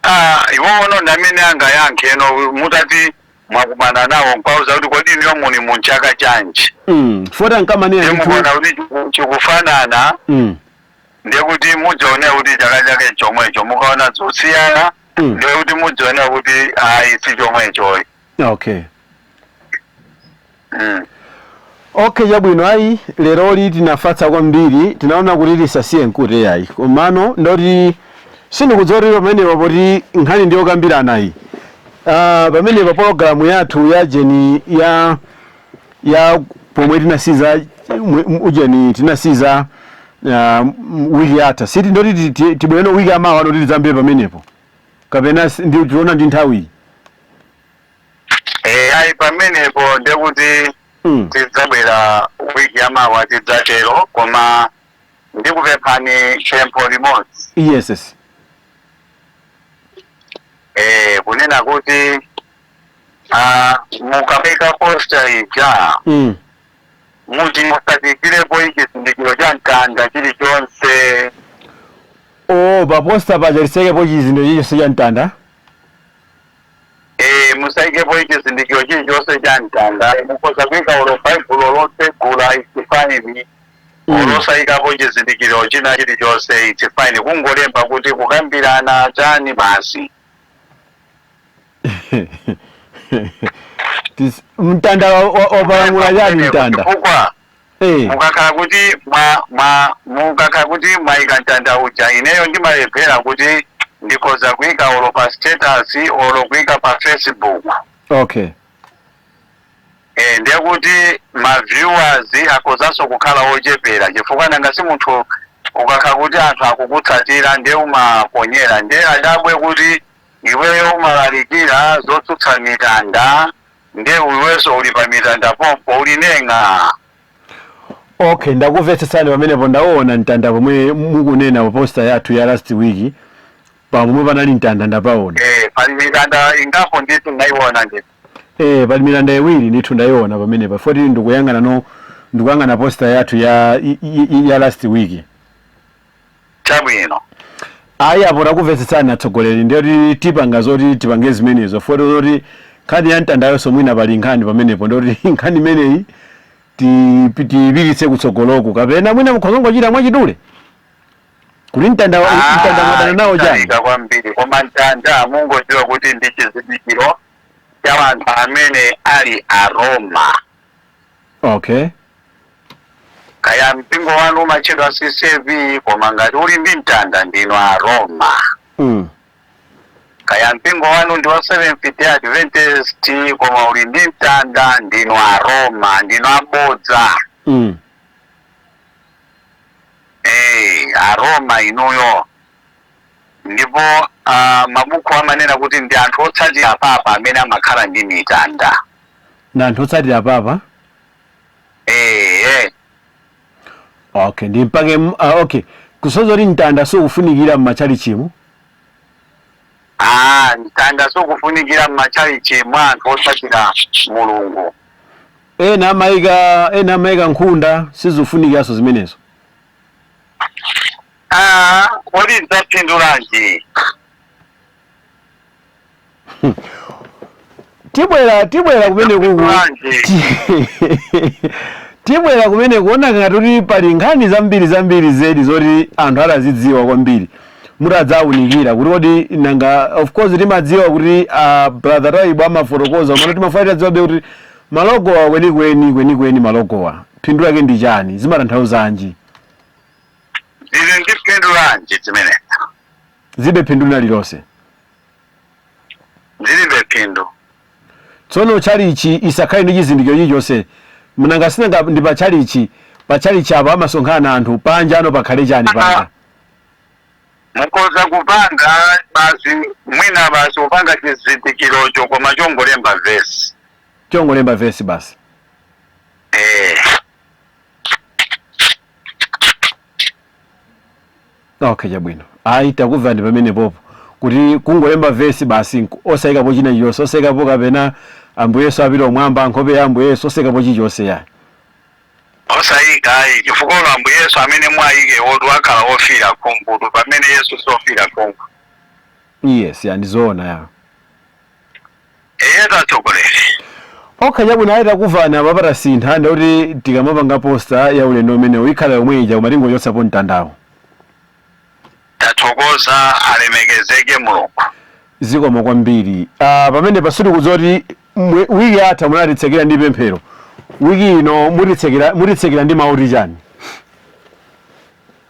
Ah, iwowono ndi amene angayankhe eno mutati mwakumana nawo nkwauza kuti kodi niyo muli mu chaka chanji? Foti ankamanena ndiye ndithu. Mukuona kuti chikufanana, ndiye kuti mudzaonera kuti chaka chake chomwecho. Mukaona zosiyana, ndiye kuti mudzaonera kuti ayi, si chomwechoyi. Okay, chabwino. Ayi, leroli tinafatsa kwambiri, tinaona kuti tisasiye nkuti ayi, komano ndoti Sindikudziwa kuti pamenepa, poti nkhani ndiyokambirana iyi, pamenepa pologalamu yathu ya jeni ya pomwe tinasiza ujeni, tinasiza wiki yatha, siti ndoti tibwereno wiki amawa noti tidzambe pamenepo, kapena ndi tiona ndi nthawiyi? Ayi, pamenepo ndekuti tidzabwera wiki yamawa, tidzatero. Koma ndikupemphani pempho limodzi. Yes. Kunena kuti mukapeka poster ija, muti musatikirepo chizindikiro cha mtanda chilichonse. Oh, pa poster paja tisaikepo chizindikiro chilichonse cha mtanda? Musaikepo chizindikiro chilichonse cha mtanda. Mukhoza kuika ulo Baibulo lotsegula, it's fine. Olosayikapo chizindikiro china chilichonse, it's fine. Kungolemba kuti kukambirana chani basi. Mtanda wapalamula chani mtanda? Chifukwa mukakhala kuti mwa mwa mukakhala kuti mwayika mtanda uja, ineyo ndimalephera kuti ndikhoza kuyika olo pa status, olo kuyika pa Facebook. Ndiye kuti ma viewers akhozanso kukhala ochepera, chifukwa nanga si munthu ukakhala kuti anthu akukutsatira, ndiye umaponyera, ndiye adabwe kuti iweyo umalalikira zotsutsa mitanda, ndiye iwenso uli pa mitanda pompo uli neng'a. Okay, ndakumvetsetsani pamenepo. Ndaona mtanda pomwe mukunena pa poster yathu ya last week, pamwe panali mtanda ndapaona. Pali mitanda ingapo ndithu, ndaiona ndithu. Pali mitanda iwiri ndithu, ndayiona pamenepa foti ndikuyang'ana, no, ndikuyang'ana poster yathu ya last week. Chabwino. Ayi, apo takumvetsetsani atsogoleri. Ndiyoti tipanga zoti tipange zimenezo, foti zoti nkhani ya mtandayonso mwina pali nkhani pamenepo, ndiyoti nkhani imeneyi tiyipititse kutsogoloku, kapena mwina mukhozongochita mwachidule kuti mtanda, mtanda mwadana nawo chani? Italika kwambiri, koma mtanda mungodziwa kuti ndi chizindikiro cha anthu amene ali Aroma. Kaya mpingo wanu umatchedwa CCAP, koma ngati uli ndi mtanda ndinu Aroma. Kaya mpingo wanu ndi wa Seventh Day Adventist, koma uli ndi mtanda ndinu Aroma, ndinu abodza. Aroma inuyo. Ndipo mabuku amanena kuti ndi anthu otsatira papa amene amakhala ndi mitanda. Na anthu otsatira papa? Eh. Okay, ndi mpake okay, kusoza kuti mtanda sikufunikira m'machalichimu? Ah, mtanda sikufunikira m'machalichi mwa anthu otsatira Mulungu. Ena amayika nkhunda, sizifunikiranso zimenezo? Ah, kodi zidzaphindulanji? Tibwera kumene kuku. Bwanji? Tibwera kumene kuona ngati kuti pali nkhani zambiri zambiri zedi zoti anthu atazidziwa kwambiri, mutadzawunikira kuti kodi nanga, of course timadziwa kuti Brother Taibu amafotokoza, komano timafuna tadziwabe kuti malogowa kwenikweni kwenikweni, malogowa phindu lake ndi chani, zimatanthauzanji? Zili ndi phindu lanji zimene? Zibe phindu lililonse? Zilibe phindu. Tsono chalichi isakhale ndi chizindikiro chilichonse? Mnanga sinanga ndi pa chalichi, pa chalichi apo amasonkhana anthu, panja ano pakhale chani panja? Mukhoza kupanga basi, mwina basi kupanga chizindikirocho koma chongolemba vesi. Chongolemba vesi basi? Eh. Okay, chabwino. Ayi, takumvani pamenepopo kuti kungolemba vesi basi, osayikapo china chilichonse, osayikapo kapena Ambuye Yesu apita kumwamba, nkhope ya Ambuye Yesu, osayikapo chilichonse yayi. Osayika ayi, chifukwa ulo Ambuye Yesu amene mwayike wotu akhala ofira khungutu, pamene Yesu sofira khungu. Yes, ya, ndizoona ya. Eye, tatsogoleri. Okay, chabwino. Ayi, takumvani apa, patasintha ndikuti tikamapanga poster ya ulendo umenewu ikhala yomwe ija, koma tingochotsapo mtandawo. Tathokoza, alemekezeke Mulungu. Zikomo kwambiri. Pamene pasiti kudzoti wiki yatha munatitsekera ndi pemphero, wiki ino mutitsekera ndi mawu chani?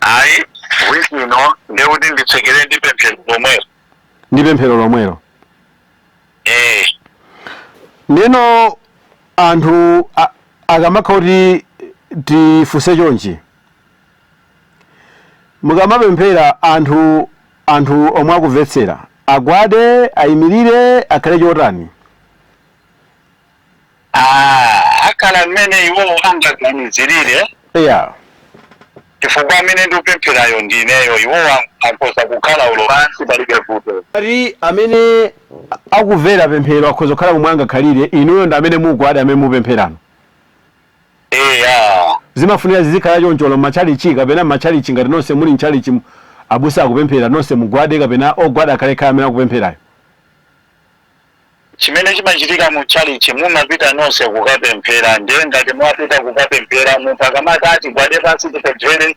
Ayi, Wiki ino ndekuti nditsekere ndi pemphero lomwelo. Ndi pemphero lomwelo. Eh. Ndeno anthu akamakha kuti tifunse chonchi, mukamapemphera anthu omwe akumvetsera agwade, ayimirire, akhale chotani? Ah, akhala mmene iwowo angaganizirire, chifukwa amene ndikupempherayo ndineyo. Iwowo akhoza kukhala ulo pansi, palibe vuto. Ati amene akumvera pemphero akhoza kukhala momwe angakhalire, inuyo ndi amene mugwade, amene mupempherano? Eya. Zimafunira zizikhala choncholo m'matchalichi, kapena m'matchalichi ngati nonse muli mtchalichi, abusa akupemphera, nonse mugwade, kapena ogwada akhalekhala amene akupempherayo? Chimene chimachitika mu tchalichi, mumapita nonse kukapemphera. Ndiye ngati mwapita kukapemphera, munthu akamati ati gwade pansi tipemphere,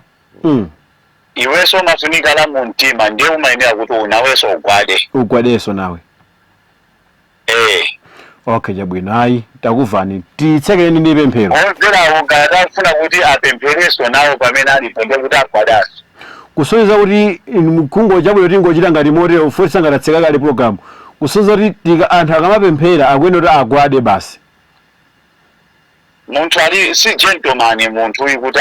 iwenso umafunika la mu mtima, ndiye umayenera kuti unawenso ugwade. Ugwadenso nawe. Eh. Okay, chabwino, ayi, takuvani. Titsekereni ndi pemphero. Omverawo ngati akufuna kuti apempherenso nawo pamene alipo, ndiye kuti agwadanso. Kusonyeza kuti kungo chabwino tingochita ngati motero, foti sangatatseka kale program, kusonyeza kuti anthu akamapemphera akuyenera kuti agwade basi. Munthu ali si gentleman munthu uyu kuti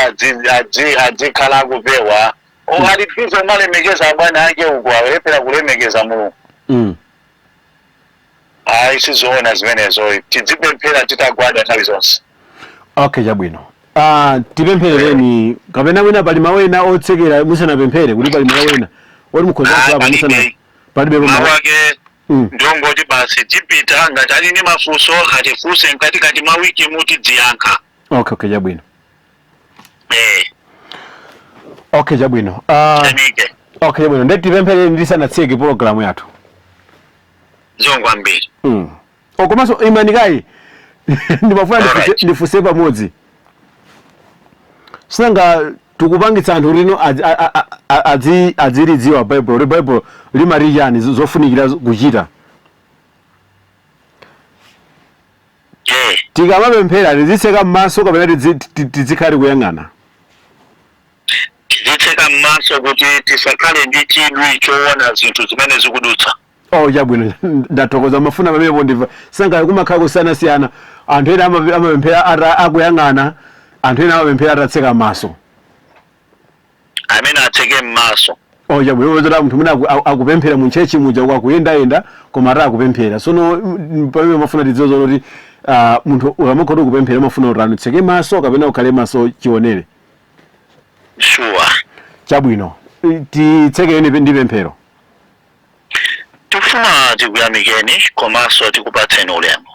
adzikhala akupewa o ali busy umalemekeza abwana ake uku, akulephera kulemekeza Mulungu. Ayi, sizoona zimenezo. Tidzipemphera titagwada nthawi zonse. Okay, chabwino. Tipempherereni, kapena mwina pali mawu ena otsekera musanapemphere, kuti pali mawu ena oti mukhoza Ah, kulapa musana? Palibe. Palibe Mawu mawu. ake ndongoti basi tipita. Ngati ali ndi mafunso atifunse mkatikati mwa wiki, mutidziyankha. Okay, chabwino. Eh. Okay, chabwino. Chanike. Okay, chabwino, ndeti tipempherereni tisanatseke program yathu. Zikomo kwambiri. Oh, komanso imanikayi, ndimafuna ndifuse pamodzi. Sinanga tikupangitsa anthu lino adzilidziwa Baibulo, kuti Baibulo limati chani, zofunikira kuchita. Eh. Tikamapemphera tizitseka m'maso kapena tizikhale kuyang'ana? Tizitseka m'maso kuti tisakhale ndi chidwi choona zinthu zimene zikudutsa. Oh, chabwino, ndathokoza. Mafuna pamenepo ndimva sanga kumakhala kusiyanasiyana, anthu ena amapemphera akuyang'ana, anthu ena amapemphera atatseka maso. Amene atseke m'maso. Oh, chabwino. Zoti munthu mwina akupemphera mu church muja, akuyendayenda koma ati akupemphera. Sono pamene mafuna tidziwe zoti munthu ukamakhala kuti ukupemphera, umafuna kuti utseke maso kapena ukhale maso chionere? Sure. Chabwino, titsekereni ndi pemphero. Tikufuna tikuyamikeni komanso tikupatseni ulemu,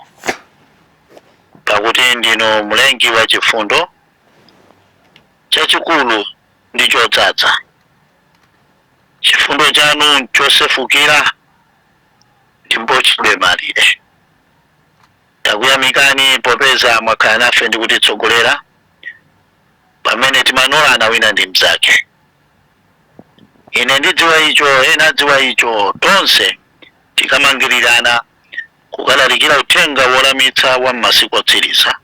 pakuti ndinu mlengi wa chifundo chachikulu ndi chodzaza. Chifundo chanu nchosefukira ndipo chilibe malire. Takuyamikani popeza mwakhala nafe ndi kutitsogolera pamene timanolana wina ndi mnzake. Ine ndidziwa icho, ena adziwa icho, tonse tikamangirirana kukalalikira uthenga wolamitsa wa m'masiku otsiriza.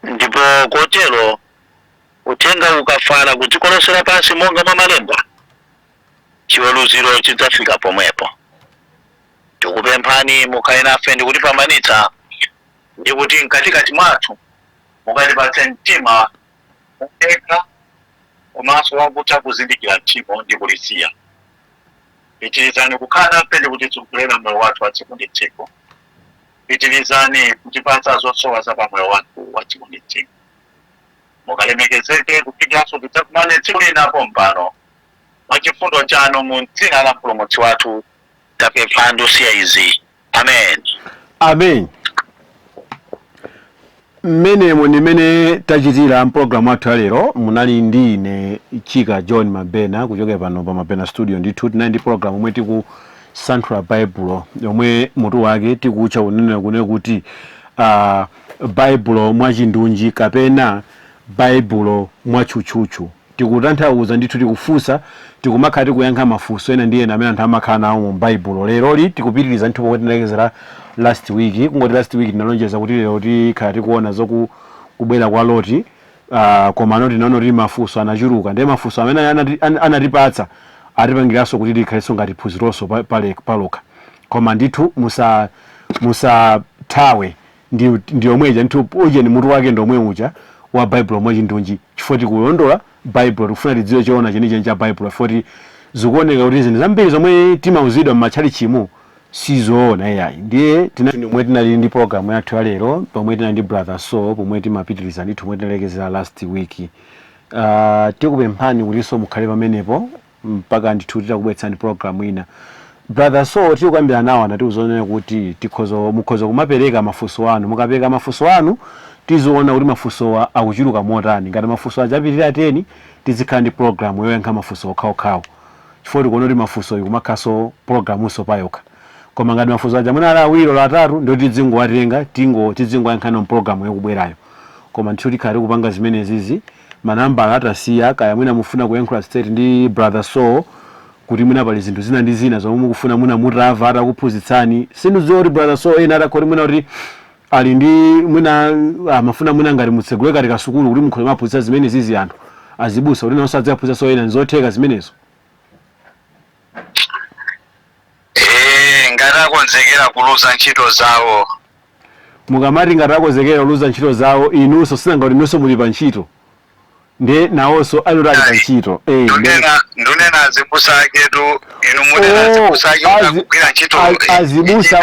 Ndipo kotero uthenga ukafala ku dziko lonse lapansi monga mwa malemba, chiweruziro chidzafika pomwepo. Tikupemphani mukhale nafe ndi kutipambanitsa, ndi kuti mkatikati mwathu mukatipatse mtima wodekha komanso wakutha kuzindikira tchimo ndi kulisiya. Pitirizani kukhala nafe ndi kutitsogolera moyo wathu wa tsiku ndi tsiku. Pitirizani kutipatsa zosowa za pamoyo wathu wa tsiku ndi tsiku. Mukalemekezeke kufikiranso tidzakumane tsiku lina pompano, mwa chifundo chanu, mu dzina la Mpulumutsi wathu tapempha ndi kusiya izi, amen. Amen. Mmenemo ndi mmene tachitira mpulogalamu athu ya lero. Munali ndi ine Chika John Mabena kuchokera pano pa Mabena Studio. Ndithu tinali ndi pulogalamu omwe tikusanthula Baibulo, yomwe mutu wake tikutcha kunena kuti Baibulo mwachindunji kapena Baibulo mwatchutchutchu. Tikutanthauza ndithu, tikufunsa, tikumakhala tikuyankha mafunso ena ndi ena amene anthu amakhala nawo mu Baibulo. Leroli tikupitiriza ndithu pomwe tinalekezera last week. Kungoti last week tinalonjeza kuti lero tikhala tikuona zoku kubwera kwa Loti. Koma ano tinaona kuti mafunso anachuluka, ndiye mafunso amene anatipatsa atipangiranso kuti likhalenso ngati phunzironso palokha. Koma ndithu musathawe, ndi yomweja ndithu, ujeni mutu wake ndi omwe uja wa Baibulo mwachindunji, chifukwa tikulondola Baibulo, tikufuna tidziwe choona chenicheni cha Baibulo, chifukwa zikuoneka kuti zinthu zambiri zomwe timauzidwa m'matchalichimu sizoona iyayi. Ndiye omwe tinali ndi program yathu ya lero, pomwe tinali ndi Brother Saul, pomwe timapitiriza ndithu pomwe tinalekezera last week. Tikupemphani kutinso mukhale pamenepo mpaka ndithu titakubweretsani program ina. Brother Saul tikukambira nawo, anatiuzonena kuti mukhoza kumapereka mafunso anu. Mukapereka mafunso anu, tiziona kuti mafunsowa akuchuluka motani. Ngati mafunso achapitirira 10, tizikhala ndi program yoyankha mafunso okhaokhawo, chifukwa tikuona kuti mafunso ikumakhaso programunso payokha. Koma ngati mafunso aja mwina ali awiri olo atatu, ndoti tidzingowatenga, tidzingoyankhana mpulogalamu yokubwerayo. Koma ndithu tikhala tikupanga zimenezizi. Manambala atasiya, kaya mwina mufuna kuyankhula straight ndi Brother Saul, kuti mwina pali zinthu zina ndi zina zomwe mukufuna mwina mutamva atakuphunzitsani. Sindidziwa kuti Brother Saul ena atakhoti mwina kuti ali ndi mwina amafuna mwina ngati mutsegule kati kasukulu kuti mukhoza maphunzitsa zimenezizi anthu azibusa, kuti nawonso adziwaphunzitsa ena. Nzotheka zimenezo? Eh, ngati akonzekera kuluza ntchito zawo. Mukamati ngati akonzekera kuluza ntchito zawo, inunso sinanga kuti inunso muli pa ntchito, ndiye nawonso ali ali pa ntchito. Ndunena azibusa aketu, inu munena azibusa ake kuti akugwira ntchito azibusa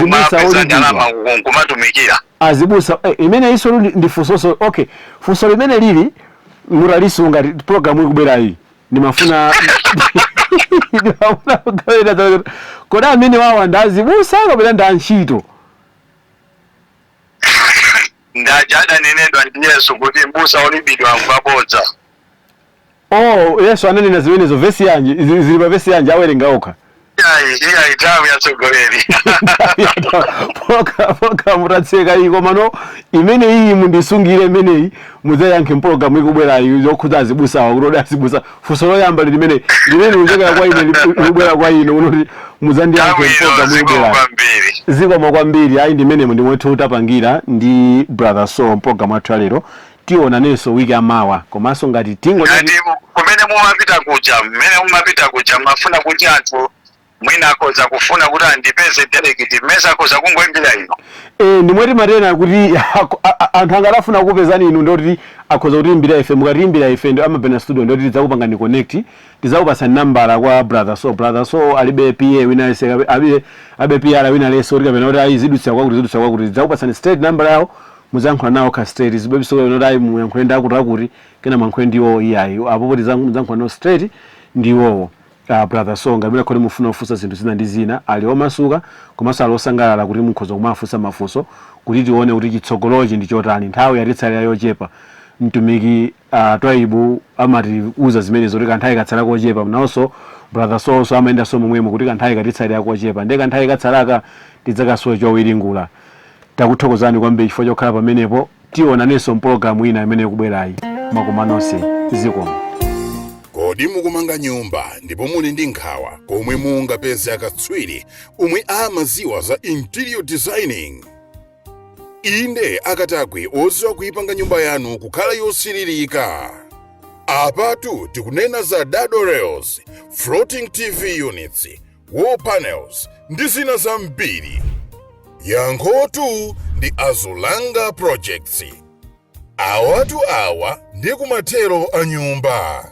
kumapeza olipidwa. ndalama kumatumikira. Azibusa, imene iso ndi funsoso. Okay, funso limene lili mutalisunga program ikubwera iyi. Ndimafuna kugawira, kodi amene wawa ndi azibusa kapena ndi antchito? Ndaja adanenedwa ndi Yesu kuti mbusa olipidwa ngwabodza. Oh, Yesu ananena zimenezo? Vesi yanji? Zili pa vesi yanji? Awerenga okha. Iyayi, iyayi, nthawi yatsogoleri. Program tatseka iyi, komano imene iyi mundisungire, imeneyi mudzayankhe mpologalamu ikubwerayi, yokhudza azibusawa, kuti odi azibusa. Funso loyamba limene likuchokera kwa ine likubwera kwa ine unoti mudzandiyankhe Nthawi ino. mpologalamu Zikomo ikubwerayi. kwambiri. Zikomo kwambiri. Ayi, ndimene ndimwe tapangira ndi Brother Saul mpologalamu athu yalero. Tionanenso wiki amawa, komanso ngati tingo Ngati kumene mumapita kuja, mmene mumapita kuja, mafuna kuti anthu mwina akhoza kufuna kuti andipeze direct, mmene akhoza kungoimbira ino? Eh, ndimwe timatena kuti anthu angatafuna kukupezani inu, ndoti akhoza kutiimbira ife. Mukatiimbira ife ndi amapena studio, ndoti tidzakupangani connect, tidzakupasani nambala kwa Brother Saul. Brother Saul alibe PA wina alese, abe PR wina alese kuti kapena kuti ayi zidutsa kwakuti, zidutsa kwakuti. Tidzakupasani straight nambala yawo, muzayankhula nawo ka straight. Zibebiso kuti ayi muyankhule ndi akuti akuti, kena muyankhule ndiwo, iyayi. Apopo tidzayankhula nawo straight ndiwowo. Brother Saul, ngati khoti mufuna kufunsa zinthu zina ndi zina, ali omasuka komanso ali osangalala kuti mukhoza kumafunsa mafunso kuti tione kuti chitsogolochi ndi chotani. Nthawi yatitsalira yochepa. Mtumiki Twaibu amatiuza zimenezo kuti kanthawi katsala kochepa. Nawonso Brother Saul amayendanso momwemo kuti kanthawi katitsalira kochepa, ndiye kanthawi katsalaka tidzakasowe chowiringula. Takuthokozani kwambiri chifukwa chokhala pamenepo. Tionanenso mpologalamu ina imene ikubwerayi. Mwakoma nonse, zikomo. Kodi mukumanga nyumba ndipo muli ndi nkhawa komwe mungapeze akatswiri omwe amaziwa za interior designing? Inde, akatakwe oziwa kuyipanga nyumba yanu kukhala yosiririka. Apatu tikunena za dado rails, floating TV units, wall panels ndi zina zambiri. Yankhotu ndi Azulanga Projects. Awatu awa ndiye kumathero a nyumba.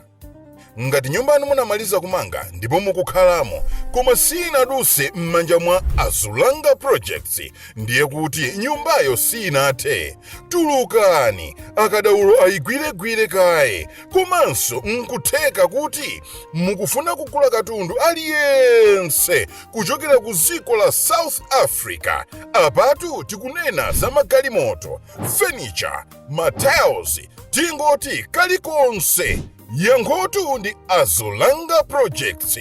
Ngati nyumba yanu munamaliza kumanga ndipo mukukhalamo, koma sinaduse m'manja mwa Azulanga Projects, ndiye kuti nyumbayo sinathe. Tulukani, akadaulo ayigwiregwire kaye. Komanso nkutheka kuti mukufuna kugula katundu aliyense kuchokera ku dziko la South Africa. Apatu tikunena za magalimoto, furniture, matiles, tingoti kalikonse. Yankhotu ndi Azulanga Projects.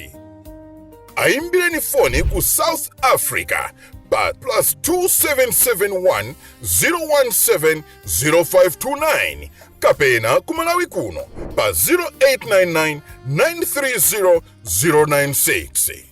Ayimbireni foni ku South Africa pa +2771 017 0529, kapena ku Malawi kuno pa 0899 930 096.